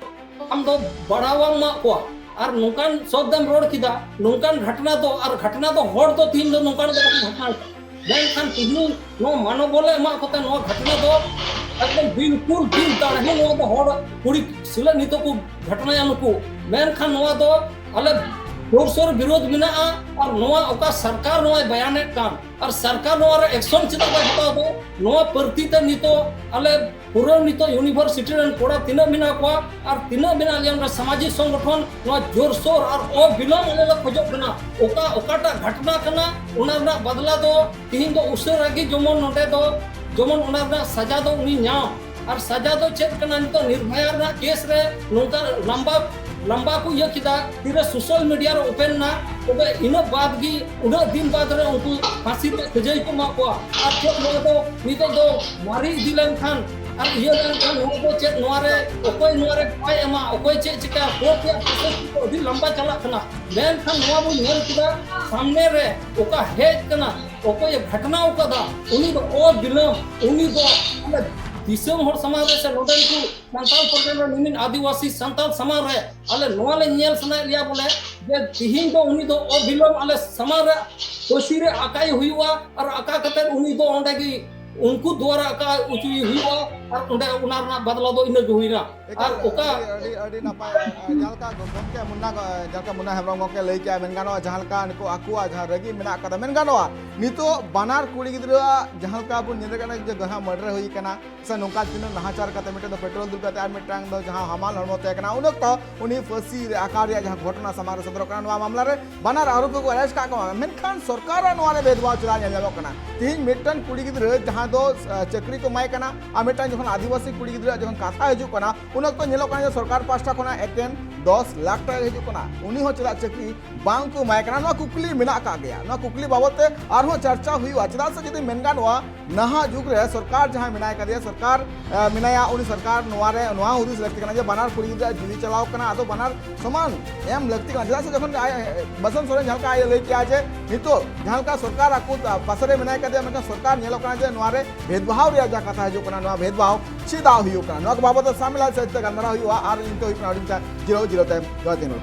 ᱟᱢ ᱫᱚ ᱵᱟᱲᱟᱣᱟᱢ ᱮᱢᱟᱜ ᱠᱚᱣᱟ᱾ ᱟᱨ ᱱᱚᱝᱠᱟᱱ ᱥᱚᱵᱫ ᱮᱢ ᱨᱚᱲ ᱠᱮᱫᱟ, ᱱᱚᱝᱠᱟᱱ ᱜᱷᱚᱴᱚᱱᱟ ᱫᱚ, ᱟᱨ ᱜᱷᱚᱴᱚᱱᱟ ᱫᱚ ᱦᱚᱲ ᱫᱚ ᱛᱤᱦᱤᱧ ᱫᱚ ᱱᱚᱝᱠᱟᱱ ᱫᱚ ᱵᱟᱠᱚ ᱜᱷᱚᱴᱚᱱᱟ ᱠᱮᱫᱟ᱾ ᱢᱮᱱᱠᱷᱟᱱ ᱛᱤᱦᱤᱧ ᱱᱚᱣᱟ ᱢᱟᱱᱚᱵᱚᱞ ᱮ ᱮᱢᱟᱜ ᱠᱚᱛᱮ ᱱᱚᱣᱟ ᱜᱷᱚᱴᱚᱱᱟ ᱫᱚ ᱮᱠᱫᱚᱢ ᱵᱤᱞᱠᱩᱞ ᱫᱤᱞ ᱫᱟᱲᱮ ᱱᱚᱣᱟ ᱫᱚ ᱦᱚᱲ ᱠᱩᱲᱤ ᱥᱤᱞᱟᱹ ᱱᱤᱛᱚᱜ ᱠᱚ ᱜᱷᱚᱴᱚᱱᱟᱭᱟ ᱱᱩᱠᱩ᱾ ᱢᱮᱱᱠᱷᱟᱱ ᱱᱚᱣᱟ ᱫᱚ ᱟᱞᱮ ᱡᱳᱨᱥᱳᱨ ᱵᱤᱨᱳᱫᱷ ᱢᱮᱱᱟᱜᱼᱟ᱾ ᱟᱨ ᱱᱚᱣᱟ ᱚᱠᱟ ᱥᱚᱨᱠᱟᱨ ᱱᱚᱣᱟᱭ ᱵᱟᱭᱟᱱᱮᱫ ᱠᱟᱱ, ᱟᱨ ᱥᱚᱨᱠᱟᱨ ᱱᱚᱣᱟ ᱨᱮ ᱮᱠᱥᱚᱱ ᱪᱮᱫᱟᱜ ᱵᱟᱭ ᱦᱟᱛᱟᱣ ᱮᱫᱟ? ᱱᱚᱣᱟ ᱯᱟᱹᱨᱛᱤ ᱛᱮ ᱱᱤᱛᱚᱜ ᱟᱞᱮ ᱯᱩᱨᱟᱹ ᱱᱤᱛᱚᱜ ᱤᱭᱩᱱᱤᱵᱷᱟᱨᱥᱤᱴᱤ ᱨᱮᱱ ᱠᱚᱲᱟ ᱛᱤᱱᱟᱹᱜ ᱢᱮᱱᱟᱜ ᱠᱚᱣᱟ ᱟᱨ ᱛᱤᱱᱟᱹᱜ ᱢᱮᱱᱟᱜ ᱞᱮᱭᱟ ᱱᱚᱰᱮ ᱥᱟᱢᱟᱡᱤᱠ ᱥᱚᱝᱜᱚᱴᱷᱚᱱ, ᱱᱚᱣᱟ ᱡᱳᱨᱥᱳᱨ ᱟᱨ ᱚᱵᱤᱞᱚᱢ ᱟᱞᱮ ᱞᱮ ᱠᱷᱚᱡᱚᱜ ᱠᱟᱱᱟ᱾ ᱚᱠᱟ, ᱚᱠᱟᱴᱟᱜ ᱜᱷᱚᱴᱱᱟ ᱠᱟᱱᱟ, ᱚᱱᱟ ᱨᱮᱱᱟᱜ ᱵᱟᱫᱞᱟ ᱫᱚ ᱛᱤᱦᱤᱧ ᱫᱚ ᱩᱥᱟᱹᱨᱟ ᱜᱮ ᱡᱮᱢᱚᱱ ᱱᱚᱰᱮ ᱫᱚ ᱡᱮᱢᱚᱱ ᱚᱱᱟ ᱨᱮᱱᱟᱜ ᱥᱟᱡᱟ ᱫᱚ ᱩᱱᱤ ᱧᱟᱢ᱾ ᱟᱨ ᱥᱟᱡᱟ ᱫᱚ ᱪᱮᱫ ᱠᱟᱱᱟ? ᱱᱤᱛᱚᱜ ᱱᱤᱨᱵᱷᱟᱭᱟ ᱨᱮᱱᱟᱜ ᱠᱮᱥ ᱨᱮ ᱱᱚᱝᱠᱟ ᱞᱟᱢᱵᱟ, ᱞᱟᱢᱵᱟ ᱠᱚ ᱤᱭᱟᱹ ᱠᱮᱫᱟ, ᱛᱤᱨᱮ ᱥᱳᱥᱟᱞ ᱢᱤᱰᱤᱭᱟ ᱨᱮ ᱳᱯᱮᱱ ᱮᱱᱟ, ᱛᱚᱵᱮ ᱤᱱᱟᱹ ᱵᱟᱫ ᱜᱮ, ᱩᱱᱟᱹᱜ ᱫᱤᱱ ᱵᱟᱫ ᱨᱮ ᱩᱱᱠᱩ ᱯᱷᱟᱸᱥᱤ ᱨᱮ ᱥᱟᱹᱡᱟᱹᱭ ᱠᱚ ᱮᱢᱟ ᱠᱚᱣᱟ᱾ ᱟᱨ ᱪᱮᱫ ᱱᱚᱣᱟ ᱫᱚ ᱱᱤᱛᱚᱜ ᱫᱚ ᱢᱟᱨᱮ ᱤᱫᱤ ᱞᱮᱱᱠᱷᱟᱱ ᱟᱨ ᱤᱭᱟᱹ ᱞᱮᱱᱠᱷᱟᱱ ᱱᱚᱣᱟ ᱫᱚ ᱪᱮᱫ, ᱱᱚᱣᱟ ᱨᱮ ᱚᱠᱚᱭ ᱱᱚᱣᱟ ᱨᱮ ᱵᱟᱭ ᱮᱢᱟ, ᱚᱠᱚᱭ ᱪᱮᱫ ᱪᱤᱠᱟ, ᱠᱳᱨᱴ ᱨᱮᱭᱟᱜ ᱯᱨᱚᱥᱮᱥ ᱠᱚ ᱟᱹᱰᱤ ᱞᱟᱢᱵᱟ ᱪᱟᱞᱟᱜ ᱠᱟᱱᱟ᱾ ᱢᱮᱱᱠᱷᱟᱱ ᱱᱚᱣᱟ ᱵᱚᱱ ᱧᱮᱞ ᱠᱮᱫᱟ, ᱥᱟᱢᱱᱮ ᱨᱮ ᱚᱠᱟ ᱦᱮᱡ ᱠᱟᱱᱟ, ᱚᱠᱚᱭᱮ ᱜᱷᱟᱴᱱᱟ ᱟᱠᱟᱫᱟ, ᱩᱱᱤ ᱫᱚ ᱚᱵᱤᱞᱚᱢ, ᱩᱱᱤ ᱫᱚ ᱟᱞᱮ ᱫᱤᱥᱚᱢ ᱦᱚᱲ ᱥᱟᱢᱟᱝ ᱨᱮ ᱥᱮ ᱱᱚᱰᱮᱱ ᱠᱚ ᱥᱟᱱᱛᱟᱲ ᱯᱟᱨᱜᱟᱱᱟ ᱨᱮᱱ ᱢᱤᱢᱤᱫ ᱟᱹᱫᱤᱵᱟᱹᱥᱤ ᱥᱟᱱᱛᱟᱲ ᱥᱟᱢᱟᱝ ᱨᱮ ᱟᱞᱮ ᱱᱚᱣᱟ ᱞᱮ ᱧᱮᱞ ᱥᱟᱱᱟᱭᱮᱫ ᱞᱮᱭᱟ ᱵᱚᱞᱮ ᱡᱮ ᱛᱤᱦᱤᱧ ᱫᱚ ᱩᱱᱤ ᱫᱚ ᱚᱵᱤᱞᱚᱢ ᱟᱞᱮ ᱥᱟᱢᱟᱝ ᱨᱮ ᱯᱷᱟᱹᱥᱤ ᱨᱮ ᱟᱠᱟᱭ ᱦᱩᱭᱩᱜᱼᱟ ᱟᱨ ᱟᱠᱟ ᱠᱟᱛᱮ ᱩᱱᱤ ᱫᱚ ᱚᱸᱰᱮ ᱜᱮ ᱩᱱᱠᱩ ᱫᱩᱣᱟᱨᱟ ᱟᱠᱟ ᱚᱪᱚᱭᱮ ᱦᱩᱭᱩᱜᱼᱟ ᱟᱨ ᱚᱸᱰᱮ ᱚᱱᱟ ᱨᱮᱱᱟᱜ ᱵᱟᱫᱞᱟ ᱫᱚ ᱤᱱᱟᱹ ᱜᱮ ᱦᱩᱭᱱᱟ᱾ ᱮᱠᱟᱞ, ᱟᱨ ᱚᱠᱟ ᱟᱹᱰᱤ, ᱟᱹᱰᱤ, ᱟᱹᱰᱤ ᱱᱟᱯᱟᱭ, ᱟᱨ ᱡᱟᱦᱟᱸ ᱞᱮᱠᱟ ᱜᱚᱢᱠᱮ ᱢᱩᱱᱱᱟ, ᱡᱟᱦᱟᱸ ᱞᱮᱠᱟ ᱢᱩᱱᱱᱟ ᱦᱮᱢᱵᱨᱚᱢ ᱜᱚᱢᱠᱮ ᱞᱟᱹᱭ ᱠᱮᱜᱼᱟ, ᱢᱮᱱ ᱜᱟᱱᱚᱜᱼᱟ, ᱡᱟᱦᱟᱸ ᱞᱮᱠᱟ ᱱᱩᱠᱩ ᱟᱠᱚᱣᱟᱜ ᱡᱟᱦᱟᱸ ᱨᱟᱹᱜᱤ ᱢᱮᱱᱟᱜ ᱠᱟᱫᱟ, ᱢᱮᱱ ᱜᱟᱱᱚᱜᱼᱟ, ᱱᱤᱛᱚᱜ ᱵᱟᱱᱟᱨ ᱠᱩᱲᱤ ᱜᱤᱫᱽᱨᱟᱹᱣᱟᱜ ᱡᱟᱦᱟᱸ ᱞᱮᱠᱟ ᱵᱚᱱ ᱧᱮᱞ ᱠᱟᱱᱟ ᱡᱮ ᱡᱟᱦᱟᱸ ᱢᱟᱨᱰᱟᱨ ᱦᱩᱭ ᱠᱟᱱᱟ, ᱥᱮ ᱱᱚᱝᱠᱟ ᱛᱤᱱᱟᱹᱜ ᱱᱟᱦᱟᱪᱟᱨ ᱠᱟᱛᱮ ᱢᱤᱫᱴᱮᱱ ᱫᱚ ᱯᱮᱴᱨᱳᱞ ᱫᱩᱞ ᱠᱟᱛᱮ ᱟᱨ ᱢᱤᱫᱴᱟᱝ ᱫᱚ ᱡᱟᱦᱟᱸ ᱦᱟᱢᱟᱞ ᱦᱚᱲᱢᱚ ᱛᱟᱦᱮᱸ ᱠᱟᱱᱟ, ᱩᱱ ᱚᱠᱛᱚ ᱩᱱᱤ ᱯᱷᱟᱹᱥᱤ ᱨᱮ ᱟᱠᱟᱣ ᱨᱮᱭᱟᱜ ᱡᱟᱦᱟᱸ ᱜᱷᱚᱴᱚᱱᱟ ᱥᱟᱢᱟᱝ ᱨᱮ ᱥᱚᱫᱚᱨᱚᱜ ᱠᱟᱱᱟ, ᱱᱚᱣᱟ ᱢᱟᱢᱞᱟ ᱨᱮ ᱵᱟᱱᱟᱨ ᱟᱨᱳᱯᱤ ᱠᱚ ᱟᱨᱮᱥᱴ ᱠᱟᱜ ᱠᱚᱣᱟ, ᱢᱮᱱᱠᱷᱟᱱ ᱥᱚᱨᱠᱟᱨᱟᱜ ᱱᱚᱣᱟ ᱨᱮ ᱵᱷᱮᱫᱽᱵᱷᱟᱣ ᱪᱮᱫᱟᱜ ᱧᱮᱞ ᱧᱟᱢᱚᱜ ᱠᱟᱱᱟ? ᱛᱤᱦᱤᱧ ᱢᱤᱫᱴᱟᱝ ᱠᱩᱲᱤ ᱜᱤᱫᱽᱨᱟᱹ ᱡᱟᱦᱟᱸ ᱫᱚ, ᱟ, ᱪᱟᱹᱠᱨᱤ ᱠᱚ ᱮᱢᱟᱭ ᱠᱟᱱᱟ ᱟᱨ ᱢᱤᱫᱴᱟᱝ ᱡᱚᱠᱷᱚᱱ ᱟᱹᱫᱤᱵᱟᱹᱥᱤ ᱠᱩᱲᱤ ᱜᱤᱫᱽᱨᱟᱹ ᱡᱚᱠᱷᱚᱱ ᱠᱟᱛᱷᱟ ᱦᱤᱡᱩᱜ ᱠᱟᱱᱟ, ᱩᱱ ᱚᱠᱛᱚ ᱧᱮᱞᱚᱜ ᱠᱟᱱᱟ ᱡᱮ ᱥᱚᱨᱠᱟᱨ ᱯᱟᱦᱴᱟ ᱠᱷᱚᱱᱟᱜ ᱮᱠᱮᱱ ᱫᱚᱥ ᱞᱟᱠᱷ ᱴᱟᱠᱟ ᱦᱤᱡᱩᱜ ᱠᱟᱱᱟ, ᱩᱱᱤ ᱦᱚᱸ ᱪᱮᱫᱟᱜ ᱪᱟᱹᱠᱨᱤ ᱵᱟᱝ ᱠᱚ ᱮᱢᱟᱭ ᱠᱟᱱᱟ? ᱱᱚᱣᱟ ᱠᱩᱠᱞᱤ ᱢᱮᱱᱟᱜ ᱟᱠᱟᱫ ᱜᱮᱭᱟ᱾ ᱱᱚᱣᱟ ᱠᱩᱠᱞᱤ ᱵᱟᱵᱚᱫ ᱛᱮ ᱟᱨᱦᱚᱸ ᱪᱟᱨᱪᱟ ᱦᱩᱭᱩᱜᱼᱟ, ᱪᱮᱫᱟᱜ ᱥᱮ ᱡᱩᱫᱤ ᱢᱮᱱ ᱜᱟᱱᱚᱜᱼᱟ, ᱱᱟᱦᱟᱜ ᱡᱩᱜᱽ ᱨᱮ ᱥᱚᱨᱠᱟᱨ ᱡᱟᱦᱟᱸᱭ ᱢᱮᱱᱟᱭ ᱠᱟᱫᱮᱭᱟ, ᱥᱚᱨᱠᱟᱨ, ᱮ, ᱢᱮᱱᱟᱭᱟ, ᱩᱱᱤ ᱥᱚᱨᱠᱟᱨ ᱱᱚᱣᱟ ᱨᱮ, ᱱᱚᱣᱟ ᱦᱩᱫᱤᱥ ᱞᱟᱹᱠᱛᱤ ᱠᱟᱱᱟ ᱡᱮ ᱵᱟᱱᱟᱨ ᱠᱩᱲᱤ ᱜᱤᱫᱽᱨᱟᱹ ᱡᱤᱣᱤ ᱪᱟᱞᱟᱣ ᱠᱟᱱᱟ, ᱟᱫᱚ ᱵᱟᱱᱟᱨ ᱥᱚᱢᱟᱱ ᱮᱢ ᱞᱟᱹᱠᱛᱤ ᱠᱟᱱᱟ᱾ ᱪᱮᱫᱟᱜ ᱥᱮ ᱡᱚᱠᱷᱚᱱ ᱟᱡ, ᱮ, ᱵᱟᱥᱚᱱᱛ ᱥᱚᱨᱮᱱ ᱡᱟᱦᱟᱸ ᱞᱮᱠᱟ ᱟᱡ ᱮ ᱞᱟᱹᱭ ᱠᱮᱜᱼᱟ ᱡᱮ ᱱᱤᱛᱚᱜ ᱡᱟᱦᱟᱸ ᱞᱮᱠᱟ ᱥᱚᱨᱠᱟᱨ ᱟᱠᱚ ᱯᱟᱥᱮ ᱨᱮ ᱢᱮᱱᱟᱭ ᱠᱟᱫᱮᱭᱟ, ᱢᱮᱱᱠᱷᱟᱱ ᱥᱚᱨᱠᱟᱨ ᱧᱮᱞᱚᱜ ᱠᱟᱱᱟ ᱡᱮ ᱱᱚᱣᱟ ᱨᱮ ᱵᱷᱮᱫᱽᱵᱷᱟᱣ ᱨᱮᱭᱟᱜ ᱡᱟᱦᱟᱸ ᱠᱟᱛᱷᱟ ᱦᱤᱡᱩᱜ ᱠᱟᱱᱟ, ᱱᱚᱣᱟ ᱵᱷᱮᱫᱽᱵᱷᱟᱣ ᱪᱮᱫᱟᱜ ᱦᱩᱭᱩᱜ ᱠᱟᱱᱟ? ᱱᱚᱣᱟ ᱠᱚ ᱵᱟᱵᱚᱫ ᱛᱮ ᱥᱟᱢᱤᱞ ᱟᱨ ᱥᱟᱹᱨᱤᱛᱮ ᱜᱟᱞᱢᱟᱨᱟᱣ ᱦᱩᱭᱩᱜᱼᱟ᱾ ᱟᱨ ᱤᱧ ᱫᱚ ᱦᱩᱭᱩᱜ ᱠᱟᱱᱟ ᱟᱹᱰᱤ ᱢᱚᱪᱟ ᱡᱤᱨᱟᱹᱣ ᱡᱤᱨᱟᱹᱣ ᱛᱟᱭᱚᱢ ᱡᱚᱦᱟᱨ ᱛᱤᱱ ᱦᱚᱲ᱾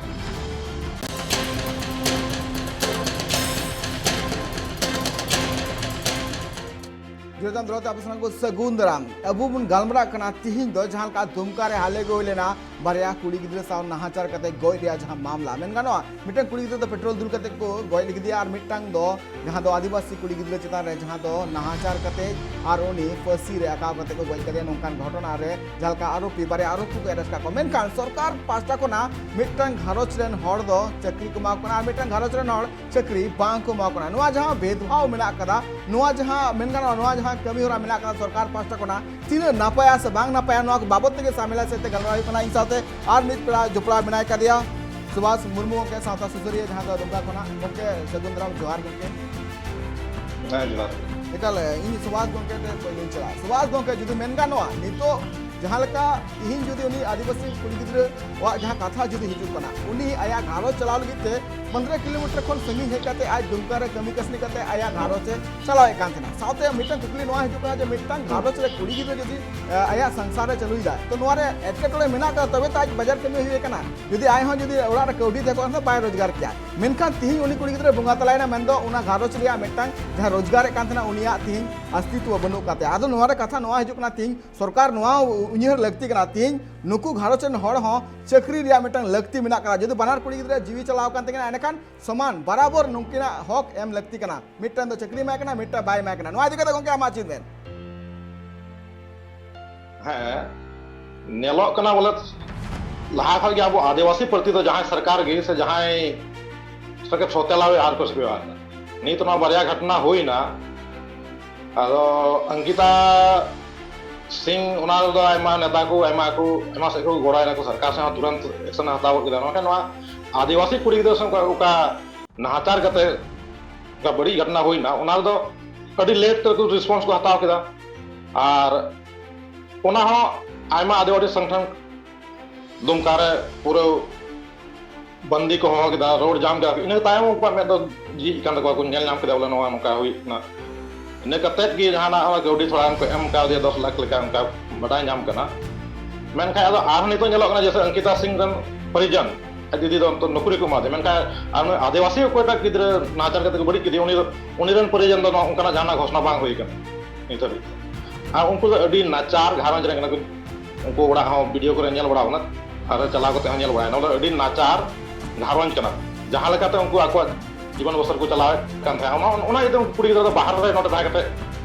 ᱡᱚᱡᱟᱢ ᱫᱨᱚᱛ ᱟᱯᱮ ᱥᱟᱱᱟᱢ ᱠᱚ ᱥᱟᱹᱜᱩᱱ ᱫᱟᱨᱟᱢ᱾ ᱟᱵᱚ ᱵᱚᱱ ᱜᱟᱞᱢᱟᱨᱟᱜ ᱠᱟᱱᱟ ᱛᱤᱦᱤᱧ ᱫᱚ ᱡᱟᱦᱟᱸ ᱞᱮᱠᱟ ᱫᱩᱢᱠᱟ ᱨᱮ ᱦᱟᱞᱮ ᱜᱮ ᱦᱩᱭ ᱞᱮᱱᱟ, ᱵᱟᱨᱭᱟ ᱠᱩᱲᱤ ᱜᱤᱫᱽᱨᱟᱹ ᱥᱟᱶ ᱱᱟᱦᱟᱪᱟᱨ ᱠᱟᱛᱮ ᱜᱚᱡ ᱨᱮᱭᱟᱜ ᱡᱟᱦᱟᱸ ᱢᱟᱢᱞᱟ ᱢᱮᱱ ᱜᱟᱱᱚᱜᱼᱟ, ᱢᱤᱫᱴᱟᱝ ᱠᱩᱲᱤ ᱜᱤᱫᱽᱨᱟᱹ ᱫᱚ ᱯᱮᱴᱨᱳᱞ ᱫᱩᱞ ᱠᱟᱛᱮ ᱠᱚ ᱜᱚᱡ ᱞᱮᱠᱮᱫᱮᱭᱟ ᱟᱨ ᱢᱤᱫᱴᱟᱝ ᱫᱚ ᱡᱟᱦᱟᱸ ᱫᱚ ᱟᱹᱫᱤᱵᱟᱹᱥᱤ ᱠᱩᱲᱤ ᱜᱤᱫᱽᱨᱟᱹ ᱪᱮᱛᱟᱱ ᱨᱮ ᱡᱟᱦᱟᱸ ᱫᱚ ᱱᱟᱦᱟᱪᱟᱨ ᱠᱟᱛᱮ ᱟᱨ ᱩᱱᱤ ᱯᱷᱟᱹᱥᱤ ᱨᱮ ᱟᱠᱟᱣ ᱠᱟᱛᱮ ᱠᱚ ᱜᱚᱡ ᱠᱟᱫᱮᱭᱟ᱾ ᱱᱚᱝᱠᱟᱱ ᱜᱷᱚᱴᱚᱱᱟ ᱨᱮ ᱡᱟᱦᱟᱸ ᱞᱮᱠᱟ ᱟᱨᱳᱯᱤ, ᱵᱟᱨᱭᱟ ᱟᱨᱳᱯᱤ ᱠᱚ arrest ᱠᱟᱜ ᱠᱚᱣᱟ, ᱢᱮᱱᱠᱷᱟᱱ ᱥᱚᱨᱠᱟᱨ ᱯᱟᱥᱴᱟ ᱠᱷᱚᱱᱟᱜ ᱢᱤᱫᱴᱟᱝ ᱜᱷᱟᱨᱚᱸᱡᱽ ᱨᱮᱱ ᱦᱚᱲ ᱫᱚ ᱪᱟᱹᱠᱨᱤ ᱠᱚ ᱮᱢᱟ ᱠᱚ ᱠᱟᱱᱟ ᱟᱨ ᱢᱤᱫᱴᱟᱝ ᱜᱷᱟᱨᱚᱸᱡᱽ ᱨᱮᱱ ᱦᱚᱲ ᱪᱟᱹᱠᱨᱤ ᱵᱟᱝ ᱠᱚ ᱮᱢᱟ ᱠᱚ ᱠᱟᱱᱟ᱾ ᱱᱚᱣᱟ ᱡᱟᱦᱟᱸ ᱵᱷᱮᱫᱽᱵᱷᱟᱣ ᱢᱮᱱᱟᱜ ᱠᱟᱫᱟ, ᱱᱚᱣᱟ ᱡᱟᱦᱟᱸ ᱢᱮᱱ ᱜᱟᱱᱚᱜᱼᱟ, ᱱᱚᱣᱟ ᱡᱟᱦᱟᱸ ᱠᱟᱹᱢᱤ ᱦᱚᱨᱟ ᱢᱮᱱᱟᱜ ᱠᱟᱫᱟ ᱥᱚᱨᱠᱟᱨ ᱯᱟᱥᱴᱟ ᱠᱷᱚᱱᱟᱜ, ᱛᱤᱱᱟᱹᱜ ᱱᱟᱯᱟᱭᱟ ᱥᱮ ᱵᱟᱝ ᱱᱟᱯᱟᱭᱟ, ᱱᱚᱣᱟ ᱠᱚ ᱵᱟᱵᱚᱫ ᱛᱮᱜᱮ ᱥᱟᱢᱮᱞᱟ ᱥᱮᱫ ᱛᱮ ᱜᱟᱞᱢᱟᱨᱟᱣ ᱦᱩᱭᱩᱜ ᱠᱟᱱᱟ᱾ ᱤᱧ ᱥᱟᱶᱛᱮ ᱟᱨ ᱢᱤᱫ ᱯᱮᱲᱟ ᱡᱚᱯᱲᱟᱣ ᱢᱮᱱᱟᱭ ᱠᱟᱫᱮᱭᱟ, ᱥᱩᱵᱷᱟᱥ ᱢᱩᱨᱢᱩ ᱜᱚᱢᱠᱮ, ᱥᱟᱶᱛᱟ ᱥᱩᱥᱟᱹᱨᱤᱭᱟᱹ, ᱡᱟᱦᱟᱸ ᱫᱚ ᱫᱩᱢᱠᱟ ᱠᱷᱚᱱᱟᱜ᱾ ᱜᱚᱢᱠᱮ, ᱥᱟᱹᱜᱩᱱ ᱫᱟᱨᱟᱢ, ᱡᱚᱦᱟᱨ ᱜᱚᱢᱠᱮ᱾ ᱦᱮᱸ, ᱡᱚᱦᱟᱨ᱾ ᱮᱠᱟᱞ, ᱤᱧ ᱥᱩᱵᱷᱟᱥ ᱜᱚᱢᱠᱮ ᱴᱷᱮᱱ ᱯᱳᱭᱞᱳᱧ ᱪᱟᱞᱟᱜᱼᱟ᱾ ᱥᱩᱵᱷᱟᱥ ᱜᱚᱢᱠᱮ, ᱡᱩᱫᱤ ᱢᱮᱱ ᱜᱟᱱᱚᱜᱼᱟ, ᱱᱤᱛᱚᱜ ᱡᱟᱦᱟᱸ ᱞᱮᱠᱟ ᱛᱤᱦᱤᱧ ᱡᱩᱫᱤ ᱩᱱᱤ ᱟᱹᱫᱤᱵᱟᱹᱥᱤ ᱠᱩᱲᱤ ᱜᱤᱫᱽᱨᱟᱹ ᱟᱜ ᱡᱟᱦᱟᱸ ᱠᱟᱛᱷᱟ ᱡᱩᱫᱤ ᱦᱤᱡᱩᱜ ᱠᱟᱱᱟ, ᱩᱱᱤ ᱟᱭᱟᱜ ᱜᱷᱟᱨᱚᱸᱡᱽ ᱪᱟᱞᱟᱣ ᱞᱟᱹᱜᱤᱫ ᱛᱮ ᱯᱚᱱᱨᱚ ᱠᱤᱞᱳᱢᱤᱴᱟᱨ ᱠᱷᱚᱱ ᱥᱟᱺᱜᱤᱧ ᱦᱮᱡ ᱠᱟᱛᱮ ᱟᱡ ᱫᱩᱢᱠᱟ ᱨᱮ ᱠᱟᱹᱢᱤ ᱠᱟᱹᱥᱱᱤ ᱠᱟᱛᱮ ᱟᱭᱟᱜ ᱜᱷᱟᱨᱚᱸᱡᱽ ᱮ ᱪᱟᱞᱟᱣᱮᱫ ᱠᱟᱱ ᱛᱟᱦᱮᱱᱟ᱾ ᱥᱟᱶᱛᱮ ᱢᱤᱫᱴᱟᱝ ᱠᱩᱠᱞᱤ ᱱᱚᱣᱟ ᱦᱤᱡᱩᱜ ᱠᱟᱱᱟ ᱡᱮ ᱢᱤᱫᱴᱟᱝ ᱜᱷᱟᱨᱚᱸᱡᱽ ᱨᱮ ᱠᱩᱲᱤ ᱜᱤᱫᱽᱨᱟᱹ ᱡᱩᱫᱤ, ᱮ, ᱟᱭᱟᱜ ᱥᱚᱝᱥᱟᱨ ᱮ ᱪᱟᱹᱞᱩᱭᱮᱫᱟ, ᱛᱚ ᱱᱚᱣᱟ ᱨᱮ ᱮᱴᱠᱮᱴᱚᱬᱮ ᱢᱮᱱᱟᱜ ᱠᱟᱫᱟ, ᱛᱚᱵᱮ ᱛᱚ ᱟᱡ ᱵᱟᱡᱟᱨ ᱠᱟᱹᱢᱤ ᱦᱩᱭ ᱠᱟᱱᱟ᱾ ᱡᱩᱫᱤ ᱟᱡ ᱦᱚᱸ ᱡᱩᱫᱤ ᱚᱲᱟᱜ ᱨᱮ ᱠᱟᱹᱣᱰᱤ ᱛᱟᱦᱮᱸ ᱠᱚᱜᱼᱟ, ᱮᱱᱠᱷᱟᱱ ᱵᱟᱭ ᱨᱳᱡᱽᱜᱟᱨ ᱠᱮᱭᱟ᱾ ᱢᱮᱱᱠᱷᱟᱱ ᱛᱤᱦᱤᱧ ᱩᱱᱤ ᱠᱩᱲᱤ ᱜᱤᱫᱽᱨᱟᱹ ᱵᱚᱸᱜᱟ ᱛᱟᱞᱟᱭᱮᱱᱟ, ᱢᱮᱱᱫᱚ ᱚᱱᱟ ᱜᱷᱟᱨᱚᱸᱡᱽ ᱨᱮᱭᱟᱜ ᱢᱤᱫᱴᱟᱝ ᱡᱟᱦᱟᱸ ᱨᱳᱡᱽᱜᱟᱨᱮᱫ ᱠᱟᱱ ᱛᱟᱦᱮᱱᱟ, ᱩᱱᱤᱭᱟᱜ ᱛᱤᱦᱤᱧ ᱚᱥᱛᱤᱛᱣᱚ ᱵᱟᱹᱱᱩᱜ ᱠᱟᱫ ᱛᱟᱭᱟ᱾ ᱟᱫᱚ ᱱᱚᱣᱟ ᱨᱮ ᱠᱟᱛᱷᱟ ᱱᱚᱣᱟ ᱦᱤᱡᱩᱜ ᱠᱟᱱᱟ, ᱛᱤᱦᱤᱧ ᱥᱚᱨᱠᱟᱨ ᱱᱚᱣᱟ ᱩᱭᱦᱟᱹᱨ ᱞᱟᱹᱠᱛᱤ ᱠᱟᱱᱟ, ᱛᱤᱦᱤᱧ ᱱᱩᱠᱩ ᱜᱷᱟᱨᱚᱸᱡᱽ ᱨᱮᱱ ᱦᱚᱲ ᱦᱚᱸ ᱪᱟᱹᱠᱨᱤ ᱨᱮᱭᱟᱜ ᱢᱤᱫᱴᱟᱝ ᱞᱟᱹᱠᱛᱤ ᱢᱮᱱᱟᱜ ᱠᱟᱫᱟ᱾ ᱡᱩᱫᱤ ᱵᱟᱱᱟᱨ ᱠᱩᱲᱤ ᱜᱤᱫᱽᱨᱟᱹ ᱡᱤᱣᱤ ᱪᱟᱞᱟᱣ ᱟᱠᱟᱱ ᱛᱟᱹᱠᱤᱱᱟ, ᱮᱸᱰᱮᱠᱷᱟᱱ ᱥᱚᱢᱟᱱ ᱵᱟᱨᱟᱵᱚᱨ ᱱᱩᱠᱤᱱᱟᱜ ᱦᱚᱠ ᱮᱢ ᱞᱟᱹᱠᱛᱤ ᱠᱟᱱᱟ᱾ ᱢᱤᱫᱴᱟᱝ ᱫᱚ ᱪᱟᱹᱠᱨᱤ ᱮᱢᱟᱭ ᱠᱟᱱᱟ, ᱢᱤᱫᱴᱟᱝ ᱵᱟᱭ ᱮᱢᱟᱭ ᱠᱟᱱᱟ᱾ ᱱᱚᱣᱟ ᱤᱫᱤ ᱠᱟᱛᱮ ᱜᱚᱢᱠᱮ, ᱟᱢᱟᱜ ᱪᱮᱫ ᱢᱮᱱ? ᱦᱮᱸ, ᱧᱮᱞᱚᱜ ᱠᱟᱱᱟ ᱵᱚᱞᱮ, ᱞᱟᱦᱟ ᱠᱷᱚᱱ ᱜᱮ ᱟᱵᱚ ᱟᱹᱫᱤᱵᱟᱹᱥᱤ ᱯᱟᱹᱨᱴᱤ ᱫᱚ ᱡᱟᱦᱟᱸᱭ ᱥᱚᱨᱠᱟᱨ ᱜᱮ ᱥᱮ ᱡᱟᱦᱟᱸᱭ ᱥᱚᱨᱠᱟᱨ ᱥᱚᱛᱮᱞᱟᱣᱮ ᱟᱨ ᱠᱚ ᱥᱮᱵᱮᱣᱟ ᱠᱟᱱᱟ᱾ ᱱᱤᱛ ᱱᱚᱣᱟ ᱵᱟᱨᱭᱟ ᱜᱷᱚᱴᱚᱱᱟ ᱦᱩᱭᱱᱟ, ᱟᱫᱚ ᱚᱝᱠᱤᱛᱟ ᱥᱤᱝ ᱚᱱᱟ ᱨᱮᱫᱚ ᱟᱭᱢᱟ ᱱᱮᱛᱟ ᱠᱚ, ᱟᱭᱢᱟ ᱠᱚ, ᱟᱭᱢᱟ ᱥᱮᱫ ᱠᱚ ᱜᱚᱲᱚᱭᱮᱱᱟ ᱠᱚ, ᱥᱚᱨᱠᱟᱨ ᱥᱮᱫ ᱦᱚᱸ ᱛᱩᱨᱟᱱᱛ action ᱮ ᱦᱟᱛᱟᱣ ᱜᱚᱫ ᱠᱮᱫᱟ᱾ ᱢᱮᱱᱠᱷᱟᱱ ᱱᱚᱣᱟ ᱟᱹᱫᱤᱵᱟᱹᱥᱤ ᱠᱩᱲᱤ ᱜᱤᱫᱽᱨᱟᱹ ᱥᱮ ᱚᱠᱟ, ᱚᱠᱟ ᱱᱟᱦᱟᱪᱟᱨ ᱠᱟᱛᱮ ᱚᱱᱠᱟ ᱵᱟᱹᱲᱤᱡ ᱜᱷᱚᱴᱚᱱᱟ ᱦᱩᱭᱱᱟ, ᱚᱱᱟ ᱨᱮᱫᱚ ᱟᱹᱰᱤ late ᱛᱮᱠᱚ response ᱠᱚ ᱦᱟᱛᱟᱣ ᱠᱮᱫᱟ᱾ ᱟᱨ ᱚᱱᱟ ᱦᱚᱸ ᱟᱭᱢᱟ ᱟᱹᱫᱤᱵᱟᱹᱥᱤ ᱥᱚᱝᱜᱚᱴᱷᱚᱱ ᱫᱩᱢᱠᱟ ᱨᱮ ᱯᱩᱨᱟᱹ ᱵᱟᱱᱫᱤ ᱠᱚ ᱦᱚᱦᱚ ᱠᱮᱫᱟ, road jam ᱠᱮᱫᱟ᱾ ᱤᱱᱟᱹ ᱛᱟᱭᱚᱢ ᱩᱱᱠᱩᱣᱟᱜ ᱢᱮᱫ ᱫᱚ ᱡᱷᱤᱡ ᱠᱟᱱ ᱛᱟᱠᱚᱣᱟ, ᱠᱚ ᱧᱮᱞ ᱧᱟᱢ ᱠᱮᱫᱟ ᱵᱚᱞᱮ ᱱᱚᱣᱟ ᱱᱚᱝᱠᱟ ᱦᱩᱭᱩᱜ ᱠᱟᱱᱟ᱾ ᱤᱱᱟᱹ ᱠᱟᱛᱮᱫ ᱜᱮ ᱡᱟᱦᱟᱱᱟᱜ ᱚᱱᱟ ᱠᱟᱹᱣᱰᱤ ᱛᱷᱚᱲᱟ ᱠᱚ ᱮᱢ ᱠᱟᱣᱫᱮᱭᱟ, ᱫᱚᱥ ᱞᱟᱠᱷ ᱞᱮᱠᱟ ᱚᱱᱠᱟ ᱵᱟᱰᱟᱭ ᱧᱟᱢ ᱠᱟᱱᱟ᱾ ᱢᱮᱱᱠᱷᱟᱱ ᱟᱫᱚ ᱟᱨᱦᱚᱸ ᱱᱤᱛᱚᱜ ᱧᱮᱞᱚᱜ ᱠᱟᱱᱟ, ᱡᱮᱭᱥᱮ ᱚᱝᱠᱤᱛᱟ ᱥᱤᱝ ᱨᱮᱱ ᱯᱚᱨᱤᱡᱚᱱ, ᱟᱡ ᱫᱤᱫᱤ ᱫᱚ ᱱᱚᱠᱨᱤ ᱠᱚ ᱮᱢᱟ ᱫᱮᱭᱟ, ᱢᱮᱱᱠᱷᱟᱱ ᱟᱨ ᱩᱱᱤ ᱟᱹᱫᱤᱵᱟᱹᱥᱤ ᱚᱠᱚᱭᱴᱟᱜ ᱜᱤᱫᱽᱨᱟᱹ ᱱᱟᱦᱟᱪᱟᱨ ᱠᱟᱛᱮ ᱠᱚ ᱵᱟᱹᱲᱤᱡ ᱠᱮᱫᱮᱭᱟ, ᱩᱱᱤ ᱫᱚ, ᱩᱱᱤ ᱨᱮᱱ ᱯᱚᱨᱤᱡᱚᱱ ᱫᱚ ᱱᱚᱣᱟ ᱚᱱᱠᱟᱱᱟᱜ ᱡᱟᱦᱟᱱᱟᱜ ᱜᱷᱳᱥᱱᱟ ᱵᱟᱝ ᱦᱩᱭ ᱠᱟᱱᱟ᱾ ᱱᱤᱛ ᱦᱟᱹᱵᱤᱡ᱾ ᱟᱨ ᱩᱱᱠᱩ ᱫᱚ ᱟᱹᱰᱤ ᱱᱟᱪᱟᱨ ᱜᱷᱟᱨᱚᱸᱡᱽ ᱨᱮᱱ ᱠᱟᱱᱟ ᱠᱚ᱾ ᱩᱱᱠᱩ ᱚᱲᱟᱜ ᱦᱚᱸ ᱵᱷᱤᱰᱤᱭᱳ ᱠᱚᱨᱮ ᱧᱮᱞ ᱵᱟᱲᱟ ᱟᱠᱟᱱᱟ, ᱟᱨ ᱪᱟᱞᱟᱣ ᱠᱟᱛᱮ ᱦᱚᱸ ᱧᱮᱞ ᱵᱟᱲᱟᱭᱮᱱᱟ᱾ ᱚᱱᱟ ᱫᱚ ᱟᱹᱰᱤ ᱱᱟᱪᱟᱨ ᱜᱷᱟᱨᱚᱸᱡᱽ ᱠᱟᱱᱟ᱾ ᱡᱟᱦᱟᱸ ᱞᱮᱠᱟᱛᱮ ᱩᱱᱠᱩ ᱟᱠᱚᱣᱟᱜ ᱡᱤᱵᱚᱱ ᱵᱚᱥᱚᱨ ᱠᱚ ᱪᱟᱞᱟᱣᱮᱫ ᱠᱟᱱ ᱛᱟᱦᱮᱸᱫ, ᱚᱱᱟ, ᱚᱱᱟ ᱤᱭᱟᱹᱛᱮ ᱩᱱᱠᱩ ᱠᱩᱲᱤ ᱜᱤᱫᱽᱨᱟᱹ ᱫᱚ ᱵᱟᱦᱨᱮ ᱨᱮ ᱱᱚᱰᱮ ᱛᱟᱦᱮᱸ ᱠᱟᱛᱮ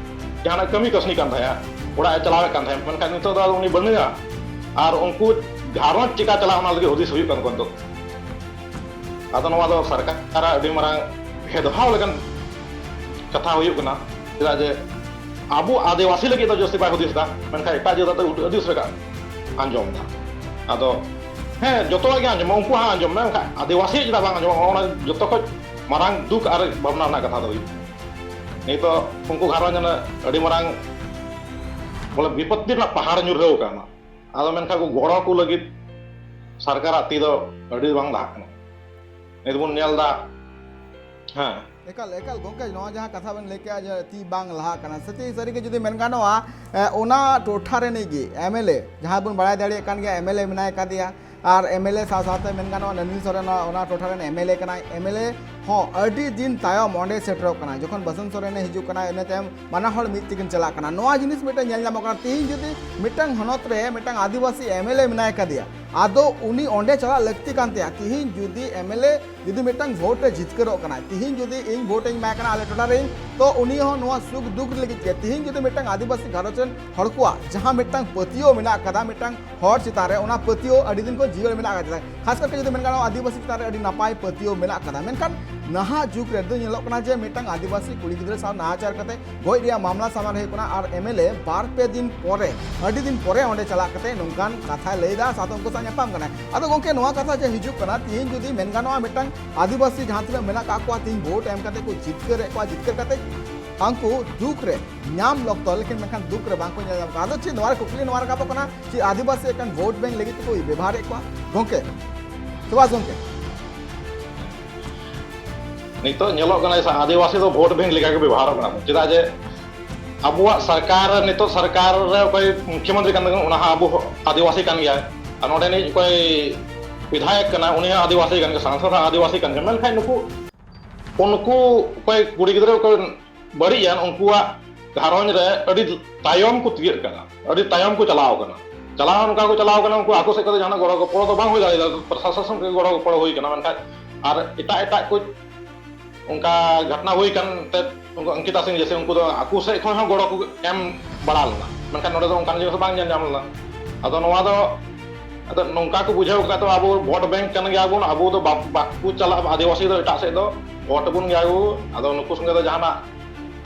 ᱡᱟᱦᱟᱱᱟᱜ ᱠᱟᱹᱢᱤ ᱠᱟᱹᱥᱱᱤ ᱠᱟᱱ ᱛᱟᱦᱮᱸᱫ, ᱚᱲᱟᱜ ᱮ ᱪᱟᱞᱟᱣᱮᱫ ᱠᱟᱱ ᱛᱟᱦᱮᱸᱫ᱾ ᱢᱮᱱᱠᱷᱟᱱ ᱱᱤᱛᱚᱜ ᱫᱚ ᱟᱫᱚ ᱩᱱᱤ ᱵᱟᱹᱱᱩᱭᱟ᱾ ᱟᱨ ᱩᱱᱠᱩ ᱜᱷᱟᱨᱚᱸᱡᱽ ᱪᱮᱠᱟ ᱪᱟᱞᱟᱜ, ᱚᱱᱟ ᱞᱟᱹᱜᱤᱫ ᱦᱩᱫᱤᱥ ᱦᱩᱭᱩᱜ ᱠᱟᱱ ᱛᱟᱠᱚᱣᱟ ᱱᱤᱛᱚᱜ᱾ ᱟᱫᱚ ᱱᱚᱣᱟ ᱫᱚ ᱥᱚᱨᱠᱟᱨᱟᱜ ᱟᱹᱰᱤ ᱢᱟᱨᱟᱝ ᱵᱷᱮᱫᱽᱵᱷᱟᱣ ᱞᱮᱠᱟᱱ ᱠᱟᱛᱷᱟ ᱦᱩᱭᱩᱜ ᱠᱟᱱᱟ᱾ ᱪᱮᱫᱟᱜ ᱡᱮ ᱟᱵᱚ ᱟᱹᱫᱤᱵᱟᱹᱥᱤ ᱞᱟᱹᱜᱤᱫ ᱫᱚ ᱡᱟᱹᱥᱛᱤ ᱵᱟᱭ ᱦᱩᱫᱤᱥ ᱮᱫᱟ, ᱢᱮᱱᱠᱷᱟᱱ ᱮᱴᱟᱜ ᱡᱟᱹᱛ ᱫᱚ ᱟᱹᱫᱤᱵᱟᱹᱥᱤ ᱞᱮᱠᱟ ᱟᱸᱡᱚᱢ ᱮᱫᱟ᱾ ᱟᱫᱚ ᱦᱮᱸ, ᱡᱚᱛᱚᱣᱟᱜ ᱜᱮ ᱟᱸᱡᱚᱢᱚᱜ, ᱩᱱᱠᱩ ᱦᱚᱸ ᱟᱸᱡᱚᱢ ᱢᱮ, ᱢᱮᱱᱠᱷᱟᱱ ᱟᱹᱫᱤᱵᱟᱹᱥᱤ ᱪᱮᱫᱟᱜ ᱵᱟᱝ ᱟᱸᱡᱚᱢᱚᱜᱼᱟ? ᱚᱱᱟ ᱡᱚᱛᱚ ᱠᱷᱚᱡ ᱢᱟᱨᱟᱝ ᱫᱩᱠ ᱟᱨ ᱵᱷᱟᱵᱽᱱᱟ ᱨᱮᱱᱟᱜ ᱠᱟᱛᱷᱟ ᱫᱚ ᱦᱩᱭᱩᱜ ᱠᱟᱱᱟ᱾ ᱱᱤᱛᱚᱜ ᱩᱱᱠᱩ ᱜᱷᱟᱨᱚᱸᱡᱽ ᱨᱮ ᱟᱹᱰᱤ ᱢᱟᱨᱟᱝ ᱵᱚᱞᱮ ᱵᱤᱯᱚᱛᱛᱤ ᱨᱮᱱᱟᱜ ᱯᱟᱦᱟᱲ ᱧᱩᱨᱦᱟᱹᱣ ᱟᱠᱟᱱᱟ᱾ ᱟᱫᱚ ᱢᱮᱱᱠᱷᱟᱱ ᱠᱚ ᱜᱚᱲᱚ ᱠᱚ ᱞᱟᱹᱜᱤᱫ ᱥᱚᱨᱠᱟᱨᱟᱜ ᱛᱤ ᱫᱚ ᱟᱹᱰᱤ ᱵᱟᱝ ᱞᱟᱦᱟᱜ ᱠᱟᱱᱟ᱾ ᱱᱤᱛ ᱵᱚᱱ ᱧᱮᱞ ᱮᱫᱟ, ᱦᱮᱸ᱾ ᱮᱠᱟᱞ, ᱮᱠᱟᱞ ᱜᱚᱝᱠᱮ, ᱱᱚᱣᱟ ᱡᱟᱦᱟᱸ ᱠᱟᱛᱷᱟ ᱵᱮᱱ ᱞᱟᱹᱭ ᱠᱮᱜᱼᱟ ᱡᱮ ᱛᱤ ᱵᱟᱝ ᱞᱟᱦᱟᱜ ᱠᱟᱱᱟ, ᱥᱟᱹᱨᱤ, ᱥᱟᱹᱨᱤ ᱜᱮ ᱡᱩᱫᱤ ᱢᱮᱱ ᱜᱟᱱᱚᱜᱼᱟ, ᱮ, ᱚᱱᱟ ᱴᱚᱴᱷᱟ ᱨᱤᱱᱤᱡ ᱜᱮ ᱮᱢ ᱮᱞ ᱮ, ᱡᱟᱦᱟᱸ ᱵᱚᱱ ᱵᱟᱲᱟᱭ ᱫᱟᱲᱮᱭᱟᱜ ᱠᱟᱱ ᱜᱮᱭᱟ, ᱮᱢ ᱮᱞ ᱮ ᱢᱮᱱᱟᱭ ᱠᱟᱫᱮᱭᱟ, ᱟᱨ ᱮᱢ ᱮᱞ ᱮ ᱥᱟᱶ ᱥᱟᱶᱛᱮ ᱢᱮᱱ ᱜᱟᱱᱚᱜᱼᱟ, ᱱᱟᱹᱱᱤᱞ ᱥᱚᱨᱮᱱ ᱚᱱᱟ, ᱚᱱᱟ ᱴᱚᱴᱷᱟ ᱨᱮᱱ ᱮᱢ ᱮᱞ ᱮ ᱠᱟᱱᱟᱭ᱾ ᱮᱢ ᱮᱞ ᱮ ᱦᱚᱸ ᱟᱹᱰᱤ ᱫᱤᱱ ᱛᱟᱭᱚᱢ ᱚᱸᱰᱮ ᱥᱮᱴᱮᱨᱚᱜ ᱠᱟᱱᱟ᱾ ᱡᱚᱠᱷᱚᱱ ᱵᱟᱥᱚᱱᱛ ᱥᱚᱨᱮᱱᱮ ᱦᱤᱡᱩᱜ ᱠᱟᱱᱟ, ᱤᱱᱟᱹ ᱛᱟᱭᱚᱢ ᱵᱟᱱᱟ ᱦᱚᱲ ᱢᱤᱫ ᱛᱮᱠᱤᱱ ᱪᱟᱞᱟᱜ ᱠᱟᱱᱟ᱾ ᱱᱚᱣᱟ ᱡᱤᱱᱤᱥ ᱢᱤᱫᱴᱟᱝ ᱧᱮᱞ ᱧᱟᱢᱚᱜ ᱠᱟᱱᱟ᱾ ᱛᱤᱦᱤᱧ ᱡᱩᱫᱤ ᱢᱤᱫᱴᱟᱝ ᱦᱚᱱᱚᱛ ᱨᱮ ᱢᱤᱫᱴᱟᱝ ᱟᱹᱫᱤᱵᱟᱹᱥᱤ ᱮᱢ ᱮᱞ ᱮ ᱢᱮᱱᱟᱭ ᱠᱟᱫᱮᱭᱟ, ᱟᱫᱚ ᱩᱱᱤ ᱚᱸᱰᱮ ᱪᱟᱞᱟᱜ ᱞᱟᱹᱠᱛᱤ ᱠᱟᱱ ᱛᱟᱭᱟ᱾ ᱛᱤᱦᱤᱧ ᱡᱩᱫᱤ ᱮᱢ ᱮᱞ ᱮ ᱡᱩᱫᱤ ᱢᱤᱫᱴᱟᱝ ᱵᱷᱳᱴ ᱨᱮ ᱡᱤᱛᱠᱟᱹᱨᱚᱜ ᱠᱟᱱᱟᱭ, ᱛᱤᱦᱤᱧ ᱡᱩᱫᱤ ᱤᱧ ᱵᱷᱳᱴ ᱤᱧ ᱮᱢᱟᱭ ᱠᱟᱱᱟ ᱟᱞᱮ ᱴᱚᱴᱷᱟ ᱨᱮᱱ, ᱛᱚ ᱩᱱᱤ ᱦᱚᱸ ᱱᱚᱣᱟ ᱥᱩᱠ ᱫᱩᱠ ᱞᱟᱹᱜᱤᱫ ᱜᱮ, ᱛᱤᱦᱤᱧ ᱡᱩᱫᱤ ᱢᱤᱫᱴᱟᱝ ᱟᱹᱫᱤᱵᱟᱹᱥᱤ ᱜᱷᱟᱨᱚᱸᱡᱽ ᱨᱮᱱ ᱦᱚᱲ ᱠᱚᱣᱟᱜ ᱡᱟᱦᱟᱸ ᱢᱤᱫᱴᱟᱝ ᱯᱟᱹᱛᱭᱟᱹᱣ ᱢᱮᱱᱟᱜ ᱠᱟᱫᱟ, ᱢᱤᱫᱴᱟᱝ ᱦᱚᱲ ᱪᱮᱛᱟᱱ ᱨᱮ ᱚᱱᱟ ᱯᱟᱹᱛᱭᱟᱹᱣ ᱟᱹᱰᱤ ᱫᱤᱱ ᱠᱷᱚᱱ ᱡᱤᱭᱟᱹᱲ ᱢᱮᱱᱟᱜ ᱟᱠᱟᱫᱟ᱾ ᱠᱷᱟᱥ ᱠᱟᱨᱛᱮ ᱡᱩᱫᱤ ᱢᱮᱱ ᱜᱟᱱᱚᱜᱼᱟ, ᱟᱹᱫᱤᱵᱟᱹᱥᱤ ᱪᱮᱛᱟᱱ ᱨᱮ ᱟᱹᱰᱤ ᱱᱟᱯᱟᱭ ᱯᱟᱹᱛᱭᱟᱹᱣ ᱢᱮᱱᱟᱜ ᱟᱠᱟᱫᱟ᱾ ᱢᱮᱱᱠᱷᱟᱱ ᱱᱟᱦᱟᱜ ᱡᱩᱜᱽ ᱨᱮᱫᱚ ᱧᱮᱞᱚᱜ ᱠᱟᱱᱟ ᱡᱮ ᱢᱤᱫᱴᱟᱝ ᱟᱹᱫᱤᱵᱟᱹᱥᱤ ᱠᱩᱲᱤ ᱜᱤᱫᱽᱨᱟᱹ ᱥᱟᱶ ᱱᱟᱦᱟᱪᱟᱨ ᱠᱟᱛᱮ ᱜᱚᱡ ᱨᱮᱭᱟᱜ ᱢᱟᱢᱞᱟ ᱥᱟᱢᱟᱝ ᱨᱮ ᱦᱩᱭᱩᱜ ᱠᱟᱱᱟ᱾ ᱟᱨ ᱮᱢ ᱮᱞ ᱮ ᱵᱟᱨ ᱯᱮ ᱫᱤᱱ ᱯᱚᱨᱮ, ᱟᱹᱰᱤ ᱫᱤᱱ ᱯᱚᱨᱮ ᱚᱸᱰᱮ ᱪᱟᱞᱟᱜ ᱠᱟᱛᱮ ᱱᱚᱝᱠᱟᱱ ᱠᱟᱛᱷᱟᱭ ᱞᱟᱹᱭ ᱮᱫᱟ, ᱥᱟᱶᱛᱮ ᱩᱱᱠᱩ ᱥᱟᱶ ᱧᱟᱯᱟᱢ ᱠᱟᱱᱟᱭ᱾ ᱟᱫᱚ ᱜᱚᱝᱠᱮ, ᱱᱚᱣᱟ ᱠᱟᱛᱷᱟ ᱡᱮ ᱦᱤᱡᱩᱜ ᱠᱟᱱᱟ, ᱛᱤᱦᱤᱧ ᱡᱩᱫᱤ ᱢᱮᱱ ᱜᱟᱱᱚᱜᱼᱟ, ᱢᱤᱫᱴᱟᱝ ᱟᱹᱫᱤᱵᱟᱹᱥᱤ ᱡᱟᱦᱟᱸ ᱛᱤᱱᱟᱹᱜ ᱢᱮᱱᱟᱜ ᱠᱟᱜ ᱠᱚᱣᱟ, ᱛᱤᱦᱤᱧ ᱵᱷᱳᱴ ᱮᱢ ᱠᱟᱛᱮ ᱠᱚ ᱡᱤᱛᱠᱟᱹᱨᱮᱫ ᱠᱚᱣᱟ, ᱡᱤᱛᱠᱟᱹᱨ ᱠᱟᱛᱮ ᱩᱱᱠᱩ ᱫᱩᱠ ᱨᱮ ᱧᱟᱢ ᱚᱠᱛᱚ, ᱞᱮᱠᱤᱱ ᱢᱮᱱᱠᱷᱟᱱ ᱫᱩᱠ ᱨᱮ ᱵᱟᱝᱠᱚ ᱧᱮᱞ ᱧᱟᱢ ᱠᱟᱱᱟ᱾ ᱟᱫᱚ ᱪᱮᱫ ᱱᱚᱣᱟ ᱨᱮ ᱠᱩᱠᱞᱤ ᱱᱚᱣᱟ ᱨᱟᱠᱟᱵᱚᱜ ᱠᱟᱱᱟ, ᱪᱮᱫ ᱟᱹᱫᱤᱵᱟᱹᱥᱤ ᱮᱠᱮᱱ ᱵᱷᱳᱴ ᱵᱮᱝᱠ ᱞᱟᱹᱜᱤᱫ ᱛᱮᱠᱚ ᱵᱮᱵᱷᱟᱨᱮᱫ ᱠᱚᱣᱟ ᱜᱚᱝᱠᱮ? ᱥᱩᱵᱷᱟᱥ ᱜᱚᱝᱠᱮ, ᱱᱤᱛᱚᱜ ᱧᱮᱞᱚᱜ ᱠᱟᱱᱟ ᱡᱮ ᱟᱹᱫᱤᱵᱟᱹᱥᱤ ᱫᱚ ᱵᱷᱳᱴ ᱵᱮᱝᱠ ᱞᱮᱠᱟ ᱜᱮ ᱵᱮᱵᱚᱦᱟᱨᱚᱜ ᱠᱟᱱᱟ᱾ ᱪᱮᱫᱟᱜ ᱡᱮ ᱟᱵᱚᱣᱟᱜ ᱥᱚᱨᱠᱟᱨ, ᱱᱤᱛᱚᱜ ᱥᱚᱨᱠᱟᱨ ᱨᱮ ᱚᱠᱚᱭ ᱢᱩᱠᱷᱭᱚᱢᱚᱱᱛᱨᱤ ᱠᱟᱱ ᱛᱟᱵᱚᱱᱟ, ᱚᱱᱟ ᱦᱚᱸ ᱟᱵᱚ ᱟᱹᱫᱤᱵᱟᱹᱥᱤ ᱠᱟᱱ ᱜᱮᱭᱟᱭ᱾ ᱟᱨ ᱱᱚᱰᱮᱱᱤᱡ ᱚᱠᱚᱭ ᱵᱤᱫᱷᱟᱭᱚᱠ ᱠᱟᱱᱟ, ᱩᱱᱤ ᱦᱚᱸ ᱟᱹᱫᱤᱵᱟᱹᱥᱤ ᱠᱟᱱ ᱜᱮᱭᱟ, ᱥᱟᱝᱥᱚᱫ ᱦᱚᱸ ᱟᱹᱫᱤᱵᱟᱹᱥᱤ ᱠᱟᱱ ᱜᱮᱭᱟ᱾ ᱢᱮᱱᱠᱷᱟᱱ ᱱᱩᱠᱩ, ᱩᱱᱠᱩ ᱚᱠᱚᱭ ᱠᱩᱲᱤ ᱜᱤᱫᱽᱨᱟᱹ ᱚᱠᱚᱭ ᱵᱟᱹᱲᱤᱡ ᱮᱱ, ᱩᱱᱠᱩᱣᱟᱜ ᱜᱷᱟᱨᱚᱸᱡᱽ ᱨᱮ ᱟᱹᱰᱤ ᱛᱟᱭᱚᱢ ᱠᱚ ᱛᱤᱭᱟᱹᱜ ᱠᱟᱱᱟ, ᱟᱹᱰᱤ ᱛᱟᱭᱚᱢ ᱠᱚ ᱪᱟᱞᱟᱣ ᱠᱟᱱᱟ᱾ ᱪᱟᱞᱟᱣ ᱱᱚᱝᱠᱟ ᱠᱚ ᱪᱟᱞᱟᱣ ᱠᱟᱱᱟ, ᱩᱱᱠᱩ ᱟᱠᱚ ᱥᱮᱫ ᱠᱷᱚᱱ ᱫᱚ ᱡᱟᱦᱟᱱᱟᱜ ᱜᱚᱲᱚ ᱜᱚᱯᱚᱲᱚ ᱫᱚ ᱵᱟᱝ ᱦᱩᱭ ᱫᱟᱲᱮᱭᱟᱫᱟ, ᱯᱨᱚᱥᱟᱥᱚᱱ ᱥᱮᱫ ᱠᱷᱚᱱ ᱜᱚᱲᱚ ᱜᱚᱯᱚᱲᱚ ᱦᱩᱭ ᱠᱟᱱᱟ, ᱢᱮᱱᱠᱷᱟᱱ ᱟᱨ ᱮᱴᱟᱜ ᱮᱴᱟᱜ ᱠᱚ ᱚᱱᱠᱟ ᱜᱷᱚᱴᱱᱟ ᱦᱩᱭ ᱠᱟᱱ ᱛᱮ ᱩᱱᱠᱩ ᱚᱝᱠᱤᱛᱟ ᱥᱤᱝ ᱡᱮᱥᱮ ᱩᱱᱠᱩ ᱫᱚ ᱟᱠᱚ ᱥᱮᱫ ᱠᱷᱚᱱ ᱦᱚᱸ ᱜᱚᱲᱚ ᱠᱚ ᱮᱢ ᱵᱟᱲᱟ ᱞᱮᱱᱟ, ᱢᱮᱱᱠᱷᱟᱱ ᱱᱚᱰᱮ ᱫᱚ ᱚᱱᱠᱟᱱ ᱡᱤᱱᱤᱥ ᱵᱟᱝ ᱧᱮᱞ ᱧᱟᱢ ᱞᱮᱱᱟ᱾ ᱟᱫᱚ ᱱᱚᱣᱟ ᱫᱚ ᱟᱫᱚ ᱱᱚᱝᱠᱟ ᱠᱚ ᱵᱩᱡᱷᱟᱹᱣ ᱠᱟᱜ ᱛᱚ ᱟᱵᱚ ᱵᱷᱳᱴ ᱵᱮᱝᱠ ᱠᱟᱱ ᱜᱮᱭᱟ ᱵᱚᱱ, ᱟᱵᱚ ᱫᱚ ᱵᱟ-, ᱵᱟᱠᱚ ᱪᱟᱞᱟᱜᱼᱟ ᱟᱹᱫᱤᱵᱟᱹᱥᱤ ᱫᱚ ᱮᱴᱟᱜ ᱥᱮᱫ ᱫᱚ, ᱵᱷᱳᱴ ᱵᱚᱱ ᱜᱮᱭᱟ ᱵᱚ, ᱟᱫᱚ ᱱᱩᱠᱩ ᱥᱚᱸᱜᱮ ᱫᱚ ᱡᱟᱦᱟᱱᱟᱜ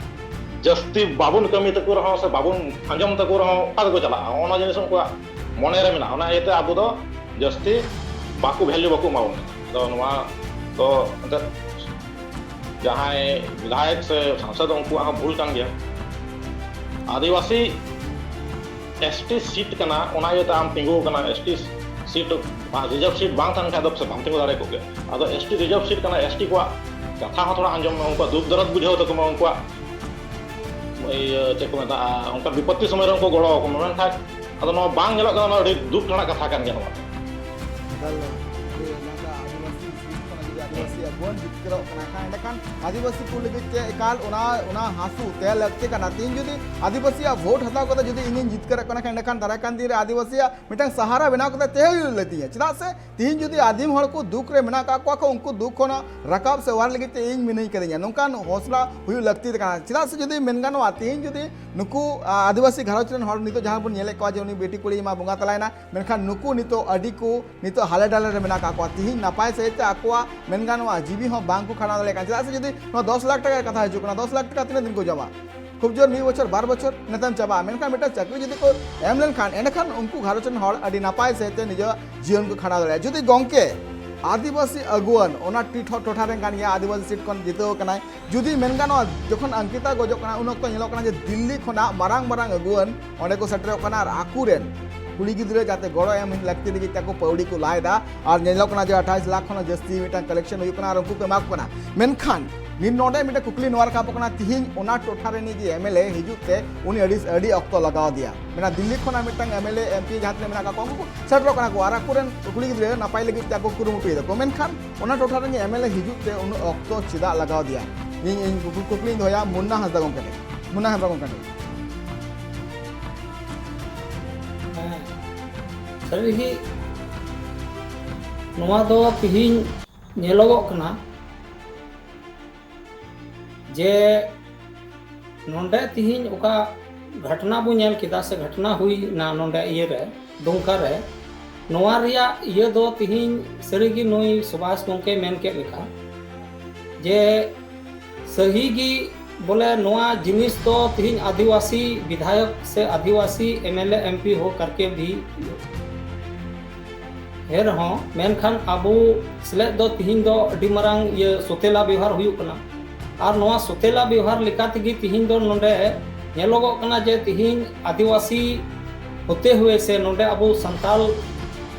ᱡᱟᱹᱥᱛᱤ ᱵᱟᱵᱚᱱ ᱠᱟᱹᱢᱤ ᱛᱟᱠᱚ ᱨᱮᱦᱚᱸ ᱥᱮ ᱵᱟᱵᱚᱱ ᱟᱸᱡᱚᱢ ᱛᱟᱠᱚ ᱨᱮᱦᱚᱸ ᱚᱠᱟ ᱛᱮᱠᱚ ᱪᱟᱞᱟᱜᱼᱟ, ᱚᱱᱟ ᱡᱤᱱᱤᱥ ᱩᱱᱠᱩᱣᱟᱜ ᱢᱚᱱᱮ ᱨᱮ ᱢᱮᱱᱟᱜᱼᱟ᱾ ᱚᱱᱟ ᱤᱭᱟᱹᱛᱮ ᱟᱵᱚ ᱫᱚ ᱡᱟᱹᱥᱛᱤ ᱵᱟᱠᱚ ᱵᱷᱮᱞᱩ ᱵᱟᱠᱚ ᱮᱢᱟ ᱵᱚᱱᱟ᱾ ᱟᱫᱚ ᱱᱚᱣᱟ ᱫᱚ ᱮᱱᱛᱮᱫ ᱡᱟᱦᱟᱸᱭ ᱵᱤᱫᱷᱟᱭᱚᱠ ᱥᱮ ᱥᱟᱝᱥᱚᱫ ᱩᱱᱠᱩᱣᱟᱜ ᱦᱚᱸ ᱵᱷᱩᱞ ᱠᱟᱱ ᱜᱮᱭᱟ᱾ ᱟᱹᱫᱤᱵᱟᱹᱥᱤ ᱮᱥ ᱴᱤ ᱥᱤᱴ ᱠᱟᱱᱟ, ᱚᱱᱟ ᱤᱭᱟᱹᱛᱮ ᱟᱢ ᱛᱤᱸᱜᱩ ᱟᱠᱟᱱᱟ, S T seat, reserve seat ᱵᱟᱝ ᱛᱟᱦᱮᱱ ᱠᱷᱟᱱ ᱫᱚ ᱯᱟᱥᱮᱡ ᱵᱟᱢ ᱛᱤᱸᱜᱩ ᱫᱟᱲᱮ ᱠᱚᱜ ᱜᱮᱭᱟ᱾ ᱟᱫᱚ ᱮᱥ ᱴᱤ ᱨᱤᱡᱟᱨᱵᱷ ᱥᱤᱴ ᱠᱟᱱᱟ, ᱮᱥ ᱴᱤ ᱠᱚᱣᱟᱜ ᱠᱟᱛᱷᱟ ᱦᱚᱸ ᱛᱷᱚᱲᱟ ᱟᱸᱡᱚᱢ ᱢᱮ, ᱩᱱᱠᱩᱣᱟᱜ ᱫᱩᱠ ᱫᱚᱨᱚᱫ ᱵᱩᱡᱷᱟᱹᱣ ᱛᱟᱠᱚ ᱢᱮ, ᱩᱱᱠᱩᱣᱟᱜ ᱤᱭᱟᱹ ᱪᱮᱫ ᱠᱚ ᱢᱮᱛᱟᱜᱼᱟ, ᱚᱱᱠᱟ ᱵᱤᱯᱚᱛᱛᱤ ᱥᱚᱢᱚᱭ ᱨᱮ ᱩᱱᱠᱩ ᱜᱚᱲᱚ ᱟᱠᱚ ᱢᱮ, ᱢᱮᱱᱠᱷᱟᱱ ᱟᱫᱚ ᱱᱚᱣᱟ ᱵᱟᱝ ᱧᱮᱞᱚᱜ ᱠᱟᱱᱟ, ᱱᱚᱣᱟ ᱟᱹᱰᱤ ᱫᱩᱠ ᱨᱮᱱᱟᱜ ᱠᱟᱛᱷᱟ ᱠᱟᱱ ᱜᱮᱭᱟ ᱱᱚᱣᱟ᱾ ᱮᱠᱟᱞ, ᱟᱹᱰᱤ ᱚᱱᱟ ᱫᱚ ᱟᱹᱫᱤᱵᱟᱹᱥᱤ ᱥᱤᱴ ᱠᱟᱱᱟ, ᱡᱩᱫᱤ ᱟᱹᱫᱤᱵᱟᱹᱥᱤ ᱟᱹᱜᱩᱣᱟᱹᱱ ᱡᱤᱛᱠᱟᱹᱨᱚᱜ ᱠᱟᱱᱟ ᱠᱷᱟᱱ, ᱮᱸᱰᱮᱠᱷᱟᱱ ᱟᱹᱫᱤᱵᱟᱹᱥᱤ ᱠᱚ ᱞᱟᱹᱜᱤᱫ ᱛᱮ ᱮᱠᱟᱞ ᱚᱱᱟ, ᱚᱱᱟ ᱦᱟᱹᱥᱩ ᱛᱮ ᱞᱟᱹᱠᱛᱤ ᱠᱟᱱᱟ᱾ ᱛᱮᱦᱮᱧ ᱡᱩᱫᱤ ᱟᱹᱫᱤᱵᱟᱹᱥᱤᱭᱟᱜ ᱵᱷᱳᱴ ᱦᱟᱛᱟᱣ ᱠᱟᱛᱮ ᱡᱩᱫᱤ ᱤᱧᱤᱧ ᱡᱤᱛᱠᱟᱹᱨᱚᱜ ᱠᱟᱱᱟ ᱠᱷᱟᱱ, ᱮᱸᱰᱮᱠᱷᱟᱱ ᱫᱟᱨᱟᱭ ᱠᱟᱱ ᱫᱤᱱ ᱨᱮ ᱟᱹᱫᱤᱵᱟᱹᱥᱤᱭᱟᱜ ᱢᱤᱫᱴᱟᱝ ᱥᱟᱦᱟᱨᱟ ᱵᱮᱱᱟᱣ ᱠᱟᱛᱮ ᱛᱟᱦᱮᱸ ᱦᱩᱭᱩᱜ ᱞᱟᱹᱠᱛᱤᱧᱟ᱾ ᱪᱮᱫᱟᱜ ᱥᱮ ᱛᱮᱦᱮᱧ ᱡᱩᱫᱤ ᱟᱹᱫᱤᱢ ᱦᱚᱲ ᱠᱚ ᱫᱩᱠ ᱨᱮ ᱢᱮᱱᱟᱜ ᱟᱠᱟᱫ ᱠᱚᱣᱟ ᱠᱚ, ᱩᱱᱠᱩ ᱫᱩᱠ ᱠᱷᱚᱱᱟᱜ ᱨᱟᱠᱟᱵ ᱥᱮ ᱚᱣᱟᱨ ᱞᱟᱹᱜᱤᱫ ᱛᱮ ᱤᱧ ᱢᱤᱱᱟᱹᱧ ᱠᱟᱫᱤᱧᱟ, ᱱᱚᱝᱠᱟᱱ ᱦᱚᱸᱥᱞᱟ ᱦᱩᱭᱩᱜ ᱞᱟᱹᱠᱛᱤ ᱠᱟᱱᱟ᱾ ᱪᱮᱫᱟᱜ ᱥᱮ ᱡᱩᱫᱤ ᱢᱮᱱ ᱜᱟᱱᱚᱜᱼᱟ, ᱛᱮᱦᱮᱧ ᱡᱩᱫᱤ ᱱᱩᱠᱩ, ᱟ, ᱟᱹᱫᱤᱵᱟᱹᱥᱤ ᱜᱷᱟᱨᱚᱸᱡᱽ ᱨᱮᱱ ᱦᱚᱲ ᱱᱤᱛᱚᱜ ᱡᱟᱦᱟᱸ ᱵᱚᱱ ᱧᱮᱞᱮᱫ ᱠᱚᱣᱟ ᱡᱮ ᱩᱱᱤ ᱵᱤᱴᱤ ᱠᱩᱲᱤ ᱢᱟ ᱵᱚᱸᱜᱟ ᱛᱟᱞᱟᱭᱮᱱᱟ, ᱢᱮᱱᱠᱷᱟᱱ ᱱᱩᱠᱩ ᱱᱤᱛᱚᱜ ᱟᱹᱰᱤ ᱠᱚ ᱱᱤᱛᱚᱜ ᱦᱟᱞᱮ ᱰᱟᱞᱮ ᱨᱮ ᱢᱮᱱᱟᱜ ᱟᱠᱟᱫ ᱠᱚᱣᱟ᱾ ᱛᱤᱦᱤᱧ ᱱᱟᱯᱟᱭ ᱥᱟᱹᱦᱤᱡ ᱛᱮ ᱟᱠᱚᱣᱟᱜ ᱢᱮᱱ ᱜᱟᱱᱚᱜᱼᱟ ᱡᱤᱣᱤ ᱦᱚᱸ ᱵᱟᱝ ᱠᱚ ᱠᱷᱟᱸᱰᱟᱣ ᱫᱟᱲᱮᱭᱟᱜ ᱠᱟᱱᱟ᱾ ᱪᱮᱫᱟᱜ ᱥᱮ ᱡᱩᱫᱤ ᱱᱚᱣᱟ ᱫᱚᱥ ᱞᱟᱠᱷ ᱴᱟᱠᱟ ᱠᱟᱛᱷᱟ ᱦᱤᱡᱩᱜ ᱠᱟᱱᱟ, ᱫᱚᱥ ᱞᱟᱠᱷ ᱴᱟᱠᱟ ᱛᱤᱱᱟᱹᱜ ᱫᱤᱱ ᱠᱚ ᱡᱚᱢᱟ? ᱠᱷᱩᱵ ᱡᱳᱨ ᱢᱤᱫ ᱵᱚᱪᱷᱚᱨ, ᱵᱟᱨ ᱵᱚᱪᱷᱚᱨ, ᱤᱱᱟᱹ ᱛᱟᱭᱚᱢ ᱪᱟᱵᱟᱜᱼᱟ᱾ ᱢᱮᱱᱠᱷᱟᱱ ᱢᱤᱫᱴᱟᱝ ᱪᱟᱹᱠᱨᱤ ᱡᱩᱫᱤ ᱠᱚ ᱮᱢ ᱞᱮᱱᱠᱷᱟᱱ, ᱮᱸᱰᱮᱠᱷᱟᱱ ᱩᱱᱠᱩ ᱜᱷᱟᱨᱚᱸᱡᱽ ᱨᱮᱱ ᱦᱚᱲ ᱟᱹᱰᱤ ᱱᱟᱯᱟᱭ ᱥᱟᱹᱦᱤᱡ ᱛᱮ ᱱᱤᱡᱮᱨᱟᱜ ᱡᱤᱭᱚᱱ ᱠᱚ ᱠᱷᱟᱸᱰᱟᱣ ᱫᱟᱲᱮᱭᱟᱜᱼᱟ᱾ ᱡᱩᱫᱤ ᱜᱚᱢᱠᱮ ᱟᱹᱫᱤᱵᱟᱹᱥᱤ ᱟᱹᱜᱩᱣᱟᱹᱱ, ᱚᱱᱟ ᱴᱤ-, ᱴᱚ-, ᱴᱚᱴᱷᱟ ᱨᱮᱱ ᱠᱟᱱ ᱜᱮᱭᱟ, ᱟᱹᱫᱤᱵᱟᱹᱥᱤ ᱥᱤᱴ ᱠᱷᱚᱱ ᱡᱤᱛᱟᱹᱣ ᱟᱠᱟᱱᱟᱭ, ᱡᱩᱫᱤ ᱢᱮᱱ ᱜᱟᱱᱚᱜᱼᱟ, ᱡᱚᱠᱷᱚᱱ ᱚᱝᱠᱤᱛᱟ ᱜᱚᱡᱚᱜ ᱠᱟᱱᱟ, ᱩᱱ ᱚᱠᱛᱚ ᱧᱮᱞᱚᱜ ᱠᱟᱱᱟ ᱡᱮ ᱫᱤᱞᱞᱤ ᱠᱷᱚᱱᱟᱜ ᱢᱟᱨᱟᱝ ᱢᱟᱨᱟᱝ ᱟᱹᱜᱩᱣᱟᱹᱱ ᱚᱸᱰᱮ ᱠᱚ ᱥᱮᱴᱮᱨᱚᱜ ᱠᱟᱱᱟ ᱟᱨ ᱟᱠᱚᱨᱮᱱ ᱠᱩᱲᱤ ᱜᱤᱫᱽᱨᱟᱹ ᱡᱟᱛᱮ ᱜᱚᱲᱚ ᱮᱢ ᱞᱟᱹᱠᱛᱤ ᱞᱟᱹᱜᱤᱫ ᱛᱮᱠᱚ ᱯᱟᱹᱣᱲᱤ ᱠᱚ ᱞᱟᱭ ᱮᱫᱟ᱾ ᱟᱨ ᱧᱮᱞᱚᱜ ᱠᱟᱱᱟ ᱡᱮ ᱟᱴᱷᱟᱭᱤᱥ ᱞᱟᱠᱷ ᱠᱷᱚᱱ ᱦᱚᱸ ᱡᱟᱹᱥᱛᱤ ᱢᱤᱫᱴᱟᱝ ᱠᱟᱞᱮᱠᱥᱚᱱ ᱦᱩᱭᱩᱜ ᱠᱟᱱᱟ ᱟᱨ ᱩᱱᱠᱩ ᱠᱚ ᱮᱢᱟ ᱠᱚ ᱠᱟᱱᱟ᱾ ᱢᱮᱱᱠᱷᱟᱱ ᱱᱤᱛ ᱱᱚᱰᱮ ᱢᱤᱫᱴᱟᱝ ᱠᱩᱠᱞᱤ ᱱᱚᱣᱟ ᱨᱟᱠᱟᱵᱚᱜ ᱠᱟᱱᱟ, ᱛᱤᱦᱤᱧ ᱚᱱᱟ ᱴᱚᱴᱷᱟ ᱨᱤᱱᱤᱡ ᱡᱮ ᱮᱢ ᱮᱞ ᱮ ᱦᱤᱡᱩᱜ ᱛᱮ ᱩᱱᱤ ᱟᱹᱰᱤ, ᱟᱹᱰᱤ ᱚᱠᱛᱚ ᱞᱟᱜᱟᱣ ᱟᱫᱮᱭᱟ᱾ ᱢᱮᱱᱟ ᱫᱤᱞᱞᱤ ᱠᱷᱚᱱᱟᱜ ᱢᱤᱫᱴᱟᱝ M L A, M P ᱡᱟᱦᱟᱸ ᱛᱤᱱᱟᱹᱜ ᱢᱮᱱᱟᱜ ᱟᱠᱟᱫ ᱠᱚᱣᱟ, ᱩᱱᱠᱩ ᱠᱚ ᱥᱮᱴᱮᱨᱚᱜ ᱠᱟᱱᱟ ᱠᱚ ᱟᱨ ᱟᱠᱚᱨᱮᱱ ᱠᱩᱲᱤ ᱜᱤᱫᱽᱨᱟᱹ ᱱᱟᱯᱟᱭ ᱞᱟᱹᱜᱤᱫ ᱛᱮ ᱟᱠᱚ ᱠᱩᱨᱩᱢᱩᱴᱩᱭ ᱫᱟᱠᱚ᱾ ᱢᱮᱱᱠᱷᱟᱱ ᱚᱱᱟ ᱴᱚᱴᱷᱟ ᱨᱤᱱᱤᱡ ᱮᱢ ᱮᱞ ᱮ ᱦᱤᱡᱩᱜ ᱛᱮ ᱩᱱᱟᱹᱜ ᱚᱠᱛᱚ ᱪᱮᱫᱟᱜ ᱞᱟᱜᱟᱣ ᱟᱫᱮᱭᱟ? ᱤᱧ, ᱤᱧ ᱠᱩᱠᱞᱤᱧ ᱫᱚᱦᱚᱭᱟ ᱢᱩᱱᱱᱟ ᱦᱟᱸᱥᱫᱟ ᱜᱚᱢᱠᱮ ᱴᱷᱮᱱ᱾ ᱢᱩᱱᱟ ᱦᱮᱢᱵᱨᱚᱢ ᱜᱚᱢᱠᱮ᱾ ᱦᱮᱸ, ᱥᱟᱹᱨᱤᱜᱮ ᱱᱚᱣᱟ ᱫᱚ ᱛᱮᱦᱮᱧ ᱧᱮᱞᱚᱜᱚᱜ ᱠᱟᱱᱟ ᱡᱮ ᱱᱚᱰᱮ ᱛᱮᱦᱮᱧ ᱚᱠᱟ ᱜᱷᱚᱴᱱᱟ ᱵᱚ ᱧᱮᱞ ᱠᱮᱫᱟ ᱥᱮ ᱜᱷᱚᱴᱱᱟ ᱦᱩᱭᱱᱟ ᱱᱚᱰᱮ ᱤᱭᱟᱹᱨᱮ, ᱫᱩᱢᱠᱟ ᱨᱮ, ᱱᱚᱣᱟ ᱨᱮᱭᱟᱜ ᱤᱭᱟᱹ ᱫᱚ ᱛᱮᱦᱮᱧ ᱥᱟᱹᱨᱤᱜᱮ ᱱᱩᱭ ᱥᱩᱵᱷᱟᱥ ᱜᱚᱢᱠᱮ ᱢᱮᱱ ᱠᱮᱫ ᱞᱮᱠᱟ ᱡᱮ ᱥᱟᱹᱦᱤ ᱜᱮ ᱵᱚᱞᱮ ᱱᱚᱣᱟ ᱡᱤᱱᱤᱥ ᱫᱚ ᱛᱮᱦᱮᱧ ᱟᱹᱫᱤᱵᱟᱹᱥᱤ ᱵᱤᱫᱷᱟᱭᱚᱠ ᱥᱮ ᱟᱹᱫᱤᱵᱟᱹᱥᱤ M L A M P ᱦᱳ ᱠᱟᱨᱠᱮ ᱵᱷᱤ ᱮᱱ ᱨᱮᱦᱚᱸ, ᱢᱮᱱᱠᱷᱟᱱ ᱟᱵᱚ ᱥᱮᱞᱮᱫ ᱫᱚ ᱛᱤᱦᱤᱧ ᱫᱚ ᱟᱹᱰᱤ ᱢᱟᱨᱟᱝ ᱤᱭᱟᱹ ᱥᱚᱛᱮᱞᱟ ᱵᱮᱣᱦᱟᱨ ᱦᱩᱭᱩᱜ ᱠᱟᱱᱟ᱾ ᱟᱨ ᱱᱚᱣᱟ ᱥᱚᱛᱮᱞᱟ ᱵᱮᱣᱦᱟᱨ ᱞᱮᱠᱟ ᱛᱮᱜᱮ ᱛᱤᱦᱤᱧ ᱫᱚ ᱱᱚᱰᱮ ᱧᱮᱞᱚᱜᱚᱜ ᱠᱟᱱᱟ ᱡᱮ ᱛᱤᱦᱤᱧ ᱟᱹᱫᱤᱵᱟᱹᱥᱤ ᱦᱚᱛᱮ ᱦᱩᱭᱮ ᱥᱮ ᱱᱚᱰᱮ ᱟᱵᱚ ᱥᱟᱱᱛᱟᱞ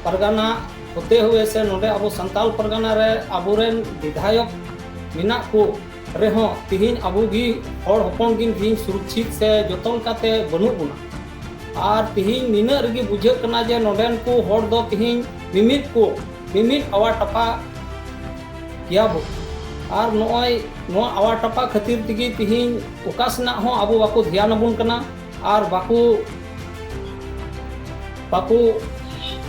ᱯᱟᱨᱜᱟᱱᱟ ᱦᱚᱛᱮ ᱦᱩᱭᱮ ᱥᱮ ᱱᱚᱰᱮ ᱟᱵᱚ ᱥᱟᱱᱛᱟᱞ ᱯᱟᱨᱜᱟᱱᱟ ᱨᱮ ᱟᱵᱚᱨᱮᱱ ᱵᱤᱫᱷᱟᱭᱚᱠ ᱢᱮᱱᱟᱜ ᱠᱚ ᱨᱮᱦᱚᱸ ᱛᱤᱦᱤᱧ ᱟᱵᱚ ᱜᱮ ᱦᱚᱲ ᱦᱚᱯᱚᱱ ᱜᱮ ᱛᱤᱦᱤᱧ ᱥᱩᱨᱚᱠᱪᱷᱤᱛ ᱥᱮ ᱡᱚᱛᱚ ᱞᱮᱠᱟᱛᱮ ᱵᱟᱹᱱᱩᱜ ᱵᱚᱱᱟ᱾ ᱟᱨ ᱛᱤᱦᱤᱧ ᱱᱤᱱᱟᱹᱜ ᱨᱮᱜᱮ ᱵᱩᱡᱷᱟᱹᱜ ᱠᱟᱱᱟ ᱡᱮ ᱱᱚᱰᱮᱱ ᱠᱚ ᱦᱚᱲ ᱫᱚ ᱛᱤᱦᱤᱧ ᱢᱤᱢᱤᱫ ᱠᱚ, ᱢᱤᱢᱤᱫ ᱟᱣᱟ ᱴᱟᱯᱟ ᱜᱮᱭᱟ ᱵᱚ᱾ ᱟᱨ ᱱᱚᱜᱼᱚᱭ ᱱᱚᱣᱟ ᱟᱣᱟ ᱴᱟᱯᱟ ᱠᱷᱟᱹᱛᱤᱨ ᱛᱮᱜᱮ ᱛᱤᱦᱤᱧ ᱚᱠᱟ ᱥᱮᱱᱟᱜ ᱦᱚᱸ ᱟᱵᱚ ᱵᱟᱠᱚ ᱫᱷᱮᱭᱟᱱ ᱟᱵᱚᱱ ᱠᱟᱱᱟ ᱟᱨ ᱵᱟᱠᱚ, ᱵᱟᱠᱚ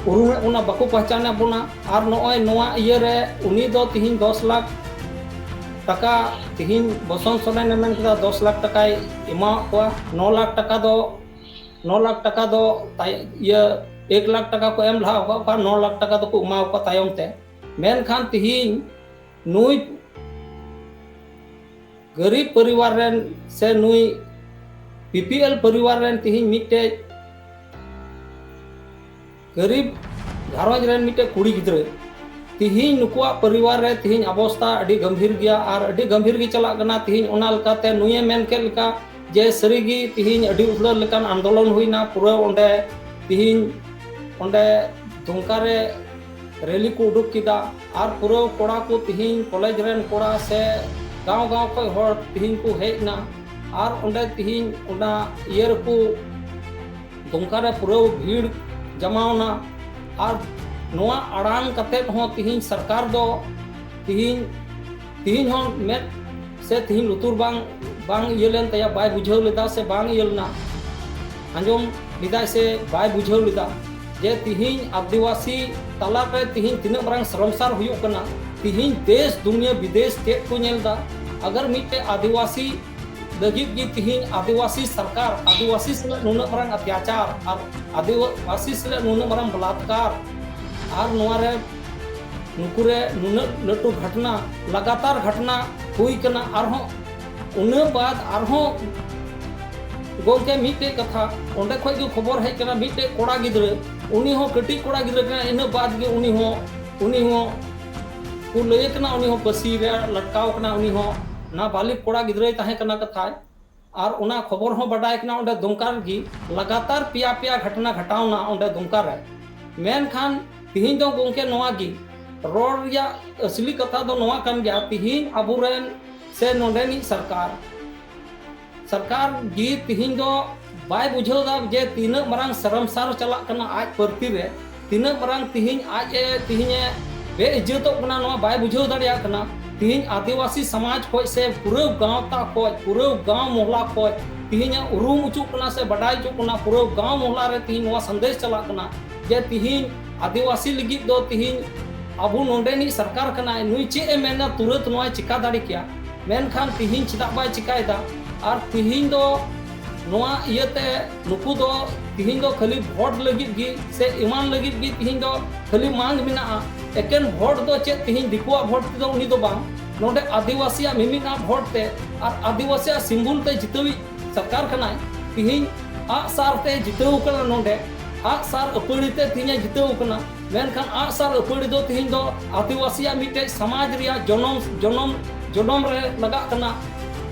ᱩᱨᱩᱢᱮᱫ ᱵᱚᱱᱟ, ᱵᱟᱠᱚ ᱯᱟᱦᱪᱟᱱᱮᱫ ᱵᱚᱱᱟ᱾ ᱟᱨ ᱱᱚᱜᱼᱚᱭ ᱱᱚᱣᱟ ᱤᱭᱟᱹ ᱨᱮ ᱩᱱᱤ ᱫᱚ ᱛᱤᱦᱤᱧ ᱫᱚᱥ ᱞᱟᱠᱷ ᱴᱟᱠᱟ, ᱛᱤᱦᱤᱧ ᱵᱚᱥᱚᱱᱛ ᱥᱚᱨᱮᱱᱮ ᱢᱮᱱ ᱠᱮᱫᱟ ᱫᱚᱥ ᱞᱟᱠᱷ ᱴᱟᱠᱟᱭ ᱮᱢᱟᱣᱟᱫ ᱠᱚᱣᱟ, ᱱᱚ ᱞᱟᱠᱷ ᱴᱟᱠᱟ ᱫᱚ, ᱱᱚ ᱞᱟᱠᱷ ᱴᱟᱠᱟ ᱫᱚ ᱛᱟᱭ-, ᱤᱭᱟᱹ ᱮᱠ ᱞᱟᱠᱷ ᱴᱟᱠᱟ ᱠᱚ ᱮᱢ ᱞᱟᱦᱟ ᱟᱠᱟᱫ ᱠᱚᱣᱟ, ᱱᱚ ᱞᱟᱠᱷ ᱴᱟᱠᱟ ᱫᱚᱠᱚ ᱮᱢᱟᱣ ᱠᱚᱣᱟ ᱛᱟᱭᱚᱢ ᱛᱮ᱾ ᱢᱮᱱᱠᱷᱟᱱ ᱛᱤᱦᱤᱧ ᱱᱩᱭ ᱜᱟᱹᱨᱤᱵ ᱯᱚᱨᱤᱵᱟᱨ ᱨᱮᱱ ᱥᱮ ᱱᱩᱭ ᱵᱤ ᱯᱤ ᱮᱞ ᱯᱚᱨᱤᱵᱟᱨ ᱨᱮᱱ ᱛᱤᱦᱤᱧ ᱢᱤᱫᱴᱮᱡ ᱜᱟᱹᱨᱤᱵ ᱜᱷᱟᱨᱚᱸᱡᱽ ᱨᱮᱱ ᱢᱤᱫᱴᱮᱡ ᱠᱩᱲᱤ ᱜᱤᱫᱽᱨᱟᱹ ᱛᱤᱦᱤᱧ ᱱᱩᱠᱩᱣᱟᱜ ᱯᱚᱨᱤᱵᱟᱨ ᱨᱮ ᱛᱤᱦᱤᱧ ᱚᱵᱚᱥᱛᱟ ᱟᱹᱰᱤ ᱜᱟᱢᱵᱷᱤᱨ ᱜᱮᱭᱟ ᱟᱨ ᱟᱹᱰᱤ ᱜᱟᱢᱵᱷᱤᱨ ᱜᱮ ᱪᱟᱞᱟᱜ ᱠᱟᱱᱟ᱾ ᱛᱤᱦᱤᱧ ᱚᱱᱟ ᱞᱮᱠᱟᱛᱮ ᱱᱩᱭᱮ ᱢᱮᱱ ᱠᱮᱫ ᱞᱮᱠᱟ ᱡᱮ ᱥᱟᱹᱨᱤᱜᱮ ᱛᱤᱦᱤᱧ ᱟᱹᱰᱤ ᱩᱫᱷᱲᱟᱹ ᱞᱮᱠᱟᱱ ᱟᱱᱫᱳᱞᱚᱱ ᱦᱩᱭᱱᱟ᱾ ᱯᱩᱨᱟᱹ ᱚᱸᱰᱮ ᱛᱤᱦᱤᱧ ᱚᱸᱰᱮ ᱫᱩᱢᱠᱟ ᱨᱮ ᱨᱮᱞᱤ ᱠᱚ ᱩᱰᱩᱠ ᱠᱮᱫᱟ ᱟᱨ ᱯᱩᱨᱟᱹ ᱠᱚᱲᱟ ᱠᱚ ᱛᱤᱦᱤᱧ ᱠᱚᱞᱮᱡᱽ ᱨᱮᱱ ᱠᱚᱲᱟ ᱥᱮ ᱜᱟᱶ ᱜᱟᱶ ᱠᱷᱚᱱ ᱦᱚᱲ ᱛᱤᱦᱤᱧ ᱠᱚ ᱦᱮᱡ ᱮᱱᱟ ᱟᱨ ᱚᱸᱰᱮ ᱛᱤᱦᱤᱧ ᱚᱱᱟ ᱤᱭᱟᱹ ᱨᱮᱠᱚ ᱫᱩᱢᱠᱟ ᱨᱮ ᱯᱩᱨᱟᱹ ᱵᱷᱤᱲ ᱡᱟᱢᱟᱣᱱᱟ᱾ ᱟᱨ ᱱᱚᱣᱟ ᱟᱲᱟᱝ ᱠᱟᱛᱮᱫ ᱦᱚᱸ ᱛᱤᱦᱤᱧ ᱥᱚᱨᱠᱟᱨ ᱫᱚ ᱛᱤᱦᱤᱧ, ᱛᱤᱦᱤᱧ ᱦᱚᱸ ᱢᱮᱫ ᱥᱮ ᱛᱤᱦᱤᱧ ᱞᱩᱛᱩᱨ ᱵᱟᱝ ᱵᱟᱝ ᱤᱭᱟᱹ ᱞᱮᱱ ᱛᱟᱭᱟ, ᱵᱟᱭ ᱵᱩᱡᱷᱟᱹᱣ ᱞᱮᱫᱟ ᱥᱮ ᱵᱟᱝ ᱤᱭᱟᱹ ᱞᱮᱱᱟ, ᱟᱸᱡᱚᱢ ᱞᱮᱫᱟᱭ ᱥᱮ ᱵᱟᱭ ᱵᱩᱡᱷᱟᱹᱣ ᱞᱮᱫᱟ ᱡᱮ ᱛᱤᱦᱤᱧ ᱟᱹᱫᱤᱵᱟᱹᱥᱤ ᱛᱟᱞᱟᱨᱮ ᱛᱤᱦᱤᱧ ᱛᱤᱱᱟᱹᱜ ᱢᱟᱨᱟᱝ ᱥᱚᱨᱚᱢᱥᱟᱨ ᱦᱩᱭᱩᱜ ᱠᱟᱱᱟ᱾ ᱛᱤᱦᱤᱧ ᱫᱮᱥ ᱫᱩᱱᱤᱭᱟᱹ ᱵᱤᱫᱮᱥ ᱪᱮᱫ ᱠᱚ ᱧᱮᱞ ᱮᱫᱟ, ᱟᱜᱟᱨ ᱢᱤᱫᱴᱮᱡ ᱟᱹᱫᱤᱵᱟᱹᱥᱤ ᱞᱟᱹᱜᱤᱫ ᱜᱮ ᱛᱤᱦᱤᱧ ᱟᱹᱫᱤᱵᱟᱹᱥᱤ ᱥᱚᱨᱠᱟᱨ ᱟᱹᱫᱤᱵᱟᱹᱥᱤ ᱥᱟᱞᱟᱜ ᱱᱩᱱᱟᱹᱜ ᱢᱟᱨᱟᱝ ᱚᱛᱛᱟᱪᱟᱨ ᱟᱨ ᱟᱹᱫᱤᱵᱟᱹᱥᱤ ᱥᱟᱞᱟᱜ ᱱᱩᱱᱟᱹᱜ ᱢᱟᱨᱟᱝ ᱵᱚᱞᱟᱛᱠᱟᱨ ᱟᱨ ᱱᱚᱣᱟ ᱨᱮ ᱱᱩᱠᱩ ᱨᱮ ᱱᱩᱱᱟᱹᱜ ᱞᱟᱹᱴᱩ ᱜᱷᱚᱴᱱᱟ, ᱞᱟᱜᱟᱛᱟᱨ ᱜᱷᱚᱴᱱᱟ ᱦᱩᱭ ᱠᱟᱱᱟ, ᱟᱨᱦᱚᱸ ᱩᱱᱟᱹᱜ ᱵᱟᱫ ᱟᱨᱦᱚᱸ ᱜᱚᱢᱠᱮ ᱢᱤᱫᱴᱮᱡ ᱠᱟᱛᱷᱟ, ᱚᱸᱰᱮ ᱠᱷᱚᱡ ᱜᱮ ᱠᱷᱚᱵᱚᱨ ᱦᱮᱡ ᱠᱟᱱᱟ, ᱢᱤᱫᱴᱮᱡ ᱠᱚᱲᱟ ᱜᱤᱫᱽᱨᱟᱹ, ᱩᱱᱤ ᱦᱚᱸ ᱠᱟᱹᱴᱤᱡ ᱠᱚᱲᱟ ᱜᱤᱫᱽᱨᱟᱹ ᱠᱟᱱᱟᱭ, ᱤᱱᱟᱹ ᱵᱟᱫ ᱜᱮ ᱩᱱᱤ ᱦᱚᱸ, ᱩᱱᱤ ᱦᱚᱸ ᱠᱚ ᱞᱟᱹᱭᱮ ᱠᱟᱱᱟ, ᱩᱱᱤ ᱦᱚᱸ ᱯᱟᱹᱥᱤ ᱨᱮ ᱞᱟᱴᱠᱟᱣ ᱠᱟᱱᱟ, ᱩᱱᱤ ᱦᱚᱸ ᱱᱟᱵᱟᱞᱤᱜ ᱠᱚᱲᱟ ᱜᱤᱫᱽᱨᱟᱹᱭ ᱛᱟᱦᱮᱸ ᱠᱟᱱᱟ ᱠᱟᱛᱷᱟᱭ᱾ ᱟᱨ ᱚᱱᱟ ᱠᱷᱚᱵᱚᱨ ᱦᱚᱸ ᱵᱟᱰᱟᱭ ᱠᱟᱱᱟ, ᱚᱸᱰᱮ ᱫᱩᱢᱠᱟ ᱨᱮᱜᱮ ᱞᱟᱜᱟᱛᱟᱨ ᱯᱮᱭᱟ ᱯᱮᱭᱟ ᱜᱷᱚᱴᱱᱟ ᱜᱷᱚᱴᱟᱣᱱᱟ ᱚᱸᱰᱮ ᱫᱩᱢᱠᱟ ᱨᱮ᱾ ᱢᱮᱱᱠᱷᱟᱱ ᱛᱤᱦᱤᱧ ᱫᱚ ᱜᱚᱢᱠᱮ ᱱᱚᱣᱟ ᱜᱮ ᱨᱚᱲ ᱨᱮᱭᱟᱜ ᱟᱥᱞᱤ ᱠᱟᱛᱷᱟ ᱫᱚ ᱱᱚᱣᱟ ᱠᱟᱱ ᱜᱮᱭᱟ, ᱛᱤᱦᱤᱧ ᱟᱵᱚᱨᱮᱱ ᱥᱮ ᱱᱚᱰᱮᱱᱤᱡ ᱥᱚᱨᱠᱟᱨ, ᱥᱚᱨᱠᱟᱨ ᱜᱮ ᱛᱤᱦᱤᱧ ᱫᱚ ᱵᱟᱭ ᱵᱩᱡᱷᱟᱹᱣ ᱫᱟ ᱡᱮ ᱛᱤᱱᱟᱹᱜ ᱢᱟᱨᱟᱝ ᱥᱚᱨᱚᱢᱥᱟᱨ ᱪᱟᱞᱟᱜ ᱠᱟᱱᱟ ᱟᱡ ᱯᱟᱹᱨᱛᱤ ᱨᱮ, ᱛᱤᱱᱟᱹᱜ ᱢᱟᱨᱟᱝ ᱛᱤᱦᱤᱧ ᱟᱡ ᱮ, ᱛᱤᱦᱤᱧ ᱮ ᱵᱮᱼᱤᱡᱽᱡᱚᱛᱚᱜ ᱠᱟᱱᱟ, ᱱᱚᱣᱟ ᱵᱟᱭ ᱵᱩᱡᱷᱟᱹᱣ ᱫᱟᱲᱮᱭᱟᱜ ᱠᱟᱱᱟ᱾ ᱛᱤᱦᱤᱧ ᱟᱹᱫᱤᱵᱟᱹᱥᱤ ᱥᱚᱢᱟᱡᱽ ᱠᱷᱚᱡ ᱥᱮ ᱯᱩᱨᱟᱹ ᱜᱟᱶᱛᱟ ᱠᱷᱚᱡ, ᱯᱩᱨᱟᱹ ᱜᱟᱶ ᱢᱚᱦᱞᱟ ᱠᱷᱚᱡ ᱛᱤᱦᱤᱧ ᱮ ᱩᱨᱩᱢ ᱦᱚᱪᱚᱜ ᱠᱟᱱᱟ ᱥᱮ ᱵᱟᱰᱟᱭ ᱦᱚᱪᱚᱜ ᱠᱟᱱᱟ, ᱯᱩᱨᱟᱹ ᱜᱟᱶ ᱢᱚᱦᱞᱟ ᱨᱮ ᱛᱤᱦᱤᱧ ᱱᱚᱣᱟ ᱥᱟᱸᱫᱮᱥ ᱪᱟᱞᱟᱜ ᱠᱟᱱᱟ ᱡᱮ ᱛᱤᱦᱤᱧ ᱟᱹᱫᱤᱵᱟᱹᱥᱤ ᱞᱟᱹᱜᱤᱫ ᱫᱚ ᱛᱤᱦᱤᱧ ᱟᱵᱚ ᱱᱚᱰᱮᱱᱤᱡ ᱥᱚᱨᱠᱟᱨ ᱠᱟᱱᱟᱭ, ᱱᱩᱭ ᱪᱮᱫ ᱮ ᱢᱮᱱᱟ ᱛᱩᱨᱟᱹᱛ ᱱᱚᱣᱟᱭ ᱪᱤᱠᱟ ᱫᱟᱲᱮ ᱠᱮᱭᱟ, ᱢᱮᱱᱠᱷᱟᱱ ᱛᱤᱦᱤᱧ ᱪᱮᱫᱟᱜ ᱵᱟᱭ ᱪᱤᱠᱟᱭᱮᱫᱟ? ᱟᱨ ᱛᱤᱦᱤᱧ ᱫᱚ ᱱᱚᱣᱟ ᱤᱭᱟᱹᱛᱮ ᱱᱩᱠᱩ ᱫᱚ ᱛᱤᱦᱤᱧ ᱫᱚ ᱠᱷᱟᱹᱞᱤ ᱵᱷᱳᱴ ᱞᱟᱹᱜᱤᱫ ᱜᱮ ᱥᱮ ᱮᱢᱟᱱ ᱞᱟᱹᱜᱤᱫ ᱜᱮ ᱛᱤᱦᱤᱧ ᱫᱚ ᱠᱷᱟᱹᱞᱤ ᱢᱟᱝ ᱢᱮᱱᱟᱜᱼᱟ᱾ ᱮᱠᱮᱱ ᱵᱷᱳᱴ ᱫᱚ ᱪᱮᱫ ᱛᱤᱦᱤᱧ ᱫᱤᱠᱩᱣᱟᱜ ᱵᱷᱳᱴ ᱛᱮᱫᱚ ᱩᱱᱤ ᱫᱚ ᱵᱟᱝ, ᱱᱚᱰᱮ ᱟᱹᱫᱤᱵᱟᱹᱥᱤᱭᱟᱜ ᱢᱤᱢᱤᱫ ᱟᱜ ᱵᱷᱳᱴ ᱛᱮ ᱟᱨ ᱟᱹᱫᱤᱵᱟᱹᱥᱤᱭᱟᱜ ᱥᱤᱢᱵᱩᱞ ᱛᱮ ᱡᱤᱛᱟᱹᱣᱤᱡ ᱥᱚᱨᱠᱟᱨ ᱠᱟᱱᱟᱭ᱾ ᱛᱤᱦᱤᱧ ᱟᱜᱼᱥᱟᱨ ᱛᱮ ᱡᱤᱛᱟᱹᱣ ᱠᱟᱱᱟ ᱱᱚᱰᱮ, ᱟᱜᱼᱥᱟᱨ ᱟᱹᱯᱟᱹᱲᱤ ᱛᱮ ᱛᱤᱦᱤᱧ ᱮ ᱡᱤᱛᱟᱹᱣ ᱠᱟᱱᱟ᱾ ᱢᱮᱱᱠᱷᱟᱱ ᱟᱜᱼᱥᱟᱨ ᱟᱹᱯᱟᱹᱲᱤ ᱫᱚ ᱛᱤᱦᱤᱧ ᱫᱚ ᱟᱹᱫᱤᱵᱟᱹᱥᱤᱭᱟᱜ ᱢᱤᱫᱴᱮᱡ ᱥᱚᱢᱟᱡᱽ ᱨᱮᱭᱟᱜ ᱡᱚᱱᱚᱢ, ᱡᱚᱱᱚᱢ, ᱡᱚᱱᱚᱢ ᱨᱮ ᱞᱟᱜᱟᱜ ᱠᱟᱱᱟ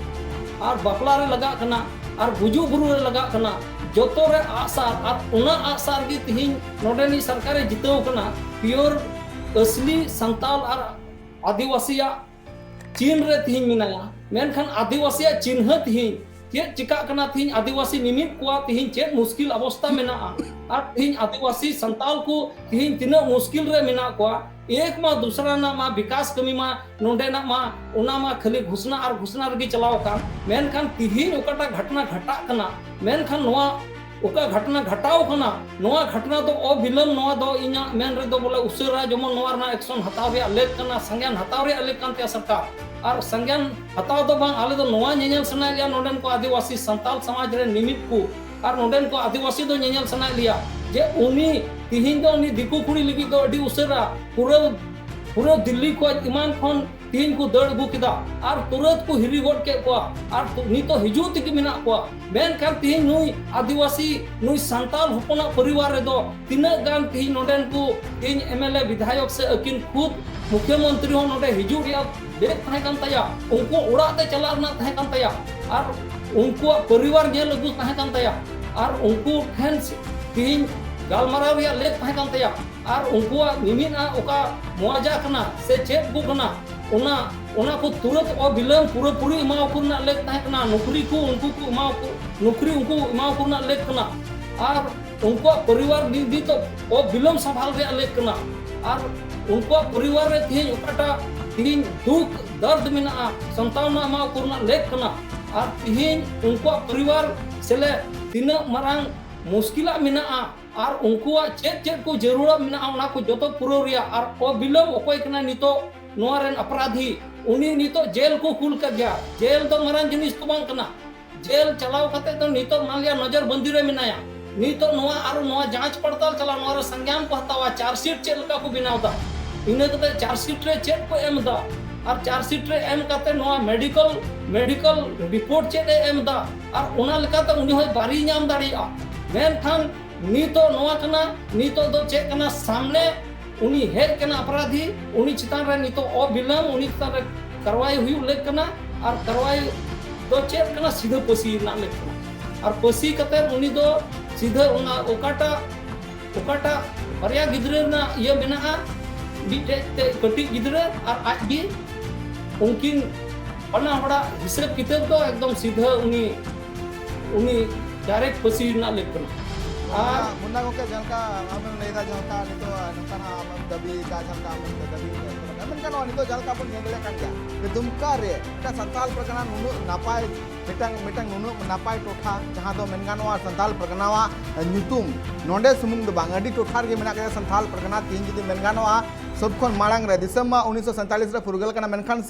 ᱟᱨ ᱵᱟᱯᱞᱟ ᱨᱮ ᱞᱟᱜᱟᱜ ᱠᱟᱱᱟ ᱟᱨ ᱜᱩᱡᱩᱜ ᱵᱩᱨᱩ ᱨᱮ ᱞᱟᱜᱟᱜ ᱠᱟᱱᱟ, ᱡᱚᱛᱚ ᱨᱮ ᱟᱜᱼᱥᱟᱨ᱾ ᱟᱨ ᱚᱱᱟ ᱟᱜᱼᱥᱟᱨ ᱜᱮ ᱛᱤᱦᱤᱧ ᱱᱚᱰᱮᱱᱤᱡ ᱥᱚᱨᱠᱟᱨᱮ ᱡᱤᱛᱟᱹᱣ ᱠᱟᱱᱟ, ᱯᱤᱭᱳᱨ ᱟᱹᱥᱞᱤ ᱥᱟᱱᱛᱟᱞ ᱟᱨ ᱟᱹᱫᱤᱵᱟᱹᱥᱤᱭᱟᱜ ᱪᱤᱱ ᱨᱮ ᱛᱤᱦᱤᱧ ᱢᱮᱱᱟᱭᱟ᱾ ᱢᱮᱱᱠᱷᱟᱱ ᱟᱹᱫᱤᱵᱟᱹᱥᱤᱭᱟᱜ ᱪᱤᱱᱦᱟᱹ ᱛᱤᱦᱤᱧ ᱪᱮᱫ ᱪᱤᱠᱟᱜ ᱠᱟᱱᱟ, ᱛᱤᱦᱤᱧ ᱟᱹᱫᱤᱵᱟᱹᱥᱤ ᱢᱤᱢᱤᱫ ᱠᱚᱣᱟ ᱛᱤᱦᱤᱧ ᱪᱮᱫ ᱢᱩᱥᱠᱤᱞ ᱚᱵᱚᱥᱛᱟ ᱢᱮᱱᱟᱜᱼᱟ, ᱟᱨ ᱛᱤᱦᱤᱧ ᱟᱹᱫᱤᱵᱟᱹᱥᱤ ᱥᱟᱱᱛᱟᱲ ᱠᱚ ᱛᱤᱦᱤᱧ ᱛᱤᱱᱟᱹᱜ ᱢᱩᱥᱠᱤᱞ ᱨᱮ ᱢᱮᱱᱟᱜ ᱠᱚᱣᱟ, ᱮᱠ ᱢᱟ ᱫᱩᱥᱨᱟ ᱨᱮᱱᱟᱜ ᱢᱟ ᱵᱤᱠᱟᱥ ᱠᱟᱹᱢᱤ ᱢᱟ ᱱᱚᱰᱮᱱᱟᱜ ᱢᱟ, ᱚᱱᱟ ᱢᱟ ᱠᱷᱟᱹᱞᱤ ᱜᱷᱳᱥᱱᱟ ᱟᱨ ᱜᱷᱳᱥᱱᱟ ᱨᱮᱜᱮ ᱪᱟᱞᱟᱣ ᱟᱠᱟᱱ, ᱢᱮᱱᱠᱷᱟᱱ ᱛᱤᱦᱤᱧ ᱚᱠᱟᱴᱟᱜ ᱜᱷᱚᱴᱱᱟ ᱜᱷᱟᱴᱟᱜ ᱠᱟᱱᱟ, ᱢᱮᱱᱠᱷᱟᱱ ᱱᱚᱣᱟ ᱚᱠᱟ ᱜᱷᱚᱴᱱᱟ ᱜᱷᱟᱴᱟᱣ ᱠᱟᱱᱟ, ᱱᱚᱣᱟ ᱜᱷᱚᱴᱱᱟ ᱫᱚ ᱚᱵᱤᱞᱚᱢ, ᱱᱚᱣᱟ ᱫᱚ ᱤᱧᱟᱹᱜ ᱢᱮᱱ ᱨᱮᱫᱚ ᱵᱚᱞᱮ ᱩᱥᱟᱹᱨᱟ ᱡᱮᱢᱚᱱ ᱱᱚᱣᱟ ᱨᱮᱱᱟᱜ ᱮᱠᱥᱚᱱ ᱦᱟᱛᱟᱣ ᱨᱮᱭᱟᱜ ᱞᱮᱠ ᱠᱟᱱᱟ, ᱥᱟᱸᱜᱮᱱ ᱦᱟᱛᱟᱣ ᱨᱮᱭᱟᱜ ᱞᱮᱠ ᱠᱟᱱ ᱛᱟᱭᱟ ᱥᱚᱨᱠᱟᱨ᱾ ᱟᱨ ᱥᱟᱸᱜᱮᱱ ᱦᱟᱛᱟᱣ ᱫᱚ ᱵᱟᱝ, ᱟᱞᱮ ᱫᱚ ᱱᱚᱣᱟ ᱧᱮᱧᱮᱞ ᱥᱟᱱᱟᱭᱮᱫ ᱞᱮᱭᱟ ᱱᱚᱰᱮᱱ ᱠᱚ ᱟᱹᱫᱤᱵᱟᱹᱥᱤ ᱥᱟᱱᱛᱟᱞ ᱥᱚᱢᱟᱡᱽ ᱨᱮᱱ ᱢᱤᱢᱤᱫ ᱠᱚ, ᱟᱨ ᱱᱚᱰᱮᱱ ᱠᱚ ᱟᱹᱫᱤᱵᱟᱹᱥᱤ ᱫᱚ ᱧᱮᱧᱮᱞ ᱥᱟᱱᱟᱭᱮᱫ ᱞᱮᱭᱟ ᱡᱮ ᱩᱱᱤ ᱛᱤᱦᱤᱧ ᱫᱚ ᱩᱱᱤ ᱫᱤᱠᱩ ᱠᱩᱲᱤ ᱞᱟᱹᱜᱤᱫ ᱫᱚ ᱟᱹᱰᱤ ᱩᱥᱟᱹᱨᱟ ᱯᱩᱨᱟᱹ, ᱯᱩᱨᱟᱹ ᱫᱤᱞᱞᱤ ᱠᱷᱚᱱ ᱮᱢᱟᱱ ᱠᱷᱚᱱ ᱛᱤᱦᱤᱧ ᱠᱚ ᱫᱟᱹᱲ ᱟᱹᱜᱩ ᱠᱮᱫᱟ ᱟᱨ ᱛᱩᱨᱟᱹᱛ ᱠᱚ ᱦᱤᱨᱤ ᱜᱚᱫ ᱠᱮᱫ ᱠᱚᱣᱟ ᱟᱨ ᱛᱩ-, ᱱᱤᱛᱚᱜ ᱦᱤᱡᱩᱜ ᱛᱮᱜᱮ ᱢᱮᱱᱟᱜ ᱠᱚᱣᱟ᱾ ᱢᱮᱱᱠᱷᱟᱱ ᱛᱤᱦᱤᱧ ᱱᱩᱭ ᱟᱹᱫᱤᱵᱟᱹᱥᱤ, ᱱᱩᱭ ᱥᱟᱱᱛᱟᱞ ᱦᱚᱯᱚᱱᱟᱜ ᱯᱚᱨᱤᱵᱟᱨ ᱨᱮᱫᱚ ᱛᱤᱱᱟᱹᱜ ᱜᱟᱱ ᱛᱤᱦᱤᱧ ᱱᱚᱰᱮᱱ ᱠᱚ ᱛᱤᱦᱤᱧ ᱮᱢ ᱮᱞ ᱮ, ᱵᱤᱫᱷᱟᱭᱚᱠ ᱥᱮ ᱟᱹᱠᱤᱱ ᱠᱷᱩᱫ ᱢᱩᱠᱷᱭᱟᱹᱢᱚᱱᱛᱨᱤ ᱦᱚᱸ ᱱᱚᱰᱮ ᱦᱤᱡᱩᱜ ᱨᱮᱭᱟᱜ ᱞᱮᱠ ᱛᱟᱦᱮᱸ ᱠᱟᱱ ᱛᱟᱭᱟ, ᱩᱱᱠᱩ ᱚᱲᱟᱜ ᱛᱮ ᱪᱟᱞᱟᱜ ᱨᱮᱱᱟᱜ ᱛᱟᱦᱮᱸ ᱠᱟᱱ ᱛᱟᱭᱟ, ᱟᱨ ᱩᱱᱠᱩᱣᱟᱜ ᱯᱚᱨᱤᱵᱟᱨ ᱧᱮᱞ ᱟᱹᱜᱩ ᱛᱟᱦᱮᱸ ᱠᱟᱱ ᱛᱟᱭᱟ, ᱟᱨ ᱩᱱᱠᱩ ᱴᱷᱮᱱ ᱛᱤᱦᱤᱧ ᱜᱟᱞᱢᱟᱨᱟᱣ ᱨᱮᱭᱟᱜ ᱞᱮᱠ ᱛᱟᱦᱮᱸ ᱠᱟᱱ ᱛᱟᱭᱟ, ᱟᱨ ᱩᱱᱠᱩᱣᱟᱜ ᱢᱤᱢᱤᱫ ᱟᱜ ᱚᱠᱟ ᱢᱚᱣᱟᱡᱟ ᱠᱟᱱᱟ ᱥᱮ ᱪᱮᱫ ᱠᱚ ᱠᱟᱱᱟ, ᱚᱱᱟ, ᱚᱱᱟ ᱠᱚ ᱛᱩᱨᱟᱹᱛ ᱚᱵᱤᱞᱚᱢ ᱯᱩᱨᱟᱹᱯᱩᱨᱤ ᱮᱢᱟᱣᱟᱠᱚ ᱨᱮᱱᱟᱜ ᱞᱮᱠ ᱛᱟᱦᱮᱸ ᱠᱟᱱᱟ, ᱱᱚᱠᱨᱤ ᱠᱚ ᱩᱱᱠᱩ ᱠᱚ ᱮᱢᱟᱣᱟᱠᱚ, ᱱᱚᱠᱨᱤ ᱩᱱᱠᱩ ᱮᱢᱟᱣᱟᱠᱚ ᱨᱮᱱᱟᱜ ᱞᱮᱠ ᱠᱟᱱᱟ, ᱟᱨ ᱩᱱᱠᱩᱣᱟᱜ ᱯᱚᱨᱤᱵᱟᱨ ᱱᱤ-, ᱱᱤᱛᱚᱜ ᱚᱵᱤᱞᱚᱢ ᱥᱟᱢᱵᱷᱟᱞ ᱨᱮᱭᱟᱜ ᱞᱮᱠ ᱠᱟᱱᱟ, ᱟᱨ ᱩᱱᱠᱩᱣᱟᱜ ᱯᱚᱨᱤᱵᱟᱨ ᱨᱮ ᱛᱤᱦᱤᱧ ᱚᱠᱟᱴᱟᱜ ᱛᱤᱦᱤᱧ ᱫᱩᱠ ᱫᱟᱨᱫ ᱢᱮᱱᱟᱜᱼᱟ, ᱥᱟᱱᱛᱟᱣᱱᱟ ᱮᱢᱟᱣᱟᱠᱚ ᱨᱮᱱᱟᱜ ᱞᱮᱠ ᱠᱟᱱᱟ, ᱟᱨ ᱛᱤᱦᱤᱧ ᱩᱱᱠᱩᱣᱟᱜ ᱯᱚᱨᱤᱵᱟᱨ ᱥᱮᱞᱮᱫ ᱛᱤᱱᱟᱹᱜ ᱢᱟᱨᱟᱝ ᱢᱩᱥᱠᱤᱞᱟᱜ ᱢᱮᱱᱟᱜᱼᱟ, ᱟᱨ ᱩᱱᱠᱩᱣᱟᱜ ᱪᱮᱫ ᱪᱮᱫ ᱠᱚ ᱡᱟᱹᱨᱩᱲᱟᱜ ᱢᱮᱱᱟᱜᱼᱟ, ᱚᱱᱟ ᱠᱚ ᱡᱚᱛᱚ ᱯᱩᱨᱟᱹᱣ ᱨᱮᱭᱟᱜ, ᱟᱨ ᱚᱵᱤᱞᱚᱢ ᱚᱠᱚᱭ ᱠᱟᱱᱟᱭ ᱱᱤᱛᱚᱜ ᱱᱚᱣᱟ ᱨᱮᱱ ᱚᱯᱨᱟᱫᱷᱤ, ᱩᱱᱤ ᱱᱤᱛᱚᱜ ᱡᱮᱞ ᱠᱚ ᱠᱩᱞ ᱠᱟᱫᱮᱭᱟ᱾ ᱡᱮᱞ ᱫᱚ ᱢᱟᱨᱟᱝ ᱡᱤᱱᱤᱥ ᱫᱚ ᱵᱟᱝ ᱠᱟᱱᱟ᱾ ᱡᱮᱞ ᱪᱟᱞᱟᱣ ᱠᱟᱛᱮ ᱫᱚ ᱱᱤᱛᱚᱜ ᱢᱟᱱ ᱞᱤᱭᱟ ᱱᱚᱡᱚᱨ ᱵᱟᱹᱱᱫᱤ ᱨᱮ ᱢᱮᱱᱟᱭᱟ, ᱱᱤᱛᱚᱜ ᱱᱚᱣᱟ ᱟᱨᱚ ᱱᱚᱣᱟ ᱡᱟᱸᱪ ᱯᱟᱲᱛᱟᱞ ᱪᱟᱞᱟᱣ, ᱱᱚᱣᱟ ᱨᱮ ᱥᱚᱝᱜᱮᱭᱟᱱ ᱠᱚ ᱦᱟᱛᱟᱣᱟ, ᱪᱟᱨᱡᱽᱥᱤᱴ ᱪᱮᱫ ᱞᱮᱠᱟ ᱠᱚ ᱵᱮᱱᱟᱣ ᱮᱫᱟ, ᱤᱱᱟᱹ ᱠᱟᱛᱮ ᱪᱟᱨᱡᱽᱥᱤᱴ ᱨᱮ ᱪᱮᱫ ᱠᱚ ᱮᱢ ᱮᱫᱟ, ᱟᱨ ᱪᱟᱨᱡᱽᱥᱤᱴ ᱨᱮ ᱮᱢ ᱠᱟᱛᱮ ᱱᱚᱣᱟ ᱢᱮᱰᱤᱠᱟᱞ, ᱢᱮᱰᱤᱠᱟᱞ ᱨᱤᱯᱳᱨᱴ ᱪᱮᱫ ᱮ ᱮᱢ ᱮᱫᱟ, ᱟᱨ ᱚᱱᱟ ᱞᱮᱠᱟᱛᱮ ᱩᱱᱤ ᱦᱚᱸᱭ ᱵᱟᱨᱤ ᱧᱟᱢ ᱫᱟᱲᱮᱭᱟᱜᱼᱟ᱾ ᱢᱮᱱᱠᱷᱟᱱ ᱱᱤᱛᱚᱜ ᱱᱚᱣᱟ ᱠᱟᱱᱟ, ᱱᱤᱛᱚᱜ ᱫᱚ ᱪᱮᱫ ᱠᱟᱱᱟ, ᱥᱟᱢᱱᱮ ᱩᱱᱤ ᱦᱮᱡ ᱠᱟᱱᱟ ᱚᱯᱨᱟᱫᱷᱤ, ᱩᱱᱤ ᱪᱮᱛᱟᱱ ᱨᱮ ᱱᱤᱛᱚᱜ ᱚᱵᱤᱞᱚᱢ ᱩᱱᱤ ᱪᱮᱛᱟᱱ ᱨᱮ ᱠᱟᱨᱣᱟᱭ ᱦᱩᱭᱩᱜ ᱞᱮᱠ ᱠᱟᱱᱟ᱾ ᱟᱨ ᱠᱟᱨᱣᱟᱭ ᱫᱚ ᱪᱮᱫ ᱠᱟᱱᱟ, ᱥᱤᱫᱷᱟᱹ ᱯᱟᱹᱥᱤ ᱨᱮᱱᱟᱜ ᱞᱮᱠ ᱠᱟᱱᱟ᱾ ᱟᱨ ᱯᱟᱹᱥᱤ ᱠᱟᱛᱮ ᱩᱱᱤ ᱫᱚ ᱥᱤᱫᱷᱟᱹ ᱚᱱᱟ ᱚᱠᱟᱴᱟᱜ, ᱚᱠᱟᱴᱟᱜ ᱵᱟᱨᱭᱟ ᱜᱤᱫᱽᱨᱟᱹ ᱨᱮᱱᱟᱜ ᱤᱭᱟᱹ ᱢᱮᱱᱟᱜᱼᱟ, ᱢᱤᱫᱴᱮᱡ ᱛᱮ ᱠᱟᱹᱴᱤᱡ ᱜᱤᱫᱽᱨᱟᱹ ᱟᱨ ᱟᱡ ᱜᱮ, ᱩᱱᱠᱤᱱ ᱚᱱᱟ ᱦᱚᱲᱟᱜ ᱦᱤᱥᱟᱹᱵ ᱠᱤᱛᱟᱹᱵ ᱫᱚ ᱮᱠᱫᱚᱢ ᱥᱤᱫᱷᱟᱹ ᱩᱱᱤ ᱩᱱᱤ ᱰᱟᱭᱨᱮᱠᱴ ᱯᱷᱟᱹᱥᱤ ᱨᱮᱱᱟᱜ ᱞᱮᱠ ᱠᱟᱱᱟ᱾ ᱟᱨ ᱢᱩᱱᱱᱟ ᱜᱚᱢᱠᱮ, ᱡᱟᱦᱟᱸ ᱞᱮᱠᱟ ᱟᱢᱮᱢ ᱞᱟᱹᱭᱫᱟ, ᱡᱟᱦᱟᱸ ᱞᱮᱠᱟ ᱱᱤᱛᱚᱜ ᱱᱚᱝᱠᱟ ᱱᱟᱜ ᱟᱢᱮᱢ ᱫᱟᱹᱵᱤᱭᱮᱫᱟ, ᱡᱟᱦᱟᱸ ᱞᱮᱠᱟ ᱟᱢᱮᱢ ᱫᱟᱹᱵᱤᱭᱮᱫᱟ, ᱢᱮᱱᱠᱷᱟᱱ ᱱᱚᱣᱟ ᱱᱤᱛᱚᱜ ᱡᱟᱦᱟᱸ ᱞᱮᱠᱟ ᱵᱚᱱ ᱧᱮᱞ ᱫᱟᱲᱮᱭᱟᱜ ᱠᱟᱱ ᱜᱮᱭᱟ ᱡᱮ ᱫᱩᱢᱠᱟ ᱨᱮ ᱢᱤᱫᱴᱟᱝ ᱥᱟᱱᱛᱟᱲ ᱯᱟᱨᱜᱟᱱᱟ ᱱᱩᱱᱟᱹᱜ ᱱᱟᱯᱟᱭ ᱢᱤᱫᱴᱟᱝ ᱢᱤᱫᱴᱟᱝ ᱱᱩᱱᱟᱹᱜ ᱱᱟᱯᱟᱭ ᱴᱚᱴᱷᱟ, ᱡᱟᱦᱟᱸ ᱫᱚ ᱢᱮᱱ ᱜᱟᱱᱚᱜᱼᱟ ᱥᱟᱱᱛᱟᱲ ᱯᱟᱨᱜᱟᱱᱟᱣᱟᱜ ᱧᱩᱛᱩᱢ ᱱᱚᱰᱮ ᱥᱩᱢᱩᱝ ᱫᱚ ᱵᱟᱝ, ᱟᱹᱰᱤ ᱴᱚᱴᱷᱟ ᱨᱮᱜᱮ ᱢᱮᱱᱟᱜ ᱟᱠᱟᱫᱟ ᱥᱟᱱᱛᱟᱲ ᱯᱟᱨᱜᱟᱱᱟ᱾ ᱛᱮᱦᱮᱧ ᱡᱩᱫᱤ ᱢᱮᱱ ᱜᱟᱱᱚᱜᱼᱟ, ᱥᱚᱵ ᱠᱷᱚᱱ ᱢᱟᱲᱟᱝ ᱨᱮ ᱫᱤᱥᱚᱢ ᱢᱟ ᱩᱱᱤᱥᱥᱚ ᱥᱟᱭᱛᱟᱞᱤᱥ ᱨᱮ ᱯᱷᱩᱨᱜᱟᱹᱞ ᱠᱟᱱᱟ, ᱢᱮᱱᱠᱷᱟᱱ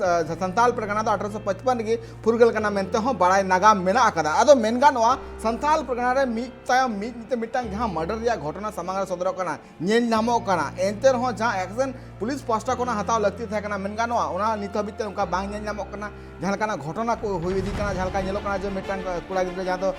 ᱥᱟᱱᱛᱟᱲ ᱯᱟᱨᱜᱟᱱᱟ ᱫᱚ ᱟᱴᱷᱨᱚᱥᱚ ᱯᱟᱸᱪᱯᱟᱱ ᱨᱮᱜᱮ ᱯᱷᱩᱨᱜᱟᱹᱞ ᱠᱟᱱᱟ ᱢᱮᱱᱛᱮ ᱦᱚᱸ ᱵᱟᱲᱟᱭ ᱱᱟᱜᱟᱢ ᱢᱮᱱᱟᱜ ᱟᱠᱟᱫᱟ᱾ ᱟᱫᱚ ᱢᱮᱱ ᱜᱟᱱᱚᱜᱼᱟ, ᱥᱟᱱᱛᱟᱲ ᱯᱟᱨᱜᱟᱱᱟ ᱨᱮ ᱢᱤᱫ ᱛᱟᱭᱚᱢ ᱢᱤᱫ ᱢᱤᱫᱴᱟᱝ ᱡᱟᱦᱟᱸ ᱢᱟᱨᱰᱟᱨ ᱨᱮᱭᱟᱜ ᱜᱷᱚᱴᱚᱱᱟ ᱥᱟᱢᱟᱝ ᱨᱮ ᱥᱚᱫᱚᱨᱚᱜ ᱠᱟᱱᱟ, ᱧᱮᱞ ᱧᱟᱢᱚᱜ ᱠᱟᱱᱟ, ᱮᱱᱛᱮ ᱨᱮᱦᱚᱸ ᱡᱟᱦᱟᱸ ᱮᱠᱥᱮᱱ ᱯᱩᱞᱤᱥ ᱯᱟᱦᱴᱟ ᱠᱷᱚᱱᱟᱜ ᱦᱟᱛᱟᱣ ᱞᱟᱹᱠᱛᱤ ᱛᱟᱦᱮᱸ ᱠᱟᱱᱟ, ᱢᱮᱱ ᱜᱟᱱᱚᱜᱼᱟ, ᱚᱱᱟ ᱱᱤᱛ ᱦᱟᱹᱵᱤᱡ ᱛᱮ ᱚᱱᱠᱟ ᱵᱟᱝ ᱧᱮᱞ ᱧᱟᱢᱚᱜ ᱠᱟᱱᱟ᱾ ᱡᱟᱦᱟᱸ ᱞᱮᱠᱟᱱᱟᱜ ᱜᱷᱚᱴᱚᱱᱟ ᱠᱚ ᱦᱩᱭ ᱤᱫᱤᱜ ᱠᱟᱱᱟ, ᱡᱟᱦᱟᱸ ᱞᱮᱠᱟ ᱧᱮᱞᱚᱜ ᱠᱟᱱᱟ ᱡᱮ ᱢᱤᱫᱴᱟᱝ ᱠᱚᱲᱟ ᱜᱤᱫᱽᱨᱟᱹ, ᱡᱟᱦᱟᱸ ᱫᱚ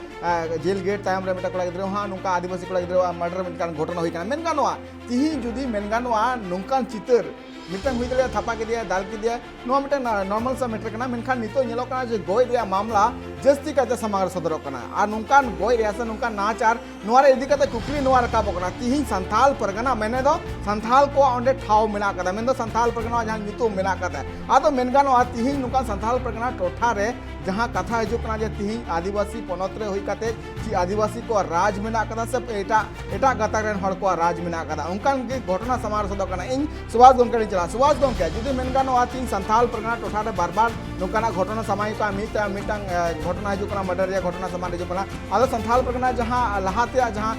ᱡᱮᱞ ᱜᱮᱴ ᱛᱟᱭᱚᱢ ᱨᱮ ᱢᱤᱫᱴᱟᱝ ᱠᱚᱲᱟ ᱜᱤᱫᱽᱨᱟᱹ ᱦᱚᱸ ᱱᱚᱝᱠᱟ ᱟᱹᱫᱤᱵᱟᱹᱥᱤ ᱠᱚᱲᱟ ᱜᱤᱫᱽᱨᱟᱹᱣᱟᱜ ᱢᱟᱨᱰᱟᱨ ᱢᱤᱫᱴᱟᱝ ᱜᱷᱚᱴᱚᱱᱟ ᱦᱩᱭ ᱠᱟᱱᱟ᱾ ᱢᱮᱱ ᱜᱟᱱᱚᱜᱼᱟ, ᱛᱤᱦᱤᱧ ᱡᱩᱫᱤ ᱢᱮᱱ ᱜᱟᱱᱚᱜᱼᱟ, ᱱᱚᱝᱠᱟᱱ ᱪᱤᱛᱟᱹᱨ ᱢᱤᱫᱴᱟᱝ ᱦᱩᱭ ᱫᱟᱲᱮᱭᱟᱜᱼᱟ, ᱛᱷᱟᱯᱟ ᱠᱮᱫᱮᱭᱟ, ᱫᱟᱞ ᱠᱮᱫᱮᱭᱟ, ᱱᱚᱣᱟ ᱢᱤᱫᱴᱟᱝ ᱱᱚᱨᱢᱟᱞ ᱥᱟ ᱢᱮᱴᱟᱨ ᱠᱟᱱᱟ᱾ ᱢᱮᱱᱠᱷᱟᱱ ᱱᱤᱛᱚᱜ ᱧᱮᱞᱚᱜ ᱠᱟᱱᱟ ᱡᱮ ᱜᱚᱡ ᱨᱮᱭᱟᱜ ᱢᱟᱢᱞᱟ ᱡᱟᱹᱥᱛᱤ ᱠᱟᱭᱛᱮ ᱥᱟᱢᱟᱝ ᱨᱮ ᱥᱚᱫᱚᱨᱚᱜ ᱠᱟᱱᱟ᱾ ᱟᱨ ᱱᱚᱝᱠᱟᱱ ᱜᱚᱡ ᱨᱮᱭᱟᱜ ᱥᱮ ᱱᱚᱝᱠᱟᱱ ᱱᱟᱦᱟᱪᱟᱨ, ᱱᱚᱣᱟ ᱨᱮ ᱤᱫᱤ ᱠᱟᱛᱮ ᱠᱩᱠᱞᱤ ᱱᱚᱣᱟ ᱨᱟᱠᱟᱵᱚᱜ ᱠᱟᱱᱟ, ᱛᱤᱦᱤᱧ ᱥᱟᱱᱛᱟᱲ ᱯᱟᱨᱜᱟᱱᱟ ᱢᱮᱱᱮ ᱫᱚ ᱥᱟᱱᱛᱟᱲ ᱠᱚᱣᱟᱜ ᱚᱸᱰᱮ ᱴᱷᱟᱶ ᱢᱮᱱᱟᱜ ᱟᱠᱟᱫᱟ, ᱢᱮᱱᱫᱚ ᱥᱟᱱᱛᱟᱲ ᱯᱟᱨᱜᱟᱱᱟ ᱡᱟᱦᱟᱸ ᱧᱩᱛᱩᱢ ᱢᱮᱱᱟᱜ ᱟᱠᱟᱫᱟ᱾ ᱟᱫᱚ ᱢᱮᱱ ᱜᱟᱱᱚᱜᱼᱟ, ᱛᱤᱦᱤᱧ ᱱᱚᱝᱠᱟᱱ ᱥᱟᱱᱛᱟᱲ ᱯᱟᱨᱜᱟᱱᱟ ᱴᱚᱴᱷᱟ ᱨᱮ ᱡᱟᱦᱟᱸ ᱠᱟᱛᱷᱟ ᱦᱤᱡᱩᱜ ᱠᱟᱱᱟ ᱡᱮ ᱛᱤᱦᱤᱧ ᱟᱹᱫᱤᱵᱟᱹᱥᱤ ᱯᱚᱱᱚᱛ ᱨᱮ ᱦᱩᱭ ᱠᱟᱛᱮ ᱪᱮᱫ ᱟᱹᱫᱤᱵᱟᱹᱥᱤ ᱠᱚᱣᱟᱜ ᱨᱟᱡᱽ ᱢᱮᱱᱟᱜ ᱟᱠᱟᱫᱟ ᱥᱮ ᱮᱴᱟᱜ ᱮᱴᱟᱜ ᱜᱟᱛᱟᱠ ᱨᱮᱱ ᱦᱚᱲ ᱠᱚᱣᱟᱜ ᱨᱟᱡᱽ ᱢᱮᱱᱟᱜ ᱟᱠᱟᱫᱟ, ᱚᱱᱠᱟᱱ ᱜᱮ ᱜᱷᱚᱴᱚᱱᱟ ᱥᱟᱢᱟᱝ ᱨᱮ ᱥᱚᱫᱚᱨ ᱠᱟᱱᱟ᱾ ᱤᱧ ᱥᱩᱵᱷᱟᱥ ᱜᱚᱢᱠᱮ ᱴᱷᱮᱱ ᱪᱟᱞᱟᱜᱼᱟ᱾ ᱥᱩᱵᱷᱟᱥ ᱜᱚᱢᱠᱮ, ᱡᱩᱫᱤ ᱢᱮᱱ ᱜᱟᱱᱚᱜᱼᱟ, ᱛᱤᱦᱤᱧ ᱥᱟᱱᱛᱟᱲ ᱯᱟᱨᱜᱟᱱᱟ ᱴᱚᱴᱷᱟ ᱨᱮ ᱵᱟᱨ ᱵᱟᱨ ᱱᱚᱝᱠᱟᱱᱟᱜ ᱜᱷᱚᱴᱚᱱᱟ ᱥᱟᱢᱟᱝ ᱦᱤᱡᱩᱜ ᱠᱟᱱᱟ, ᱢᱤᱫ ᱛᱟᱭᱚᱢ ᱢᱤᱫᱴᱟᱝ ᱜᱷᱚᱴᱚᱱᱟ ᱦᱤᱡᱩᱜ ᱠᱟᱱᱟ, ᱢᱟᱨᱰᱟᱨ ᱨᱮᱭᱟᱜ ᱜᱷᱚᱴᱚᱱᱟ ᱥᱟᱢᱟᱝ ᱨᱮ ᱦᱤᱡᱩᱜ ᱠᱟᱱᱟ, ᱟᱫᱚ ᱥᱟᱱᱛᱟᱲ ᱯᱟᱨᱜᱟᱱᱟ ᱡᱟᱦᱟᱸ ᱞᱟᱦᱟ ᱛᱮᱭᱟᱜ ᱡᱟᱦᱟᱸ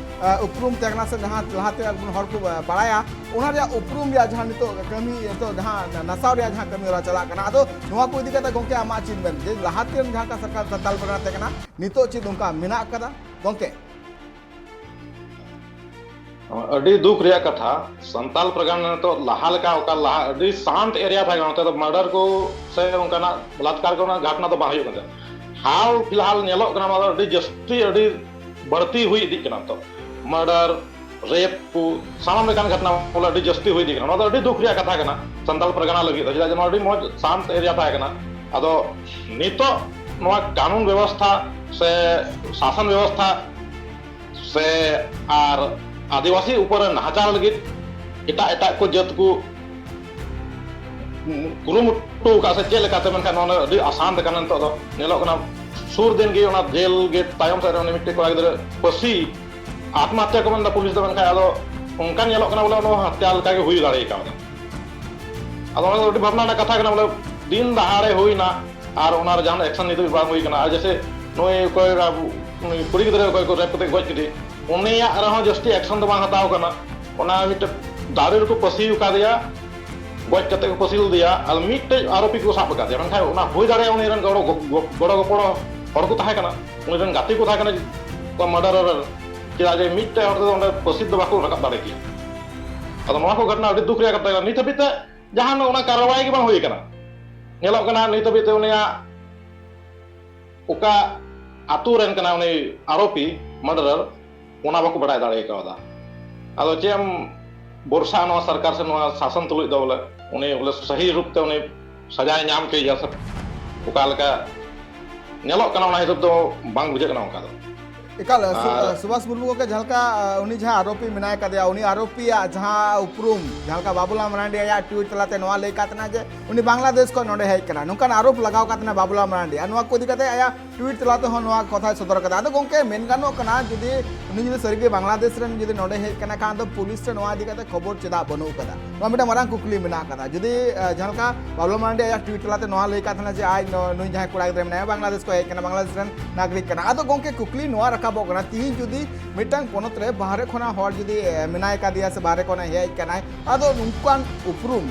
ᱩᱯᱨᱩᱢ ᱛᱟᱦᱮᱸ ᱠᱟᱱᱟ ᱥᱮ ᱡᱟᱦᱟᱸ ᱞᱟᱦᱟ ᱛᱮᱭᱟᱜ ᱵᱚᱱ ᱦᱚᱲ ᱠᱚ ᱵᱟᱲᱟᱭᱟ, ᱚᱱᱟ ᱨᱮᱭᱟᱜ ᱩᱯᱨᱩᱢ ᱨᱮᱭᱟᱜ ᱡᱟᱦᱟᱸ ᱱᱤᱛᱚᱜ ᱠᱟᱹᱢᱤ, ᱱᱤᱛᱚᱜ ᱡᱟᱦᱟᱸ ᱱᱟᱥᱟᱣ ᱨᱮᱭᱟᱜ ᱡᱟᱦᱟᱸ ᱠᱟᱹᱢᱤ ᱦᱚᱨᱟ ᱪᱟᱞᱟᱜ ᱠᱟᱱᱟ, ᱟᱫᱚ ᱱᱚᱣᱟ ᱠᱚ ᱤᱫᱤ ᱠᱟᱛᱮ ᱜᱚᱢᱠᱮ ᱟᱢᱟᱜ ᱪᱮᱫ ᱢᱮᱱ, ᱡᱮ ᱞᱟᱦᱟᱛᱮ ᱡᱟᱦᱟᱸ ᱞᱮᱠᱟ ᱥᱟᱱᱛᱟᱲ ᱯᱟᱨᱜᱟᱱᱟ ᱛᱟᱦᱮᱸ ᱠᱟᱱᱟ, ᱱᱤᱛᱚᱜ ᱪᱮᱫ ᱚᱱᱠᱟ ᱢᱮᱱᱟᱜ ᱟᱠᱟᱫᱟ ᱜᱚᱢᱠᱮ? ᱟᱹᱰᱤ ᱫᱩᱠ ᱨᱮᱭᱟᱜ ᱠᱟᱛᱷᱟ, ᱥᱟᱱᱛᱟᱞ ᱯᱨᱚᱜᱨᱟᱢ ᱱᱤᱛᱚᱜ ᱞᱟᱦᱟ ᱞᱮᱠᱟ ᱚᱠᱟ ᱞᱟᱦᱟ ᱟᱹᱰᱤ ᱥᱟᱱᱛ ᱮᱨᱤᱭᱟ ᱛᱟᱦᱮᱸ ᱠᱟᱱᱟ, ᱱᱚᱛᱮ ᱫᱚ ᱢᱟᱨᱰᱟᱨ ᱠᱚ ᱥᱮ ᱚᱱᱠᱟᱱᱟᱜ ᱵᱚᱞᱟᱛᱠᱟᱨ ᱠᱚᱨᱮᱱᱟᱜ ᱜᱷᱚᱴᱚᱱᱟ ᱫᱚ ᱵᱟᱝ ᱦᱩᱭᱩᱜ ᱠᱟᱱ ᱛᱟᱦᱮᱸ᱾ ᱦᱟᱞ ᱯᱷᱤᱞᱦᱟᱞ ᱧᱮᱞᱚᱜ ᱠᱟᱱᱟ, ᱱᱚᱣᱟ ᱫᱚ ᱟᱹᱰᱤ ᱡᱟᱹᱥᱛᱤ, ᱟᱹᱰᱤ ᱵᱟᱹᱲᱛᱤ ᱦᱩᱭ ᱤᱫᱤᱜ ᱠᱟᱱᱟ᱾ ᱱᱤᱛᱚᱜ ᱢᱟᱨᱰᱟᱨ, ᱨᱮᱯ ᱠᱚ, ᱥᱟᱱᱟᱢ ᱞᱮᱠᱟᱱ ᱜᱷᱚᱴᱚᱱᱟ ᱵᱚᱞᱮ ᱟᱹᱰᱤ ᱡᱟᱹᱥᱛᱤ ᱦᱩᱭ ᱤᱫᱤᱜ ᱠᱟᱱᱟ᱾ ᱱᱚᱣᱟ ᱫᱚ ᱟᱹᱰᱤ ᱫᱩᱠ ᱨᱮᱭᱟᱜ ᱠᱟᱛᱷᱟ ᱠᱟᱱᱟ ᱥᱟᱱᱛᱟᱞ ᱯᱨᱚᱜᱨᱟᱢ ᱞᱟᱹᱜᱤᱫ ᱫᱚ, ᱪᱮᱫᱟᱜ ᱡᱮ ᱱᱚᱣᱟ ᱟᱹᱰᱤ ᱢᱚᱡᱽ ᱥᱟᱱᱛ ᱮᱨᱤᱭᱟ ᱛᱟᱦᱮᱸ ᱠᱟᱱᱟ᱾ ᱟᱫᱚ ᱱᱤᱛᱚᱜ ᱱᱚᱣᱟ ᱠᱟᱹᱱᱩᱱ ᱵᱮᱵᱚᱥᱛᱷᱟ ᱥᱮ ᱥᱟᱥᱚᱱ ᱵᱮᱵᱚᱥᱛᱷᱟ ᱥᱮ ᱟᱨ ᱟᱹᱫᱤᱵᱟᱹᱥᱤ ᱩᱯᱚᱨ ᱨᱮ ᱱᱟᱦᱟᱪᱟᱨ ᱞᱟᱹᱜᱤᱫ ᱮᱴᱟᱜ ᱮᱴᱟᱜ ᱠᱚ ᱡᱟᱹᱛ ᱠᱚ ᱠᱩᱨᱩᱢᱩᱴᱩ ᱟᱠᱟᱫ ᱥᱮ ᱪᱮᱫ ᱞᱮᱠᱟᱛᱮ, ᱢᱮᱱᱠᱷᱟᱱ ᱱᱚᱣᱟ ᱫᱚ ᱟᱹᱰᱤ ᱟᱥᱟᱱ ᱟᱠᱟᱱᱟ ᱱᱤᱛᱚᱜ ᱫᱚ᱾ ᱧᱮᱞᱚᱜ ᱠᱟᱱᱟ ᱥᱩᱨ ᱫᱤᱱ ᱜᱮ ᱚᱱᱟ ᱡᱮᱞ ᱜᱮᱴ ᱛᱟᱭᱚᱢ ᱥᱮᱫ ᱨᱮ ᱩᱱᱤ ᱢᱤᱫᱴᱮᱡ ᱠᱚᱲᱟ ᱜᱤᱫᱽᱨᱟᱹ ᱯᱟᱹᱥᱤ ᱟᱛᱢᱟᱦᱚᱛᱛᱟ ᱠᱚ ᱢᱮᱱᱫᱟ ᱯᱩᱞᱤᱥ ᱫᱚ, ᱢᱮᱱᱠᱷᱟᱱ ᱟᱫᱚ ᱚᱱᱠᱟ ᱧᱮᱞᱚᱜ ᱠᱟᱱᱟ ᱵᱚᱞᱮ ᱚᱱᱟ ᱦᱚᱛᱭᱟ ᱞᱮᱠᱟ ᱜᱮ ᱦᱩᱭ ᱫᱟᱲᱮ ᱠᱟᱣᱫᱟ᱾ ᱟᱫᱚ ᱚᱱᱟ ᱫᱚ ᱟᱹᱰᱤ ᱵᱷᱟᱵᱽᱱᱟ ᱨᱮᱱᱟᱜ ᱠᱟᱛᱷᱟ ᱠᱟᱱᱟ ᱵᱚᱞᱮ, ᱫᱤᱱ ᱫᱟᱦᱟᱲᱮ ᱦᱩᱭᱱᱟ ᱟᱨ ᱚᱱᱟ ᱨᱮ ᱡᱟᱦᱟᱱ ᱮᱠᱥᱚᱱ ᱱᱤᱛ ᱫᱷᱟᱹᱵᱤᱡ ᱵᱟᱝ ᱦᱩᱭ ᱠᱟᱱᱟ᱾ ᱟᱨ ᱡᱮᱥᱮ ᱱᱩᱭ ᱚᱠᱚᱭ ᱟᱵᱚ, ᱱᱩᱭ ᱠᱩᱲᱤ ᱜᱤᱫᱽᱨᱟᱹ ᱚᱠᱚᱭ ᱠᱚ ᱨᱮᱯ ᱠᱟᱛᱮ ᱜᱚᱡ ᱠᱮᱫᱮ, ᱩᱱᱤᱭᱟᱜ ᱨᱮᱦᱚᱸ ᱡᱟᱹᱥᱛᱤ ᱮᱠᱥᱚᱱ ᱫᱚ ᱵᱟᱝ ᱦᱟᱛᱟᱣ ᱠᱟᱱᱟ᱾ ᱚᱱᱟ ᱢᱤᱫᱴᱮᱱ ᱫᱟᱨᱮ ᱨᱮᱠᱚ ᱯᱟᱹᱥᱤ ᱟᱠᱟᱫᱮᱭᱟ, ᱜᱚᱡ ᱠᱟᱛᱮ ᱠᱚ ᱯᱟᱹᱥᱤ ᱞᱮᱫᱮᱭᱟ ᱟᱨ ᱢᱤᱫᱴᱮᱡ ᱟᱨᱳᱯᱤ ᱠᱚ ᱥᱟᱵ ᱟᱠᱟᱫᱮᱭᱟ᱾ ᱢᱮᱱᱠᱷᱟᱱ ᱚᱱᱟ ᱦᱩᱭ ᱫᱟᱲᱮᱭᱟᱜᱼᱟ ᱩᱱᱤ ᱨᱮᱱ ᱜᱚᱲᱚ, ᱜᱚ-, ᱜᱚᱲᱚ ᱜᱚᱯᱚᱲᱚ ᱦᱚᱲ ᱠᱚ ᱛᱟᱦᱮᱸ ᱠᱟᱱᱟ, ᱩᱱᱤ ᱨᱮᱱ ᱜᱟᱛᱮ ᱠᱚ ᱛᱟᱦᱮᱸ ᱠᱟᱱᱟ, ᱢᱟᱨᱰᱟᱨᱟᱨ᱾ ᱪᱮᱫᱟᱜ ᱡᱮ ᱢᱤᱫᱴᱮᱡ ᱦᱚᱲ ᱛᱮᱫᱚ ᱚᱸᱰᱮ ᱯᱟᱹᱥᱤ ᱫᱚ ᱵᱟᱠᱚ ᱨᱟᱠᱟᱵ ᱫᱟᱲᱮ ᱠᱮᱭᱟ᱾ ᱟᱫᱚ ᱱᱚᱣᱟ ᱠᱚ ᱜᱷᱚᱴᱚᱱᱟ ᱟᱹᱰᱤ ᱫᱩᱠ ᱨᱮᱭᱟᱜ ᱠᱟᱛᱷᱟ ᱠᱟᱱᱟ᱾ ᱱᱤᱛ ᱦᱟᱹᱵᱤᱡ ᱛᱮ ᱡᱟᱦᱟᱱ ᱚᱱᱟ ᱠᱟᱨᱣᱟᱭ ᱜᱮ ᱵᱟᱝ ᱦᱩᱭ ᱟᱠᱟᱱᱟ᱾ ᱧᱮᱞᱚᱜ ᱠᱟᱱᱟ ᱱᱤᱛ ᱦᱟᱹᱵᱤᱡ ᱛᱮ ᱩᱱᱤᱭᱟᱜ ᱚᱠᱟ ᱟᱛᱳ ᱨᱮᱱ ᱠᱟᱱᱟ ᱩᱱᱤ ᱟᱨᱳᱯᱤ, ᱢᱟᱨᱰᱟᱨᱟᱨ, ᱚᱱᱟ ᱵᱟᱠᱚ ᱵᱟᱲᱟᱭ ᱫᱟᱲᱮ ᱠᱟᱣᱫᱟ᱾ ᱟᱫᱚ ᱪᱮᱫ ᱮᱢ ᱵᱷᱚᱨᱥᱟ ᱱᱚᱣᱟ ᱥᱚᱨᱠᱟᱨ ᱥᱮ ᱱᱚᱣᱟ ᱥᱟᱥᱚᱱ ᱛᱩᱞᱩᱡ ᱫᱚ ᱵᱚᱞᱮ, ᱩᱱᱤ ᱵᱚᱞᱮ ᱥᱟᱹᱦᱤ ᱨᱩᱯ ᱛᱮ ᱩᱱᱤ ᱥᱟᱡᱟᱭ ᱧᱟᱢ ᱦᱚᱪᱚᱭᱮᱭᱟ ᱥᱮ ᱚᱠᱟ ᱞᱮᱠᱟ ᱧᱮᱞᱚᱜ ᱠᱟᱱᱟ, ᱚᱱᱟ ᱦᱤᱥᱟᱹᱵ ᱫᱚ ᱵᱟᱝ ᱵᱩᱡᱷᱟᱹᱜ ᱠᱟᱱᱟ ᱚᱱᱠᱟ ᱫᱚ᱾ ᱮᱠᱟᱞ, ᱥᱩ-, ᱟᱨ ᱥᱩᱵᱷᱟᱥ ᱢᱩᱨᱢᱩ ᱜᱚᱢᱠᱮ, ᱡᱟᱦᱟᱸ ᱞᱮᱠᱟ, ᱟ, ᱩᱱᱤ ᱡᱟᱦᱟᱸ ᱟᱨᱳᱯᱤ ᱢᱮᱱᱟᱭ ᱠᱟᱫᱮᱭᱟ, ᱩᱱᱤ ᱟᱨᱳᱯᱤᱭᱟᱜ ᱡᱟᱦᱟᱸ ᱩᱯᱨᱩᱢ, ᱡᱟᱦᱟᱸ ᱞᱮᱠᱟ ᱵᱟᱵᱩᱞᱟᱞ ᱢᱟᱨᱟᱱᱰᱤ ᱟᱭᱟᱜ ᱴᱩᱭᱤᱴ ᱛᱟᱞᱟᱛᱮ ᱱᱚᱣᱟ ᱞᱟᱹᱭ ᱠᱟᱫ ᱛᱟᱦᱮᱱᱟ ᱡᱮ ᱩᱱᱤ ᱵᱟᱝᱞᱟᱫᱮᱥ ᱠᱷᱚᱱ ᱱᱚᱰᱮ ᱦᱮᱡ ᱠᱟᱱᱟ, ᱱᱚᱝᱠᱟᱱ ᱟᱨᱳᱯ ᱞᱟᱜᱟᱣ ᱠᱟᱫ ᱛᱟᱦᱮᱱᱟ ᱵᱟᱵᱩᱞᱟᱞ ᱢᱟᱨᱟᱱᱰᱤ᱾ ᱟᱨ ᱱᱚᱣᱟ ᱠᱚ ᱤᱫᱤ ᱠᱟᱛᱮ ᱟᱭᱟᱜ ᱴᱩᱭᱤᱴ ᱛᱟᱞᱟ ᱛᱮᱦᱚᱸ ᱱᱚᱣᱟ ᱠᱟᱛᱷᱟᱭ ᱥᱚᱫᱚᱨ ᱠᱟᱫᱟ᱾ ᱟᱫᱚ ᱜᱚᱢᱠᱮ, ᱢᱮᱱ ᱜᱟᱱᱚᱜ ᱠᱟᱱᱟ, ᱡᱩᱫᱤ ᱩᱱᱤ ᱡᱩᱫᱤ ᱥᱟᱹᱨᱤᱜᱮ ᱵᱟᱝᱞᱟᱫᱮᱥ ᱨᱮᱱ ᱡᱩᱫᱤ ᱱᱚᱰᱮ ᱦᱮᱡ ᱠᱟᱱᱟ ᱠᱷᱟᱱ, ᱟᱫᱚ ᱯᱩᱞᱤᱥ ᱴᱷᱮᱱ ᱱᱚᱣᱟ ᱤᱫᱤ ᱠᱟᱛᱮ ᱠᱷᱚᱵᱚᱨ ᱪᱮᱫᱟᱜ ᱵᱟᱹᱱᱩᱜ ᱠᱟᱫᱟ? ᱱᱚᱣᱟ ᱢᱤᱫᱴᱟᱝ ᱢᱟᱨᱟᱝ ᱠᱩᱠᱞᱤ ᱢᱮᱱᱟᱜ ᱠᱟᱫᱟ᱾ ᱡᱩᱫᱤ, ᱟ, ᱡᱟᱦᱟᱸ ᱞᱮᱠᱟ ᱵᱟᱵᱩᱞᱟᱞ ᱢᱟᱨᱟᱱᱰᱤ ᱟᱭᱟᱜ ᱴᱩᱭᱤᱴ ᱛᱟᱞᱟᱛᱮ ᱱᱚᱣᱟ ᱞᱟᱹᱭ ᱠᱟᱫ ᱛᱟᱦᱮᱱᱟ ᱡᱮ ᱟᱡ ᱱᱚ-, ᱱᱩᱭ ᱡᱟᱦᱟᱸᱭ ᱠᱚᱲᱟ ᱜᱤᱫᱽᱨᱟᱹ ᱢᱮᱱᱟᱭᱟ, ᱵᱟᱝᱞᱟᱫᱮᱥ ᱠᱷᱚᱱ ᱦᱮᱡ ᱠᱟᱱᱟ, ᱵᱟᱝᱞᱟᱫᱮᱥ ᱨᱮᱱ ᱱᱟᱜᱚᱨᱤᱠ ᱠᱟᱱᱟ᱾ ᱟᱫᱚ ᱜᱚᱢᱠᱮ, ᱠᱩᱠᱞᱤ ᱱᱚᱣᱟ ᱨᱟᱠᱟᱵᱚᱜ ᱠᱟᱱᱟ, ᱛᱤᱦᱤᱧ ᱡᱩᱫᱤ ᱢᱤᱫᱴᱟᱝ ᱯᱚᱱᱚᱛ ᱨᱮ ᱵᱟᱦᱨᱮ ᱠᱷᱚᱱᱟᱜ ᱦᱚᱲ ᱡᱩᱫᱤ, ᱮ, ᱢᱮᱱᱟᱭ ᱠᱟᱫᱮᱭᱟ ᱥᱮ ᱵᱟᱦᱨᱮ ᱠᱷᱚᱱᱟᱜ ᱦᱮᱡ ᱠᱟᱱᱟᱭ, ᱟᱫᱚ ᱱᱚᱝᱠᱟᱱ ᱩᱯᱨᱩᱢ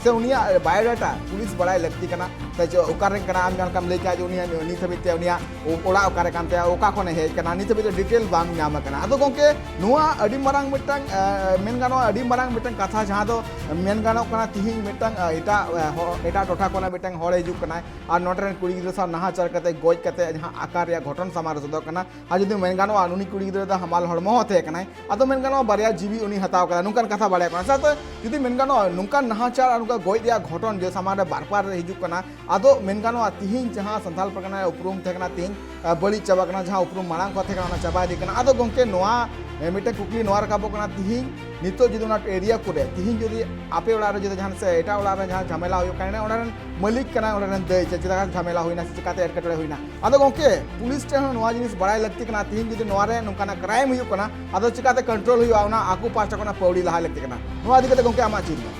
ᱥᱮ ᱩᱱᱤᱭᱟᱜ biodata ᱯᱩᱞᱤᱥ ᱵᱟᱲᱟᱭ ᱞᱟᱹᱠᱛᱤ ᱠᱟᱱᱟ᱾ ᱥᱮ ᱪᱮᱫ, ᱚᱠᱟᱨᱮᱱ ᱠᱟᱱᱟ, ᱟᱢ ᱡᱟᱦᱟᱸ ᱞᱮᱠᱟᱢ ᱞᱟᱹᱭ ᱠᱮᱫᱟ ᱡᱮ ᱩᱱᱤᱭᱟᱜ ᱱᱤᱛ ᱦᱟᱹᱵᱤᱡ ᱛᱮ ᱩᱱᱤᱭᱟᱜ ᱚ-, ᱚᱲᱟᱜ ᱚᱠᱟᱨᱮ ᱠᱟᱱ ᱛᱟᱭᱟ, ᱚᱠᱟ ᱠᱷᱚᱱᱮ ᱦᱮᱡ ᱠᱟᱱᱟ, ᱱᱤᱛ ᱦᱟᱹᱵᱤᱡ ᱛᱮ detail ᱵᱟᱝ ᱧᱟᱢ ᱟᱠᱟᱱᱟ᱾ ᱟᱫᱚ ᱜᱚᱢᱠᱮ, ᱱᱚᱣᱟ ᱟᱹᱰᱤ ᱢᱟᱨᱟᱝ ᱢᱤᱫᱴᱟᱝ, ᱮ, ᱢᱮᱱ ᱜᱟᱱᱚᱜᱼᱟ, ᱟᱹᱰᱤ ᱢᱟᱨᱟᱝ ᱢᱤᱫᱴᱟᱝ ᱠᱟᱛᱷᱟ, ᱡᱟᱦᱟᱸ ᱫᱚ ᱢᱮᱱ ᱜᱟᱱᱚᱜ ᱠᱟᱱᱟ ᱛᱤᱦᱤᱧ ᱢᱤᱫᱴᱟᱝ, ᱮ, ᱮᱴᱟᱜ, ᱮ, ᱦᱚ-, ᱮᱴᱟᱜ ᱴᱚᱴᱷᱟ ᱠᱷᱚᱱᱟᱜ ᱢᱤᱫᱴᱟᱝ ᱦᱚᱲ ᱦᱤᱡᱩᱜ ᱠᱟᱱᱟᱭ ᱟᱨ ᱱᱚᱰᱮ ᱨᱮᱱ ᱠᱩᱲᱤ ᱜᱤᱫᱽᱨᱟᱹ ᱥᱟᱶ ᱱᱟᱦᱟᱪᱟᱨ ᱠᱟᱛᱮ, ᱜᱚᱡ ᱠᱟᱛᱮ ᱡᱟᱦᱟᱸ ᱟᱠᱟᱞ ᱨᱮᱭᱟᱜ ᱜᱷᱚᱴᱚᱱ ᱥᱟᱢᱟᱝ ᱨᱮ ᱥᱚᱫᱚᱨ ᱠᱟᱱᱟ, ᱟᱨ ᱡᱩᱫᱤ ᱢᱮᱱ ᱜᱟᱱᱚᱜᱼᱟ, ᱩᱱᱤ ᱠᱩᱲᱤ ᱜᱤᱫᱽᱨᱟᱹ ᱫᱚ ᱦᱟᱢᱟᱞ ᱦᱚᱲᱢᱚ ᱦᱚᱸ ᱛᱟᱦᱮᱸ ᱠᱟᱱᱟᱭ᱾ ᱟᱫᱚ ᱢᱮᱱ ᱜᱟᱱᱚᱜᱼᱟ, ᱵᱟᱨᱭᱟ ᱡᱤᱣᱤ ᱩᱱᱤ ᱦᱟᱛᱟᱣ ᱠᱟᱫᱟ, ᱱᱚᱝᱠᱟᱱ ᱠᱟᱛᱷᱟ ᱵᱟᱲᱟᱭᱚᱜ ᱠᱟᱱᱟ᱾ ᱥᱟᱶᱛᱮ ᱡᱩᱫᱤ ᱢᱮᱱ ᱜᱟᱱᱚᱜᱼᱟ, ᱱᱚᱝᱠᱟᱱ ᱱᱟᱦᱟᱪᱟᱨ ᱟᱨ ᱱᱚᱝᱠᱟ ᱜᱚᱡ ᱨᱮᱭᱟᱜ ᱜᱷᱚᱴᱚᱱ ᱡᱮ ᱥᱟᱢᱟᱝ ᱨᱮ ᱵᱟᱨ ᱯᱟᱨ ᱨᱮ ᱦᱤᱡᱩᱜ ᱠᱟᱱᱟ, ᱟᱫᱚ ᱢᱮᱱ ᱜᱟᱱᱚᱜᱼᱟ, ᱛᱤᱦᱤᱧ ᱡᱟᱦᱟᱸ ᱥᱟᱱᱛᱟᱲ ᱯᱟᱨᱜᱟᱱᱟ ᱨᱮ ᱩᱯᱨᱩᱢ ᱛᱟᱦᱮᱸ ᱠᱟᱱᱟ, ᱛᱤᱦᱤᱧ, ᱟ, ᱵᱟᱹᱲᱤᱡ ᱪᱟᱵᱟ ᱠᱟᱱᱟ, ᱡᱟᱦᱟᱸ ᱩᱯᱨᱩᱢ ᱢᱟᱲᱟᱝ ᱠᱷᱚᱱ ᱛᱟᱦᱮᱸ ᱠᱟᱱᱟ, ᱚᱱᱟ ᱪᱟᱵᱟ ᱤᱫᱤᱜ ᱠᱟᱱᱟ᱾ ᱟᱫᱚ ᱜᱚᱢᱠᱮ, ᱱᱚᱣᱟ, ᱮ, ᱢᱤᱫᱴᱮᱱ ᱠᱩᱠᱞᱤ ᱱᱚᱣᱟ ᱨᱟᱠᱟᱵᱚᱜ ᱠᱟᱱᱟ, ᱛᱤᱦᱤᱧ ᱱᱤᱛᱚᱜ ᱡᱩᱫᱤ ᱚᱱᱟ area ᱠᱚᱨᱮ ᱛᱤᱦᱤᱧ ᱡᱩᱫᱤ ᱟᱯᱮ ᱚᱲᱟᱜ ᱨᱮ ᱡᱩᱫᱤ ᱡᱟᱦᱟᱸ ᱥᱮ ᱮᱴᱟᱜ ᱚᱲᱟᱜ ᱨᱮ ᱡᱟᱦᱟᱸ ᱡᱷᱟᱢᱮᱞᱟ ᱦᱩᱭᱩᱜ ᱠᱟᱱᱟ, ᱚᱸᱰᱮ ᱨᱮᱱ ᱢᱟᱹᱞᱤᱠ ᱠᱟᱱᱟᱭ, ᱚᱸᱰᱮ ᱨᱮᱱ ᱫᱟᱹᱭ, ᱪᱮᱫ ᱪᱮᱫᱟᱜ ᱡᱷᱟᱢᱮᱞᱟ ᱦᱩᱭᱱᱟ ᱥᱮ ᱪᱤᱠᱟᱛᱮ ᱮᱴᱠᱮᱴᱚᱬᱮ ᱦᱩᱭᱱᱟ? ᱟᱫᱚ ᱜᱚᱢᱠᱮ, ᱯᱩᱞᱤᱥ ᱴᱷᱮᱱ ᱦᱚᱸ ᱱᱚᱣᱟ ᱡᱤᱱᱤᱥ ᱵᱟᱲᱟᱭ ᱞᱟᱹᱠᱛᱤ ᱠᱟᱱᱟ᱾ ᱛᱤᱦᱤᱧ ᱡᱩᱫᱤ ᱱᱚᱣᱟ ᱨᱮ ᱱᱚᱝᱠᱟᱱᱟᱜ crime ᱦᱩᱭᱩᱜ ᱠᱟᱱᱟ, ᱟᱫᱚ ᱪᱤᱠᱟᱛᱮ control ᱦᱩᱭᱩᱜᱼᱟ? ᱚᱱᱟ ᱟᱠᱚ ᱯᱟᱦᱴᱟ ᱠᱷᱚᱱᱟᱜ ᱯᱟᱹᱣᱲᱤ ᱞᱟᱦᱟ ᱞᱟᱹᱠᱛᱤ ᱠᱟᱱᱟ᱾ ᱱᱚᱣᱟ ᱤᱫᱤ ᱠᱟᱛᱮ ᱜᱚᱢᱠᱮ, ᱟᱢᱟᱜ ᱪᱮᱫ ᱢᱮᱱ?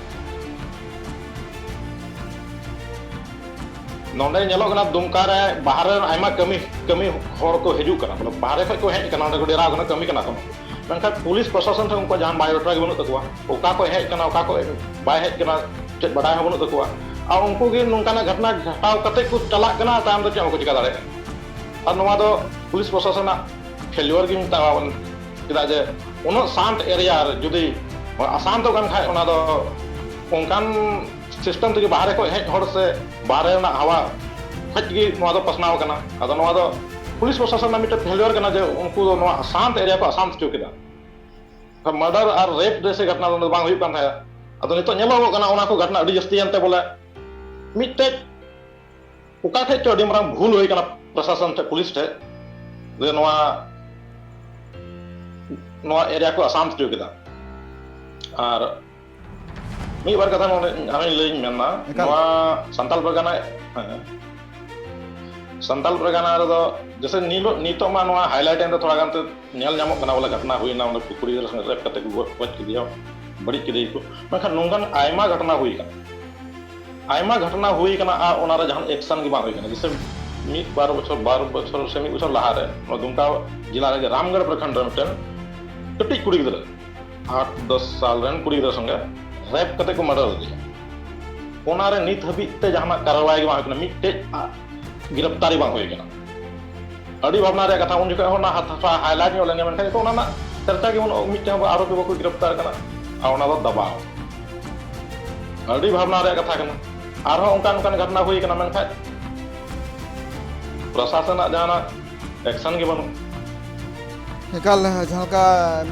ᱱᱚᱰᱮ ᱧᱮᱞᱚᱜ ᱠᱟᱱᱟ, ᱫᱩᱢᱠᱟ ᱨᱮ ᱵᱟᱦᱨᱮ ᱨᱮᱱ ᱟᱭᱢᱟ ᱠᱟᱹᱢᱤ, ᱠᱟᱹᱢᱤ ᱦᱚᱲ ᱠᱚ ᱦᱤᱡᱩᱜ ᱠᱟᱱᱟ, ᱢᱚᱛᱞᱚᱵ ᱵᱟᱦᱨᱮ ᱠᱷᱚᱱ ᱠᱚ ᱦᱮᱡ ᱠᱟᱱᱟ, ᱚᱸᱰᱮ ᱠᱚ ᱰᱮᱨᱟ ᱠᱟᱱᱟ, ᱠᱟᱹᱢᱤ ᱠᱟᱱᱟ ᱠᱚ᱾ ᱢᱮᱱᱠᱷᱟᱱ ᱯᱩᱞᱤᱥ ᱯᱨᱚᱥᱟᱥᱚᱱ ᱴᱷᱮᱱ ᱩᱱᱠᱩᱣᱟᱜ ᱡᱟᱦᱟᱱ biodata ᱜᱮ ᱵᱟᱹᱱᱩᱜ ᱛᱟᱠᱚᱣᱟ, ᱚᱠᱟ ᱠᱚ ᱦᱮᱡ ᱠᱟᱱᱟ, ᱚᱠᱟ ᱠᱚ ᱵᱟᱭ ᱦᱮᱡ ᱠᱟᱱᱟ, ᱪᱮᱫ ᱵᱟᱰᱟᱭ ᱦᱚᱸ ᱵᱟᱹᱱᱩᱜ ᱛᱟᱠᱚᱣᱟ᱾ ᱟᱨ ᱩᱱᱠᱩ ᱜᱮ ᱱᱚᱝᱠᱟᱱᱟᱜ ᱜᱷᱚᱴᱚᱱᱟ ᱜᱷᱚᱴᱟᱣ ᱠᱟᱛᱮ ᱠᱚ ᱪᱟᱞᱟᱜ ᱠᱟᱱᱟ, ᱛᱟᱭᱚᱢ ᱫᱚ ᱪᱮᱫ ᱦᱚᱸ ᱵᱟᱠᱚ ᱪᱤᱠᱟ ᱫᱟᱲᱮᱭᱟᱜ ᱠᱟᱱᱟ᱾ ᱟᱨ ᱱᱚᱣᱟ ᱫᱚ ᱯᱩᱞᱤᱥ ᱯᱨᱚᱥᱟᱥᱚᱱᱟᱜ failure ᱜᱮ ᱢᱮᱛᱟᱜᱼᱟ, ᱪᱮᱫᱟᱜ ᱡᱮ ᱩᱱᱟᱹᱜ ᱥᱟᱱᱛ area ᱨᱮ ᱡᱩᱫᱤ ᱚᱥᱟᱱᱛᱚ ᱠᱟᱱ ᱠᱷᱟᱡ, ᱚᱱᱟ ᱫᱚ ᱚᱱᱠᱟᱱ system ᱛᱮᱜᱮ ᱵᱟᱦᱨᱮ ᱠᱷᱚᱱ ᱦᱮᱡ ᱦᱚᱲ ᱥᱮ ᱵᱟᱦᱨᱮ ᱨᱮᱱᱟᱜ ᱦᱟᱣᱟ ᱠᱷᱚᱡ ᱜᱮ ᱱᱚᱣᱟ ᱫᱚ ᱯᱟᱥᱱᱟᱣ ᱠᱟᱱᱟ᱾ ᱟᱫᱚ ᱱᱚᱣᱟ ᱫᱚ ᱯᱩᱞᱤᱥ ᱯᱨᱚᱥᱟᱥᱚᱱ ᱨᱮᱱᱟᱜ ᱢᱤᱫᱴᱮᱱ failure ᱠᱟᱱᱟ ᱡᱮ ᱩᱱᱠᱩ ᱫᱚ ᱱᱚᱣᱟ ᱥᱟᱱᱛ area ᱠᱚ ᱚᱥᱟᱱᱛ ᱦᱚᱪᱚ ᱠᱮᱫᱟ᱾ Murder ᱟᱨ rape ᱡᱮᱭᱥᱮ ᱜᱷᱚᱴᱚᱱᱟ ᱫᱚ ᱵᱟᱝ ᱦᱩᱭᱩᱜ ᱠᱟᱱ ᱛᱟᱦᱮᱸᱫ᱾ ᱟᱫᱚ ᱱᱤᱛᱚᱜ ᱧᱮᱞᱚᱜᱚᱜ ᱠᱟᱱᱟ, ᱚᱱᱟ ᱠᱚ ᱜᱷᱚᱴᱚᱱᱟ ᱟᱹᱰᱤ ᱡᱟᱹᱥᱛᱤᱭᱮᱱ ᱛᱮ ᱵᱚᱞᱮ ᱢᱤᱫᱴᱮᱡ ᱚᱠᱟ ᱴᱷᱮᱡ ᱪᱚ ᱟᱹᱰᱤ ᱢᱟᱨᱟᱝ ᱵᱷᱩᱞ ᱦᱩᱭ ᱠᱟᱱᱟ ᱯᱨᱚᱥᱟᱥᱚᱱ ᱴᱷᱮᱡ, ᱯᱩᱞᱤᱥ ᱴᱷᱮᱡ, ᱡᱮ ᱱᱚᱣᱟ, ᱱᱚᱣᱟ area ᱠᱚ ᱚᱥᱟᱱᱛ ᱦᱚᱪᱚ ᱠᱮᱫᱟ᱾ ᱟᱨ ᱢᱤᱫ ᱵᱟᱨ ᱠᱟᱛᱷᱟ ᱱᱚᱰᱮ ᱟᱨᱦᱚᱸᱧ ᱞᱟᱹᱭᱟᱹᱧ ᱢᱮᱱᱟ, ᱮᱠᱟᱞ᱾ ᱱᱚᱣᱟ ᱥᱟᱱᱛᱟᱞ ᱯᱟᱨᱜᱟᱱᱟ, ᱦᱮᱸ, ᱥᱟᱱᱛᱟᱞ ᱯᱟᱨᱜᱟᱱᱟ ᱨᱮᱫᱚ ᱡᱮᱥᱮ ᱱᱤᱞᱚᱜ, ᱱᱤᱛᱚᱜ ᱢᱟ ᱱᱚᱣᱟ highlight ᱮᱱ ᱛᱮ ᱛᱷᱚᱲᱟ ᱜᱟᱱ ᱛᱮ ᱧᱮᱞ ᱧᱟᱢᱚᱜ ᱠᱟᱱᱟ, ᱵᱚᱞᱮ ᱜᱷᱚᱴᱚᱱᱟ ᱦᱩᱭᱱᱟ, ᱚᱸᱰᱮ ᱠᱩᱲᱤ ᱜᱤᱫᱽᱨᱟᱹ ᱥᱚᱸᱜᱮ rape ᱠᱟᱛᱮ ᱠᱚ ᱜᱚᱡ, ᱜᱚᱡ ᱠᱮᱫᱮᱭᱟ, ᱵᱟᱹᱲᱤᱡ ᱠᱮᱫᱮᱭᱟ ᱠᱚ᱾ ᱢᱮᱱᱠᱷᱟᱱ ᱱᱚᱝᱠᱟᱱ ᱟᱭᱢᱟ ᱜᱷᱚᱴᱚᱱᱟ ᱦᱩᱭ ᱠᱟᱱᱟ, ᱟᱭᱢᱟ ᱜᱷᱚᱴᱚᱱᱟ ᱦᱩᱭ ᱠᱟᱱᱟ ᱟᱨ ᱚᱱᱟ ᱨᱮ ᱡᱟᱦᱟᱱ action ᱜᱮ ᱵᱟᱝ ᱦᱩᱭ ᱠᱟᱱᱟ᱾ ᱡᱮᱥᱮ ᱢᱤᱫ ᱵᱟᱨ ᱵᱚᱪᱷᱚᱨ, ᱵᱟᱨ ᱵᱚᱪᱷᱚᱨ ᱥᱮ ᱢᱤᱫ ᱵᱚᱪᱷᱚᱨ ᱞᱟᱦᱟ ᱨᱮ ᱱᱚᱣᱟ ᱫᱩᱢᱠᱟ ᱡᱮᱞᱟ ᱨᱮᱜᱮ ᱨᱟᱢᱜᱚᱲ ᱯᱨᱚᱠᱷᱚᱸᱰ ᱨᱮ ᱢᱤᱫᱴᱮᱱ ᱠᱟᱹᱴᱤᱡ ᱠᱩᱲᱤ ᱜᱤᱫᱽᱨᱟᱹ, ᱟᱴ ᱫᱚᱥ ᱥᱟᱞ ᱨᱮᱱ ᱠᱩᱲᱤ ᱜᱤᱫᱽᱨᱟᱹ ᱥᱚᱸᱜᱮ rape ᱠᱟᱛᱮ ᱠᱚ murder ᱞᱮᱫᱮᱭᱟ᱾ ᱚᱱᱟ ᱨᱮ ᱱᱤᱛ ᱦᱟᱹᱵᱤᱡ ᱛᱮ ᱡᱟᱦᱟᱱᱟᱜ ᱠᱟᱨᱣᱟᱭ ᱜᱮ ᱵᱟᱝ ᱦᱩᱭ ᱠᱟᱱᱟ, ᱢᱤᱫᱴᱮᱡ ᱜᱤᱨᱟᱯᱛᱟᱨᱤ ᱵᱟᱝ ᱦᱩᱭ ᱠᱟᱱᱟ᱾ ᱟᱹᱰᱤ ᱵᱷᱟᱵᱽᱱᱟ ᱨᱮᱭᱟᱜ ᱠᱟᱛᱷᱟ, ᱩᱱ ᱡᱚᱠᱷᱚᱱ ᱦᱚᱸ ᱚᱱᱟ ᱦᱟᱛ-, ᱦᱟᱛ-, highlight ᱧᱚᱜ ᱞᱮᱱ ᱜᱮᱭᱟ, ᱢᱮᱱᱠᱷᱟᱱ ᱱᱤᱛᱚᱜ ᱚᱱᱟ ᱨᱮᱱᱟᱜ ᱪᱟᱨᱪᱟ ᱜᱮ ᱵᱟᱹᱱᱩᱜᱼᱟ, ᱢᱤᱫᱴᱮᱱ ᱦᱚᱸ ᱟᱨᱳᱯᱤ ᱵᱟᱠᱚ ᱜᱤᱨᱟᱯᱛᱟᱨ ᱠᱟᱱᱟ, ᱟᱨ ᱚᱱᱟ ᱫᱚ ᱫᱟᱵᱟᱣ᱾ ᱟᱹᱰᱤ ᱵᱷᱟᱵᱽᱱᱟ ᱨᱮᱭᱟᱜ ᱠᱟᱛᱷᱟ ᱠᱟᱱᱟ᱾ ᱟᱨᱦᱚᱸ ᱚᱱᱠᱟᱱ, ᱚᱱᱠᱟᱱ ᱜᱷᱚᱴᱚᱱᱟ ᱦᱩᱭ ᱠᱟᱱᱟ, ᱢᱮᱱᱠᱷᱟᱱ ᱯᱨᱚᱥᱟᱥᱚᱱᱟᱜ ᱡᱟᱦᱟᱱᱟᱜ action ᱜᱮ ᱵᱟᱹᱱᱩᱜ᱾ ᱮᱠᱟᱞ, ᱡᱟᱦᱟᱸ ᱞᱮᱠᱟ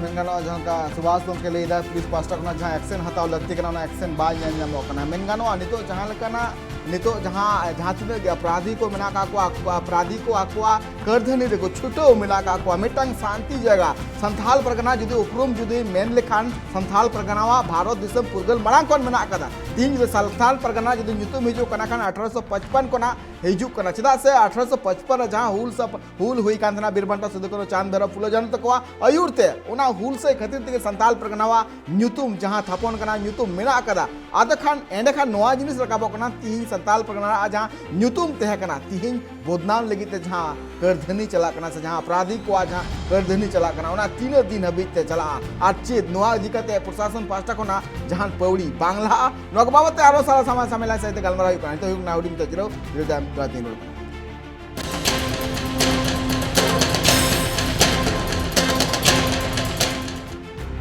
ᱢᱮᱱ ᱜᱟᱱᱚᱜᱼᱟ, ᱡᱟᱦᱟᱸ ᱞᱮᱠᱟ ᱥᱩᱵᱷᱟᱥ ᱜᱚᱢᱠᱮ ᱞᱟᱹᱭᱫᱟ, ᱯᱩᱞᱤᱥ ᱯᱟᱦᱴᱟ ᱠᱷᱚᱱᱟᱜ ᱡᱟᱦᱟᱸ action ᱦᱟᱛᱟᱣ ᱞᱟᱹᱠᱛᱤ ᱠᱟᱱᱟ, ᱚᱱᱟ action ᱵᱟᱭ ᱧᱮᱞ ᱧᱟᱢᱚᱜ ᱠᱟᱱᱟ᱾ ᱢᱮᱱ ᱜᱟᱱᱚᱜᱼᱟ, ᱱᱤᱛᱚᱜ ᱡᱟᱦᱟᱸ ᱞᱮᱠᱟᱱᱟᱜ ᱱᱤᱛᱚᱜ ᱡᱟᱦᱟᱸ, ᱡᱟᱦᱟᱸ ᱛᱤᱱᱟᱹᱜ ᱜᱮ ᱚᱯᱨᱟᱫᱷᱤ ᱠᱚ ᱢᱮᱱᱟᱜ ᱟᱠᱟᱫ ᱠᱚᱣᱟ, ᱟᱠᱚ ᱚᱯᱨᱟᱫᱷᱤ ᱠᱚ ᱟᱠᱚᱣᱟᱜ ᱠᱟᱹᱨᱫᱷᱟᱹᱱᱤ ᱨᱮᱠᱚ ᱪᱷᱩᱴᱟᱹᱣ ᱢᱮᱱᱟᱜ ᱟᱠᱟᱫ ᱠᱚᱣᱟ᱾ ᱢᱤᱫᱴᱟᱝ ᱥᱟᱱᱛᱤ ᱡᱟᱭᱜᱟ, ᱥᱟᱱᱛᱷᱟᱞ ᱯᱟᱨᱜᱟᱱᱟ ᱡᱩᱫᱤ ᱩᱯᱨᱩᱢ ᱡᱩᱫᱤ ᱢᱮᱱ ᱞᱮᱠᱷᱟᱱ, ᱥᱟᱱᱛᱷᱟᱞ ᱯᱟᱨᱜᱟᱱᱟᱣᱟᱜ ᱵᱷᱟᱨᱚᱛ ᱫᱤᱥᱚᱢ ᱯᱷᱩᱨᱜᱟᱹᱞ ᱢᱟᱲᱟᱝ ᱠᱷᱚᱱ ᱢᱮᱱᱟᱜ ᱟᱠᱟᱫᱟ᱾ ᱛᱤᱦᱤᱧ ᱡᱩᱫᱤ ᱥᱟᱱᱛᱷᱟᱞ ᱯᱟᱨᱜᱟᱱᱟ ᱡᱩᱫᱤ ᱧᱩᱛᱩᱢ ᱦᱤᱡᱩᱜ ᱠᱟᱱᱟ ᱠᱷᱟᱱ ᱟᱴᱷᱨᱚᱥᱚ ᱯᱟᱸᱪᱯᱟᱱ ᱠᱷᱚᱱᱟᱜ ᱦᱤᱡᱩᱜ ᱠᱟᱱᱟ᱾ ᱪᱮᱫᱟᱜ ᱥᱮ ᱟᱴᱷᱨᱚᱥᱚ ᱯᱟᱸᱪᱯᱟᱱ ᱨᱮ ᱡᱟᱦᱟᱸ ᱦᱩᱞ ᱥᱟᱯ-, ᱦᱩᱞ ᱦᱩᱭ ᱠᱟᱱ ᱛᱟᱦᱮᱱᱟ ᱵᱤᱨ ᱵᱟᱱᱴᱟ ᱥᱤᱫᱩ ᱠᱟᱹᱱᱦᱩ ᱪᱟᱸᱫᱽ ᱵᱷᱟᱭᱨᱚ ᱯᱷᱩᱞᱳ ᱡᱷᱟᱱᱳ ᱛᱟᱠᱚᱣᱟᱜ ᱟᱹᱭᱩᱨ ᱛᱮ, ᱚᱱᱟ ᱦᱩᱞ ᱥᱟᱹᱭ ᱠᱷᱟᱹᱛᱤᱨ ᱛᱮᱜᱮ ᱥᱟᱱᱛᱟᱞ ᱯᱟᱨᱜᱟᱱᱟᱣᱟᱜ ᱧᱩᱛᱩᱢ ᱡᱟᱦᱟᱸ ᱛᱷᱟᱯᱚᱱ ᱠᱟᱱᱟ, ᱧᱩᱛᱩᱢ ᱢᱮᱱᱟᱜ ᱟᱠᱟᱫᱟ᱾ ᱟᱫᱚ ᱠᱷᱟᱱ ᱮᱸᱰᱮ ᱠᱷᱟᱱ ᱱᱚᱣᱟ ᱡᱤᱱᱤᱥ ᱨᱟᱠᱟᱵᱚᱜ ᱠᱟᱱᱟ, ᱛᱤᱦᱤᱧ ᱥᱟᱱᱛᱟᱞ ᱯᱟᱨᱜᱟᱱᱟ ᱨᱮᱱᱟᱜ ᱡᱟᱦᱟᱸ ᱧᱩᱛᱩᱢ ᱛᱟᱦᱮᱸ ᱠᱟᱱᱟ, ᱛᱤᱦᱤᱧ ᱵᱚᱫᱱᱟᱢ ᱞᱟᱹᱜᱤᱫ ᱛᱮ ᱡᱟᱦᱟᱸ ᱠᱟᱹᱨᱫᱷᱟᱹᱱᱤ ᱪᱟᱞᱟᱜ ᱠᱟᱱᱟ ᱥᱮ ᱡᱟᱦᱟᱸ ᱚᱯᱨᱟᱫᱷᱤ ᱠᱚᱣᱟᱜ ᱡᱟᱦᱟᱸ ᱠᱟᱹᱨᱫᱷᱟᱹᱱᱤ ᱪᱟᱞᱟᱜ ᱠᱟᱱᱟ, ᱚᱱᱟ ᱛᱤᱱᱟᱹᱜ ᱫᱤᱱ ᱦᱟᱹᱵᱤᱡ ᱛᱮ ᱪᱟᱞᱟᱜᱼᱟ? ᱟᱨ ᱪᱮᱫ ᱱᱚᱣᱟ ᱤᱫᱤ ᱠᱟᱛᱮ ᱯᱨᱚᱥᱟᱥᱚᱱ ᱯᱟᱦᱴᱟ ᱠᱷᱚᱱᱟᱜ ᱡᱟᱦᱟᱱ ᱯᱟᱹᱣᱲᱤ ᱵᱟᱝ ᱞᱟᱦᱟᱜᱼᱟ? ᱱᱚᱣᱟ ᱠᱚ ᱵᱟᱵᱚᱫ ᱛᱮ ᱟᱨᱚ ᱥᱟᱨᱟ ᱥᱟᱢᱟᱝ ᱥᱟᱢᱮᱞᱟᱭ ᱥᱟᱶᱛᱮ ᱜᱟᱞᱢᱟᱨᱟᱣ ᱦᱩᱭᱩᱜ ᱠᱟᱱᱟ᱾ ᱱᱤᱛᱚᱜ ᱦᱩᱭᱩᱜ ᱠᱟᱱᱟ ᱦᱩᱰᱤᱧ ᱢᱮᱛᱟ ᱡᱤᱨᱟᱹᱣ, ᱡᱤᱨᱟᱹᱣ ᱛᱟᱭᱚᱢ ᱫᱚᱦᱲᱟ ᱛᱮ ᱨᱩᱣᱟᱹᱲ ᱠᱟᱱᱟ᱾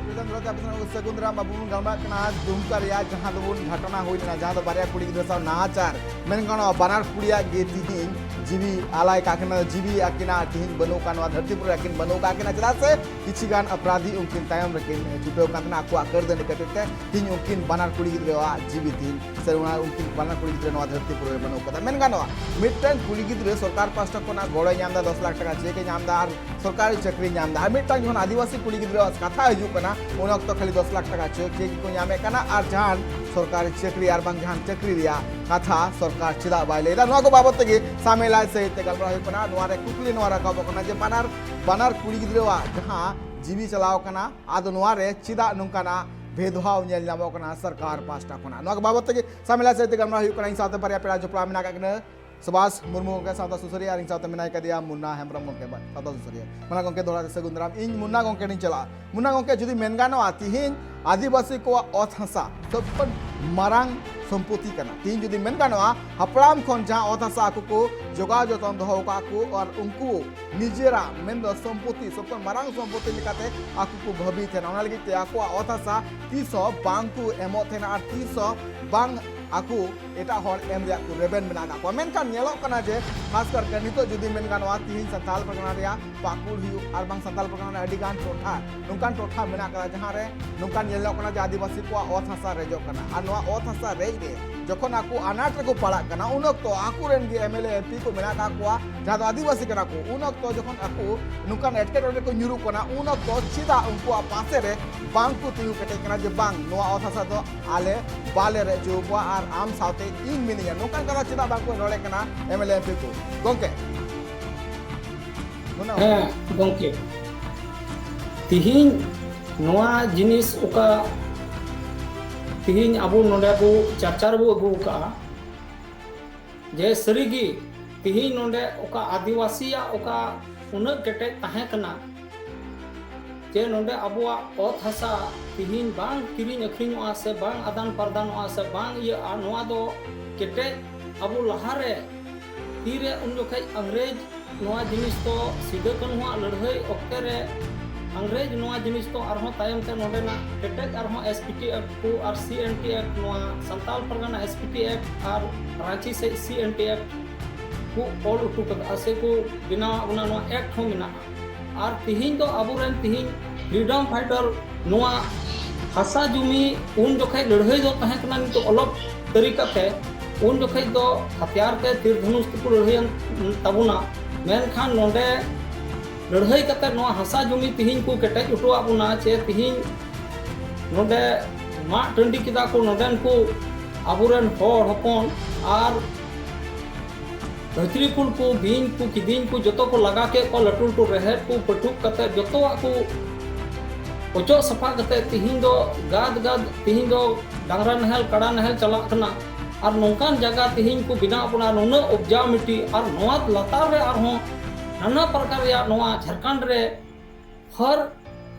ᱡᱤᱨᱟᱹᱣ ᱛᱟᱭᱚᱢ ᱫᱚᱦᱲᱟ ᱛᱮ ᱟᱯᱮ ᱥᱟᱱᱟᱢ ᱠᱚ ᱥᱟᱹᱜᱩᱱ ᱫᱟᱨᱟᱢ᱾ ᱟᱵᱚ ᱵᱚᱱ ᱜᱟᱞᱢᱟᱨᱟᱜ ᱠᱟᱱᱟ ᱫᱩᱢᱠᱟ ᱨᱮᱭᱟᱜ ᱡᱟᱦᱟᱸ ᱫᱚᱵᱚᱱ ᱜᱷᱚᱴᱚᱱᱟ ᱦᱩᱭ ᱞᱮᱱᱟ, ᱡᱟᱦᱟᱸ ᱫᱚ ᱵᱟᱨᱭᱟ ᱠᱩᱲᱤ ᱜᱤᱫᱽᱨᱟᱹ ᱥᱟᱶ ᱱᱟᱦᱟᱪᱟᱨ᱾ ᱢᱮᱱ ᱜᱟᱱᱚᱜᱼᱟ, ᱵᱟᱱᱟᱨ ᱠᱩᱲᱤᱭᱟᱜ ᱜᱮ ᱛᱤᱦᱤᱧ ᱡᱤᱣᱤ ᱟᱞᱟᱭ ᱠᱟᱜ ᱠᱤᱱᱟ, ᱡᱤᱣᱤ ᱟᱹᱠᱤᱱᱟᱜ ᱛᱤᱦᱤᱧ ᱵᱟᱹᱱᱩᱜ ᱠᱟᱜ ᱱᱚᱣᱟ ᱫᱷᱟᱹᱨᱛᱤ ᱯᱩᱨᱤ ᱨᱮ, ᱟᱹᱠᱤᱱ ᱵᱟᱹᱱᱩᱜ ᱠᱟᱜ ᱠᱤᱱᱟ᱾ ᱪᱮᱫᱟᱜ ᱥᱮ ᱠᱤᱪᱷᱤ ᱜᱟᱱ ᱚᱯᱨᱟᱫᱷᱤ ᱩᱱᱠᱤᱱ ᱛᱟᱭᱚᱢ ᱨᱮᱠᱤᱱ ᱪᱷᱩᱴᱟᱹᱣ ᱠᱟᱱ ᱛᱟᱦᱮᱱᱟ ᱟᱠᱚᱣᱟᱜ ᱠᱟᱹᱨᱫᱷᱟᱹᱱᱤ ᱠᱷᱟᱹᱛᱤᱨ ᱛᱮ᱾ ᱛᱤᱦᱤᱧ ᱩᱱᱠᱤᱱ ᱵᱟᱱᱟᱨ ᱠᱩᱲᱤ ᱜᱤᱫᱽᱨᱟᱹᱣᱟᱜ ᱡᱤᱣᱤ ᱛᱤᱦᱤᱧ ᱥᱮ ᱚᱱᱟ ᱩᱱᱠᱤᱱ ᱵᱟᱱᱟᱨ ᱠᱩᱲᱤ ᱜᱤᱫᱽᱨᱟᱹ ᱱᱚᱣᱟ ᱫᱷᱟᱹᱨᱛᱤ ᱯᱩᱨᱤ ᱨᱮ ᱵᱟᱹᱱᱩᱜ ᱠᱟᱫᱟ᱾ ᱢᱮᱱ ᱜᱟᱱᱚᱜᱼᱟ, ᱢᱤᱫᱴᱟᱝ ᱠᱩᱲᱤ ᱜᱤᱫᱽᱨᱟᱹ ᱥᱚᱨᱠᱟᱨ ᱯᱟᱥᱴᱟ ᱠᱷᱚᱱᱟᱜ ᱜᱚᱲᱚᱭ ᱧᱟᱢ ᱮᱫᱟ, ᱫᱚᱥ ᱞᱟᱠᱷ ᱴᱟᱠᱟ ᱪᱮᱠ ᱮ ᱧᱟᱢ ᱮᱫᱟ ᱟᱨ ᱥᱚᱨᱠᱟᱨᱤ ᱪᱟᱹᱠᱨᱤ ᱧᱟᱢ ᱮᱫᱟ᱾ ᱟᱨ ᱢᱤᱫᱴᱟᱝ ᱡᱚᱠᱷᱚᱱ ᱟᱹᱫᱤᱵᱟᱹᱥᱤ ᱠᱩᱲᱤ ᱜᱤᱫᱽᱨᱟᱹᱣᱟᱜ ᱠᱟᱛᱷᱟ ᱦᱤᱡᱩᱜ ᱠᱟᱱᱟ, ᱩᱱ ᱚᱠᱛᱚ ᱠᱷᱟᱹᱞᱤ ᱫᱚᱥ ᱞᱟᱠᱷ ᱴᱟᱠᱟ ᱪᱮᱠ ᱜᱮᱠᱚ ᱧᱟᱢᱮᱫ ᱠᱟᱱᱟ ᱟᱨ ᱡᱟᱦᱟᱱ ᱥᱚᱨᱠᱟᱨᱤ ᱪᱟᱹᱠᱨᱤ ᱟᱨ ᱵᱟᱝ ᱡᱟᱦᱟᱱ ᱪᱟᱹᱠᱨᱤ ᱨᱮᱭᱟᱜ ᱠᱟᱛᱷᱟ ᱥᱚᱨᱠᱟᱨ ᱪᱮᱫᱟᱜ ᱵᱟᱭ ᱞᱟᱹᱭ ᱮᱫᱟ? ᱱᱚᱣᱟ ᱠᱚ ᱵᱟᱵᱚᱫ ᱛᱮᱜᱮ ᱥᱟᱢᱮᱞᱟᱭ ᱥᱟᱹᱦᱤᱡ ᱛᱮ ᱜᱟᱞᱢᱟᱨᱟᱣ ᱦᱩᱭᱩᱜ ᱠᱟᱱᱟ᱾ ᱱᱚᱣᱟ ᱨᱮ ᱠᱩᱠᱞᱤ ᱱᱚᱣᱟ ᱨᱟᱠᱟᱵᱚᱜ ᱠᱟᱱᱟ ᱡᱮ ᱵᱟᱱᱟᱨ, ᱵᱟᱱᱟᱨ ᱠᱩᱲᱤ ᱜᱤᱫᱽᱨᱟᱹᱣᱟᱜ ᱡᱟᱦᱟᱸ ᱡᱤᱣᱤ ᱪᱟᱞᱟᱣ ᱠᱟᱱᱟ, ᱟᱫᱚ ᱱᱚᱣᱟ ᱨᱮ ᱪᱮᱫᱟᱜ ᱱᱚᱝᱠᱟᱱᱟᱜ ᱵᱷᱮᱫᱽᱵᱷᱟᱣ ᱧᱮᱞ ᱧᱟᱢᱚᱜ ᱠᱟᱱᱟ ᱥᱚᱨᱠᱟᱨ ᱯᱟᱥᱴᱟ ᱠᱷᱚᱱᱟᱜ? ᱱᱚᱣᱟ ᱠᱚ ᱵᱟᱵᱚᱫ ᱛᱮᱜᱮ ᱥᱟᱢᱮᱞᱟᱭ ᱥᱟᱹᱦᱤᱡ ᱛᱮ ᱜᱟᱞᱢᱟᱨᱟᱣ ᱦᱩᱭᱩᱜ ᱠᱟᱱᱟ᱾ ᱤᱧ ᱥᱟᱶᱛᱮ ᱵᱟᱨᱭᱟ ᱯᱮᱲᱟ ᱡᱚᱯᱲᱟᱣ ᱢᱮᱱᱟᱜ ᱟᱠᱟᱫ ᱠᱤᱱᱟ, ᱥᱩᱵᱷᱟᱥ ᱢᱩᱨᱢᱩ ᱜᱚᱢᱠᱮ, ᱥᱟᱶᱛᱟ ᱥᱩᱥᱟᱹᱨᱤᱭᱟᱹ, ᱟᱨ ᱤᱧ ᱥᱟᱶᱛᱮ ᱢᱮᱱᱟᱭ ᱠᱟᱫᱮᱭᱟ ᱢᱩᱱᱱᱟ ᱦᱮᱢᱵᱨᱚᱢ ᱜᱚᱢᱠᱮ, ᱥᱟᱶᱛᱟ ᱥᱩᱥᱟᱹᱨᱤᱭᱟᱹ᱾ ᱢᱟᱱᱟ ᱜᱚᱢᱠᱮ, ᱫᱚᱦᱲᱟ ᱛᱮ ᱥᱟᱹᱜᱩᱱ ᱫᱟᱨᱟᱢ᱾ ᱤᱧ ᱢᱩᱱᱱᱟ ᱜᱚᱢᱠᱮ ᱴᱷᱮᱱᱤᱧ ᱪᱟᱞᱟᱜᱼᱟ᱾ ᱢᱩᱱᱱᱟ ᱜᱚᱢᱠᱮ, ᱡᱩᱫᱤ ᱢᱮᱱ ᱜᱟᱱᱚᱜᱼᱟ, ᱛᱤᱦᱤᱧ ᱟᱹᱫᱤᱵᱟᱹᱥᱤ ᱠᱚᱣᱟᱜ ᱚᱛ ᱦᱟᱥᱟ ᱥᱚᱵ ᱠᱷᱚᱱ ᱢᱟᱨᱟᱝ ᱥᱚᱢᱯᱚᱛᱤ ᱠᱟᱱᱟ᱾ ᱛᱤᱦᱤᱧ ᱡᱩᱫᱤ ᱢᱮᱱ ᱜᱟᱱᱚᱜᱼᱟ, ᱦᱟᱯᱲᱟᱢ ᱠᱷᱚᱱ ᱡᱟᱦᱟᱸ ᱚᱛ ᱦᱟᱥᱟ ᱟᱠᱚ ᱠᱚ ᱡᱚᱜᱟᱣ ᱡᱚᱛᱚᱱ ᱫᱚᱦᱚ ᱟᱠᱟᱫ ᱠᱚ ᱟᱨ ᱩᱱᱠᱩ ᱱᱤᱡᱮᱨᱟᱜ ᱢᱮᱱᱫᱚ ᱥᱚᱢᱯᱚᱛᱤ, ᱥᱚᱵ ᱠᱷᱚᱱ ᱢᱟᱨᱟᱝ ᱥᱚᱢᱯᱚᱛᱤ ᱞᱮᱠᱟᱛᱮ ᱟᱠᱚ ᱠᱚ ᱵᱷᱟᱹᱵᱤ ᱛᱟᱦᱮᱱᱟ᱾ ᱚᱱᱟ ᱞᱟᱹᱜᱤᱫ ᱛᱮ ᱟᱠᱚᱣᱟᱜ ᱚᱛ ᱦᱟᱥᱟ ᱛᱤᱥ ᱦᱚᱸ ᱵᱟᱝ ᱠᱚ ᱮᱢᱚᱜ ᱛᱟᱦᱮᱱᱟ ᱟᱨ ᱛᱤᱥ ᱦᱚᱸ ᱵᱟᱝ ᱟᱠᱚ ᱮᱴᱟᱜ ᱦᱚᱲ ᱮᱢ ᱨᱮᱭᱟᱜ ᱠᱚ ᱨᱮᱵᱮᱱ ᱢᱮᱱᱟᱜ ᱟᱠᱟᱫ ᱠᱚᱣᱟ᱾ ᱢᱮᱱᱠᱷᱟᱱ ᱧᱮᱞᱚᱜ ᱠᱟᱱᱟ ᱡᱮ ᱠᱷᱟᱥ ᱠᱟᱨᱛᱮ ᱱᱤᱛᱚᱜ ᱡᱩᱫᱤ ᱢᱮᱱ ᱜᱟᱱᱚᱜᱼᱟ, ᱛᱤᱦᱤᱧ ᱥᱟᱱᱛᱟᱲ ᱯᱟᱨᱜᱟᱱᱟ ᱨᱮᱭᱟᱜ ᱯᱟᱹᱠᱩᱲ ᱦᱩᱭᱩᱜ ᱟᱨ ᱵᱟᱝ ᱥᱟᱱᱛᱟᱲ ᱯᱟᱨᱜᱟᱱᱟ ᱨᱮᱭᱟᱜ ᱟᱹᱰᱤ ᱜᱟᱱ ᱴᱚᱴᱷᱟ, ᱱᱚᱝᱠᱟᱱ ᱴᱚᱴᱷᱟ ᱢᱮᱱᱟᱜ ᱟᱠᱟᱫᱟ ᱡᱟᱦᱟᱸ ᱨᱮ ᱱᱚᱝᱠᱟᱱ ᱧᱮᱞᱚᱜ ᱠᱟᱱᱟ ᱡᱮ ᱟᱹᱫᱤᱵᱟᱹᱥᱤ ᱠᱚᱣᱟᱜ ᱚᱛ ᱦᱟᱥᱟ ᱨᱮᱡᱚᱜ ᱠᱟᱱᱟ᱾ ᱟᱨ ᱱᱚᱣᱟ ᱚᱛ ᱦᱟᱥᱟ ᱨᱮᱡ ᱨᱮ ᱡᱚᱠᱷᱚᱱ ᱟᱠᱚ ᱟᱱᱟᱴ ᱨᱮᱠᱚ ᱯᱟᱲᱟᱜ ᱠᱟᱱᱟ, ᱩᱱ ᱚᱠᱛᱚ ᱟᱠᱚ ᱨᱮᱱ ᱜᱮ M L A M P ᱠᱚ ᱢᱮᱱᱟᱜ ᱟᱠᱟᱫ ᱠᱚᱣᱟ, ᱡᱟᱦᱟᱸ ᱫᱚ ᱟᱹᱫᱤᱵᱟᱹᱥᱤ ᱠᱟᱱᱟ ᱠᱚ, ᱩᱱ ᱚᱠᱛᱚ ᱡᱚᱠᱷᱚᱱ ᱟᱠᱚ ᱱᱚᱝᱠᱟᱱ ᱮᱴᱠᱮᱴᱚᱬᱮ ᱨᱮᱠᱚ ᱧᱩᱨᱩᱜ ᱠᱟᱱᱟ, ᱩᱱ ᱚᱠᱛᱚ ᱪᱮᱫᱟᱜ ᱩᱱᱠᱩᱣᱟᱜ ᱯᱟᱥᱮ ᱨᱮ ᱵᱟᱝ ᱠᱚ ᱛᱤᱸᱜᱩ ᱠᱮᱴᱮᱡ ᱠᱟᱱᱟ ᱡᱮ ᱵᱟᱝ, ᱱᱚᱣᱟ ᱚᱛ ᱦᱟᱥᱟ ᱫᱚ ᱟᱞᱮ ᱵᱟᱞᱮ ᱨᱮᱡ ᱦᱚᱪᱚ ᱟᱠᱚᱣᱟ ᱟᱨ ᱟᱢ ᱥᱟᱶᱛᱮ ᱤᱧ ᱢᱤᱱᱟᱹᱧᱟ, ᱱᱚᱝᱠᱟᱱ ᱠᱟᱛᱷᱟ ᱪᱮᱫᱟᱜ ᱵᱟᱝ ᱠᱚ ᱨᱚᱲᱮᱫ ᱠᱟᱱᱟ M L A M P ᱠᱚ? ᱜᱚᱝᱠᱮ, ᱢᱟᱱᱟᱣ᱾ ᱦᱮᱸ ᱜᱚᱝᱠᱮ, ᱛᱤᱦᱤᱧ ᱱᱚᱣᱟ ᱡᱤᱱᱤᱥ ᱚᱠᱟ ᱛᱤᱦᱤᱧ ᱟᱵᱚ ᱱᱚᱰᱮ ᱵᱚ ᱪᱟᱨᱪᱟ ᱨᱮᱵᱚ ᱟᱹᱜᱩ ᱟᱠᱟᱫᱼᱟ, ᱡᱮ ᱥᱟᱹᱨᱤᱜᱮ ᱛᱤᱦᱤᱧ ᱱᱚᱰᱮ ᱚᱠᱟ ᱟᱹᱫᱤᱵᱟᱹᱥᱤᱭᱟᱜ ᱚᱠᱟ ᱩᱱᱟᱹᱜ ᱠᱮᱴᱮᱡ ᱛᱟᱦᱮᱸ ᱠᱟᱱᱟ, ᱡᱮ ᱱᱚᱰᱮ ᱟᱵᱚᱣᱟᱜ ᱚᱛ ᱦᱟᱥᱟ ᱛᱤᱦᱤᱧ ᱵᱟᱝ ᱠᱤᱨᱤᱧ ᱟᱹᱠᱷᱨᱤᱧᱚᱜᱼᱟ ᱥᱮ ᱵᱟᱝ ᱟᱫᱟᱱ ᱯᱨᱚᱫᱟᱱᱚᱜᱼᱟ ᱥᱮ ᱵᱟᱝ ᱤᱭᱟᱹᱜᱼᱟ, ᱱᱚᱣᱟ ᱫᱚ ᱠᱮᱴᱮᱡ ᱟᱵᱚ ᱞᱟᱦᱟᱨᱮ ᱛᱤᱨᱮ ᱩᱱ ᱡᱚᱠᱷᱮᱡ ᱤᱝᱨᱮᱡᱽ ᱱᱚᱣᱟ ᱡᱤᱱᱤᱥ ᱫᱚ ᱥᱤᱫᱟᱹ ᱠᱟᱹᱱᱦᱩᱣᱟᱜ ᱞᱟᱹᱲᱦᱟᱹᱭ ᱚᱠᱛᱮ ᱨᱮ ᱤᱝᱨᱮᱡᱽ ᱱᱚᱣᱟ ᱡᱤᱱᱤᱥ ᱫᱚ ᱟᱨᱦᱚᱸ ᱛᱟᱭᱚᱢ ᱛᱮ ᱱᱚᱰᱮᱱᱟᱜ ᱠᱮᱴᱮᱡ ᱟᱨᱦᱚᱸ ᱮᱥ ᱯᱤ ᱴᱤ ᱮᱠᱴ ᱠᱚ ᱟᱨ ᱥᱤ ᱮᱱ ᱴᱤ ᱮᱠᱴ, ᱱᱚᱣᱟ ᱥᱟᱱᱛᱟᱞ ᱯᱟᱨᱜᱟᱱᱟ ᱮᱥ ᱯᱤ ᱴᱤ ᱮᱠᱴ ᱟᱨ ᱨᱟᱸᱪᱤ ᱥᱮᱫ ᱥᱤ ᱮᱱ ᱴᱤ ᱮᱠᱴ ᱠᱚ ᱚᱞ ᱦᱚᱴᱚ ᱠᱟᱫᱟ ᱥᱮ ᱠᱚ ᱵᱮᱱᱟᱣ ᱟᱵᱚᱱᱟ, ᱱᱚᱣᱟ ᱮᱠᱴ ᱦᱚᱸ ᱢᱮᱱᱟᱜᱼᱟ᱾ ᱟᱨ ᱛᱤᱦᱤᱧ ᱫᱚ ᱟᱵᱚᱨᱮᱱ ᱛᱤᱦᱤᱧ ᱯᱷᱨᱤᱰᱚᱢ ᱯᱷᱟᱭᱴᱟᱨ ᱱᱚᱣᱟ ᱦᱟᱥᱟ ᱡᱩᱢᱤ ᱩᱱ ᱡᱚᱠᱷᱮᱡ ᱞᱟᱹᱲᱦᱟᱹᱭ ᱫᱚ ᱛᱟᱦᱮᱸ ᱠᱟᱱᱟ, ᱱᱤᱛᱚᱜ ᱚᱞᱚᱜ ᱛᱟᱹᱨᱤᱠᱟᱛᱮ ᱩᱱ ᱡᱚᱠᱷᱮᱡ ᱫᱚ ᱦᱟᱛᱭᱟᱨ ᱛᱮ ᱛᱤᱨ ᱫᱷᱚᱱᱩᱥ ᱛᱮᱠᱚ ᱞᱟᱹᱲᱦᱟᱹᱭᱮᱱ ᱛᱟᱵᱚᱱᱟ᱾ ᱢᱮᱱᱠᱷᱟᱱ ᱱᱚᱰᱮ ᱞᱟᱹᱲᱦᱟᱹᱭ ᱠᱟᱛᱮ ᱱᱚᱣᱟ ᱦᱟᱥᱟ ᱡᱩᱢᱤ ᱛᱤᱦᱤᱧ ᱠᱚ ᱠᱮᱴᱮᱡ ᱦᱚᱴᱚᱣᱟᱜ ᱵᱚᱱᱟ, ᱪᱮ ᱛᱤᱦᱤᱧ ᱱᱚᱰᱮ ᱢᱟᱜ ᱴᱟᱺᱰᱤ ᱠᱮᱫᱟ ᱠᱚ ᱱᱚᱰᱮᱱ ᱠᱚ ᱟᱵᱚᱨᱮᱱ ᱦᱚᱲ ᱦᱚᱯᱚᱱ, ᱟᱨ ᱵᱷᱟᱹᱪᱨᱤ ᱠᱩᱞ ᱠᱚ, ᱵᱤᱧ ᱠᱚ, ᱠᱤᱫᱤᱧ ᱠᱚ ᱡᱚᱛᱚ ᱠᱚ ᱞᱟᱜᱟ ᱠᱮᱫ ᱠᱚᱣᱟ, ᱞᱟᱹᱴᱩ ᱞᱟᱹᱴᱩ ᱨᱮᱦᱮᱫ ᱠᱚ ᱯᱟᱹᱴᱩᱵ ᱠᱟᱛᱮ ᱡᱚᱛᱚᱣᱟᱜ ᱠᱚ ᱚᱪᱚᱜ ᱥᱟᱯᱷᱟ ᱠᱟᱛᱮ ᱛᱤᱦᱤᱧ ᱫᱚ ᱜᱟᱫ ᱜᱟᱫ, ᱛᱤᱦᱤᱧ ᱫᱚ ᱰᱟᱝᱨᱟ ᱱᱟᱦᱮᱞ ᱠᱟᱰᱟ ᱱᱟᱦᱮᱞ ᱪᱟᱞᱟᱜ ᱠᱟᱱᱟ᱾ ᱟᱨ ᱱᱚᱝᱠᱟᱱ ᱡᱟᱭᱜᱟ ᱛᱤᱦᱤᱧ ᱠᱚ ᱵᱮᱱᱟᱣ ᱵᱚᱱᱟ, ᱱᱩᱱᱟᱹᱜ ᱩᱯᱡᱟᱣ ᱢᱤᱴᱤ, ᱟᱨ ᱱᱚᱣᱟ ᱞᱟᱛᱟᱨ ᱨᱮ ᱟᱨᱦᱚᱸ ᱱᱟᱱᱟ ᱯᱨᱚᱠᱟᱨ ᱨᱮᱭᱟᱜ ᱱᱚᱣᱟ ᱡᱷᱟᱲᱠᱷᱚᱸᱰ ᱨᱮ ᱦᱟᱨ,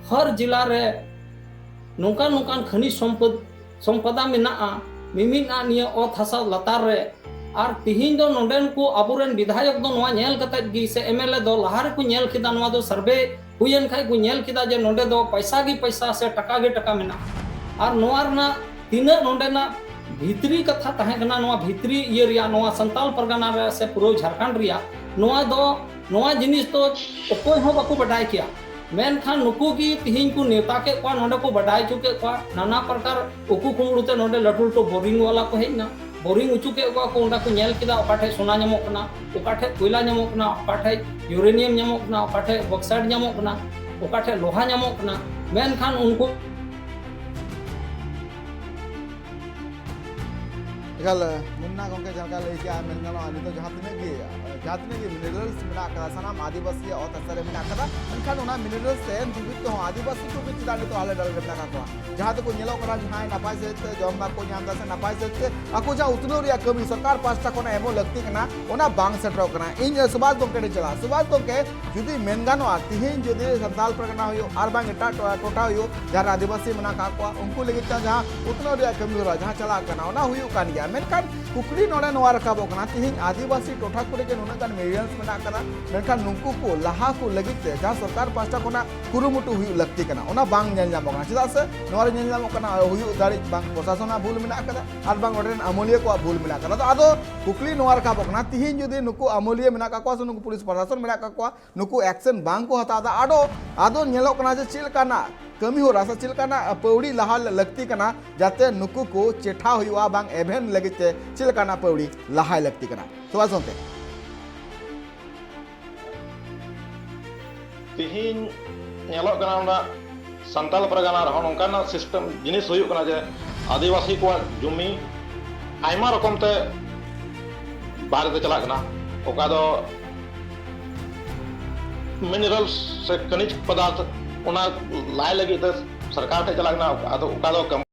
ᱦᱟᱨ ᱡᱤᱞᱟ ᱨᱮ ᱱᱚᱝᱠᱟᱱ ᱱᱚᱝᱠᱟᱱ ᱠᱷᱟᱱᱤᱡᱽ ᱥᱚᱢᱯᱚᱫ, ᱥᱚᱢᱯᱚᱫᱟ ᱢᱮᱱᱟᱜᱼᱟ, ᱢᱤᱢᱤᱫ ᱟᱜ ᱱᱤᱭᱟᱹ ᱚᱛ ᱦᱟᱥᱟ ᱞᱟᱛᱟᱨ ᱨᱮ᱾ ᱟᱨ ᱛᱤᱦᱤᱧ ᱫᱚ ᱱᱚᱰᱮᱱ ᱠᱚ ᱟᱵᱚᱨᱮᱱ ᱵᱤᱫᱷᱟᱭᱚᱠ ᱫᱚ ᱱᱚᱣᱟ ᱧᱮᱞ ᱠᱟᱛᱮᱫ ᱜᱮ ᱥᱮ ᱮᱢ ᱮᱞ ᱮ ᱫᱚ ᱞᱟᱦᱟ ᱨᱮᱠᱚ ᱧᱮᱞ ᱠᱮᱫᱟ, ᱱᱚᱣᱟ ᱫᱚ ᱥᱟᱨᱵᱷᱮ ᱦᱩᱭᱮᱱ ᱠᱷᱟᱡ ᱠᱚ ᱧᱮᱞ ᱠᱮᱫᱟ ᱡᱮ ᱱᱚᱰᱮ ᱫᱚ ᱯᱚᱭᱥᱟ ᱜᱮ ᱯᱚᱭᱥᱟ ᱥᱮ ᱴᱟᱠᱟ ᱜᱮ ᱴᱟᱠᱟ ᱢᱮᱱᱟᱜᱼᱟ᱾ ᱟᱨ ᱱᱚᱣᱟ ᱨᱮᱱᱟᱜ ᱛᱤᱱᱟᱹᱜ ᱱᱚᱰᱮᱱᱟᱜ ᱵᱷᱤᱛᱨᱤ ᱠᱟᱛᱷᱟ ᱛᱟᱦᱮᱸ ᱠᱟᱱᱟ, ᱱᱚᱣᱟ ᱵᱷᱤᱛᱨᱤ ᱤᱭᱟᱹ ᱨᱮᱭᱟᱜ, ᱱᱚᱣᱟ ᱥᱟᱱᱛᱟᱞ ᱯᱟᱨᱜᱟᱱᱟ ᱨᱮ ᱥᱮ ᱯᱩᱨᱟᱹ ᱡᱷᱟᱲᱠᱷᱚᱸᱰ ᱨᱮᱭᱟᱜ, ᱱᱚᱣᱟ ᱫᱚ, ᱱᱚᱣᱟ ᱡᱤᱱᱤᱥ ᱫᱚ ᱚᱠᱚᱭ ᱦᱚᱸ ᱵᱟᱠᱚ ᱵᱟᱰᱟᱭ ᱠᱮᱭᱟ᱾ ᱢᱮᱱᱠᱷᱟᱱ ᱱᱩᱠᱩ ᱜᱮ ᱛᱤᱦᱤᱧ ᱠᱚ ᱱᱮᱣᱛᱟ ᱠᱮᱫ ᱠᱚᱣᱟ, ᱱᱚᱰᱮ ᱠᱚ ᱵᱟᱰᱟᱭ ᱦᱚᱪᱚ ᱠᱮᱫ ᱠᱚᱣᱟ, ᱱᱟᱱᱟ ᱯᱨᱚᱠᱟᱨ ᱩᱠᱩ ᱠᱩᱢᱲᱩ ᱛᱮ ᱱᱚᱰᱮ ᱞᱟᱹᱴᱩ ᱞᱟᱹᱴᱩ ᱵᱳᱨᱤᱝ ᱣᱟᱞᱟ ᱠᱚ ᱦᱮᱡ ᱮᱱᱟ, ᱵᱳᱨᱤᱝ ᱦᱚᱪᱚ ᱠᱮᱫ ᱠᱚᱣᱟ ᱠᱚ, ᱚᱸᱰᱮ ᱠᱚ ᱧᱮᱞ ᱠᱮᱫᱟ ᱚᱠᱟ ᱴᱷᱮᱡ ᱥᱚᱱᱟ ᱧᱟᱢᱚᱜ ᱠᱟᱱᱟ, ᱚᱠᱟ ᱴᱷᱮᱡ ᱠᱚᱭᱞᱟ ᱧᱟᱢᱚᱜ ᱠᱟᱱᱟ, ᱚᱠᱟ ᱴᱷᱮᱡ ᱭᱩᱨᱮᱱᱤᱭᱟᱢ ᱧᱟᱢᱚᱜ ᱠᱟᱱᱟ, ᱚᱠᱟ ᱴᱷᱮᱡ ᱵᱚᱠᱥᱟᱭᱤᱰ ᱧᱟᱢᱚᱜ ᱠᱟᱱᱟ, ᱚᱠᱟ ᱴᱷᱮᱡ ᱞᱳᱦᱟ ᱧᱟᱢᱚᱜ ᱠᱟᱱᱟ᱾ ᱢᱮᱱᱠᱷᱟᱱ ᱩᱱᱠᱩ ᱮᱠᱟᱞ, ᱢᱩᱱᱱᱟ ᱜᱚᱢᱠᱮ ᱡᱟᱦᱟᱸ ᱞᱮᱠᱟ ᱞᱟᱹᱭ ᱠᱮᱜᱼᱟ, ᱢᱮᱱ ᱜᱟᱱᱚᱜᱼᱟ, ᱱᱤᱛᱚᱜ ᱡᱟᱦᱟᱸ ᱛᱤᱱᱟᱹᱜ ᱜᱮ, ᱡᱟᱦᱟᱸ ᱛᱤᱱᱟᱹᱜ ᱜᱮ ᱢᱤᱱᱟᱨᱟᱞᱥ ᱢᱮᱱᱟᱜ ᱟᱠᱟᱫᱟ, ᱥᱟᱱᱟᱢ ᱟᱹᱫᱤᱵᱟᱹᱥᱤᱭᱟᱜ ᱚᱛ ᱦᱟᱥᱟ ᱨᱮ ᱢᱮᱱᱟᱜ ᱟᱠᱟᱫᱟ, ᱢᱮᱱᱠᱷᱟᱱ ᱚᱱᱟ ᱢᱤᱱᱟᱨᱟᱞᱥ ᱛᱮ ᱫᱷᱟᱹᱵᱤᱡ ᱛᱮᱦᱚᱸ ᱟᱹᱫᱤᱵᱟᱹᱥᱤ ᱠᱚᱜᱮ ᱪᱮᱫᱟᱜ ᱱᱤᱛᱚᱜ ᱦᱟᱞᱮ ᱰᱟᱞᱮ ᱨᱮ ᱢᱮᱱᱟᱜ ᱟᱠᱟᱫ ᱠᱚᱣᱟ? ᱡᱟᱦᱟᱸ ᱫᱚᱠᱚ ᱧᱮᱞᱚᱜ ᱠᱟᱱᱟ, ᱡᱟᱦᱟᱸᱭ ᱱᱟᱯᱟᱭ ᱥᱟᱹᱦᱤᱡ ᱛᱮ ᱡᱚᱢ ᱵᱟᱠᱚ ᱧᱟᱢ ᱮᱫᱟ ᱥᱮ ᱱᱟᱯᱟᱭ ᱥᱟᱹᱦᱤᱡ ᱛᱮ ᱟᱠᱚ ᱡᱟᱦᱟᱸ ᱩᱛᱱᱟᱹᱣ ᱨᱮᱭᱟᱜ ᱠᱟᱹᱢᱤ ᱥᱚᱨᱠᱟᱨ ᱯᱟᱦᱴᱟ ᱠᱷᱚᱱᱟᱜ ᱮᱢᱚᱜ ᱞᱟᱹᱠᱛᱤ ᱠᱟᱱᱟ, ᱚᱱᱟ ᱵᱟᱝ ᱥᱮᱴᱮᱨᱚᱜ ᱠᱟᱱᱟ᱾ ᱤᱧ ᱥᱩᱵᱷᱟᱥ ᱜᱚᱢᱠᱮ ᱴᱷᱮᱱ ᱪᱟᱞᱟᱜᱼᱟ᱾ ᱥᱩᱵᱷᱟᱥ ᱜᱚᱢᱠᱮ, ᱡᱩᱫᱤ ᱢᱮᱱ ᱜᱟᱱᱚᱜᱼᱟ, ᱛᱤᱦᱤᱧ ᱡᱩᱫᱤ ᱥᱟᱱᱛᱟᱞ ᱯᱟᱨᱜᱟᱱᱟ ᱦᱩᱭᱩᱜ ᱟᱨ ᱵᱟᱝ ᱮᱴᱟᱜ ᱴᱚ-, ᱴᱚᱴᱷᱟ ᱦᱩᱭᱩᱜ, ᱡᱟᱦᱟᱸ ᱨᱮ ᱟᱹᱫᱤᱵᱟᱹᱥᱤ ᱢᱮᱱᱟᱜ ᱟᱠᱟᱫ ᱠᱚᱣᱟ, ᱩᱱᱠᱩ ᱞᱟᱹᱜᱤᱫ ᱛᱮ ᱡᱟᱦᱟᱸ ᱩᱛᱱᱟᱹᱣ ᱨᱮᱭᱟᱜ ᱠᱟᱹᱢᱤ ᱦᱚᱨᱟ ᱡᱟᱦᱟᱸ ᱪᱟᱞᱟᱜ ᱠᱟᱱᱟ, ᱚᱱᱟ ᱦᱩᱭᱩᱜ ᱠᱟᱱ ᱜᱮᱭᱟ, ᱢᱮᱱᱠᱷᱟᱱ ᱠᱩᱠᱞᱤ ᱱᱚᱰᱮ ᱱᱚᱣᱟ ᱨᱟᱠᱟᱵᱚᱜ ᱠᱟᱱᱟ, ᱛᱤᱦᱤᱧ ᱟᱹᱫᱤᱵᱟᱹᱥᱤ ᱴᱚᱴᱷᱟ ᱠᱚᱨᱮ ᱜᱮ ᱱᱩᱱᱟᱹᱜ ᱜᱟᱱ ᱢᱤᱱᱟᱨᱟᱞᱥ ᱢᱮᱱᱟᱜ ᱟᱠᱟᱫᱟ, ᱢᱮᱱᱠᱷᱟᱱ ᱱᱩᱠᱩ ᱠᱚ ᱞᱟᱦᱟ ᱠᱚ ᱞᱟᱹᱜᱤᱫ ᱛᱮ ᱡᱟᱦᱟᱸ ᱥᱚᱨᱠᱟᱨ ᱯᱟᱦᱴᱟ ᱠᱷᱚᱱᱟᱜ ᱠᱩᱨᱩᱢᱩᱴᱩ ᱦᱩᱭᱩᱜ ᱞᱟᱹᱠᱛᱤ ᱠᱟᱱᱟ, ᱚᱱᱟ ᱵᱟᱝ ᱧᱮᱞ ᱧᱟᱢᱚᱜ ᱠᱟᱱᱟ᱾ ᱪᱮᱫᱟᱜ ᱥᱮ ᱱᱚᱣᱟ ᱨᱮ ᱧᱮᱞ ᱧᱟᱢᱚᱜ ᱠᱟᱱᱟ, ᱦᱩᱭᱩᱜ ᱫᱟᱲᱮ ᱵᱟᱝ ᱯᱨᱚᱥᱟᱥᱚᱱᱟᱜ ᱵᱷᱩᱞ ᱢᱮᱱᱟᱜ ᱟᱠᱟᱫᱟ, ᱟᱨ ᱵᱟᱝ ᱚᱸᱰᱮ ᱨᱮᱱ ᱟᱹᱢᱟᱹᱞᱤᱭᱟᱹ ᱠᱚᱣᱟᱜ ᱵᱷᱩᱞ ᱢᱮᱱᱟᱜ ᱟᱠᱟᱫᱟ᱾ ᱛᱚ ᱟᱫᱚ ᱠᱩᱠᱞᱤ ᱱᱚᱣᱟ ᱨᱟᱠᱟᱵᱚᱜ ᱠᱟᱱᱟ, ᱛᱤᱦᱤᱧ ᱡᱩᱫᱤ ᱱᱩᱠᱩ ᱟᱹᱢᱟᱹᱞᱤᱭᱟᱹ ᱢᱮᱱᱟᱜ ᱟᱠᱟᱫ ᱠᱚᱣᱟ ᱥᱮ ᱱᱩᱠᱩ ᱯᱩᱞᱤᱥ ᱯᱨᱚᱥᱟᱥᱚᱱ ᱢᱮᱱᱟᱜ ᱟᱠᱟᱫ ᱠᱚᱣᱟ, ᱱᱩᱠᱩ ᱮᱠᱥᱮᱱ ᱵᱟᱝ ᱠᱚ ᱦᱟᱛᱟᱣ ᱮᱫᱟ, ᱟᱫᱚ, ᱟᱫᱚ ᱧᱮᱞᱚᱜ ᱠᱟᱱᱟ ᱡᱮ ᱪᱮᱫ ᱞᱮᱠᱟᱱᱟᱜ ᱠᱟᱹᱢᱤ ᱦᱚᱨᱟ ᱥᱮ ᱪᱮᱫ ᱞᱮᱠᱟᱱᱟᱜ ᱯᱟᱹᱣᱲᱤ ᱞᱟᱦᱟ ᱞᱟᱹᱠᱛᱤ ᱠᱟᱱᱟ, ᱡᱟᱛᱮ ᱱᱩᱠᱩ ᱠᱚ ᱪᱮᱴᱷᱟ ᱦᱩᱭᱩᱜᱼᱟ, ᱵᱟᱝ ᱮᱵᱷᱮᱱ ᱞᱟᱹᱜᱤᱫ ᱛᱮ ᱪᱮᱫ ᱞᱮᱠᱟᱱᱟᱜ ᱯᱟᱹᱣᱲᱤ ᱞᱟᱦᱟᱭ ᱞᱟᱹᱠᱛᱤ ᱠᱟᱱᱟ? ᱥᱩᱵᱷᱟᱥ ᱜᱚᱢᱠᱮ᱾ ᱛᱤᱦᱤᱧ ᱧᱮᱞᱚᱜ ᱠᱟᱱᱟ, ᱚᱱᱟ ᱥᱟᱱᱛᱟᱞ ᱯᱟᱨᱜᱟᱱᱟ ᱨᱮᱦᱚᱸ ᱱᱚᱝᱠᱟᱱᱟᱜ ᱥᱤᱥᱴᱮᱢ ᱡᱤᱱᱤᱥ ᱦᱩᱭᱩᱜ ᱠᱟᱱᱟ ᱡᱮ ᱟᱹᱫᱤᱵᱟᱹᱥᱤ ᱠᱚᱣᱟᱜ ᱡᱩᱢᱤ ᱟᱭᱢᱟ ᱨᱚᱠᱚᱢ ᱛᱮ ᱵᱟᱦᱨᱮ ᱛᱮ ᱪᱟᱞᱟᱜ ᱠᱟᱱᱟ᱾ ᱚᱠᱟ ᱫᱚ ᱢᱤᱱᱟᱨᱟᱞᱥ ᱥᱮ ᱠᱷᱚᱱᱤᱡᱽ ᱯᱚᱫᱟᱨᱛᱷ, ᱚᱱᱟ ᱞᱟᱭ ᱞᱟᱹᱜᱤᱫ ᱛᱮ ᱥᱚᱨᱠᱟᱨ ᱴᱷᱮᱱ ᱪᱟᱞᱟᱜ ᱠᱟᱱᱟ᱾ ᱟᱫᱚ ᱚᱠᱟ ᱫᱚ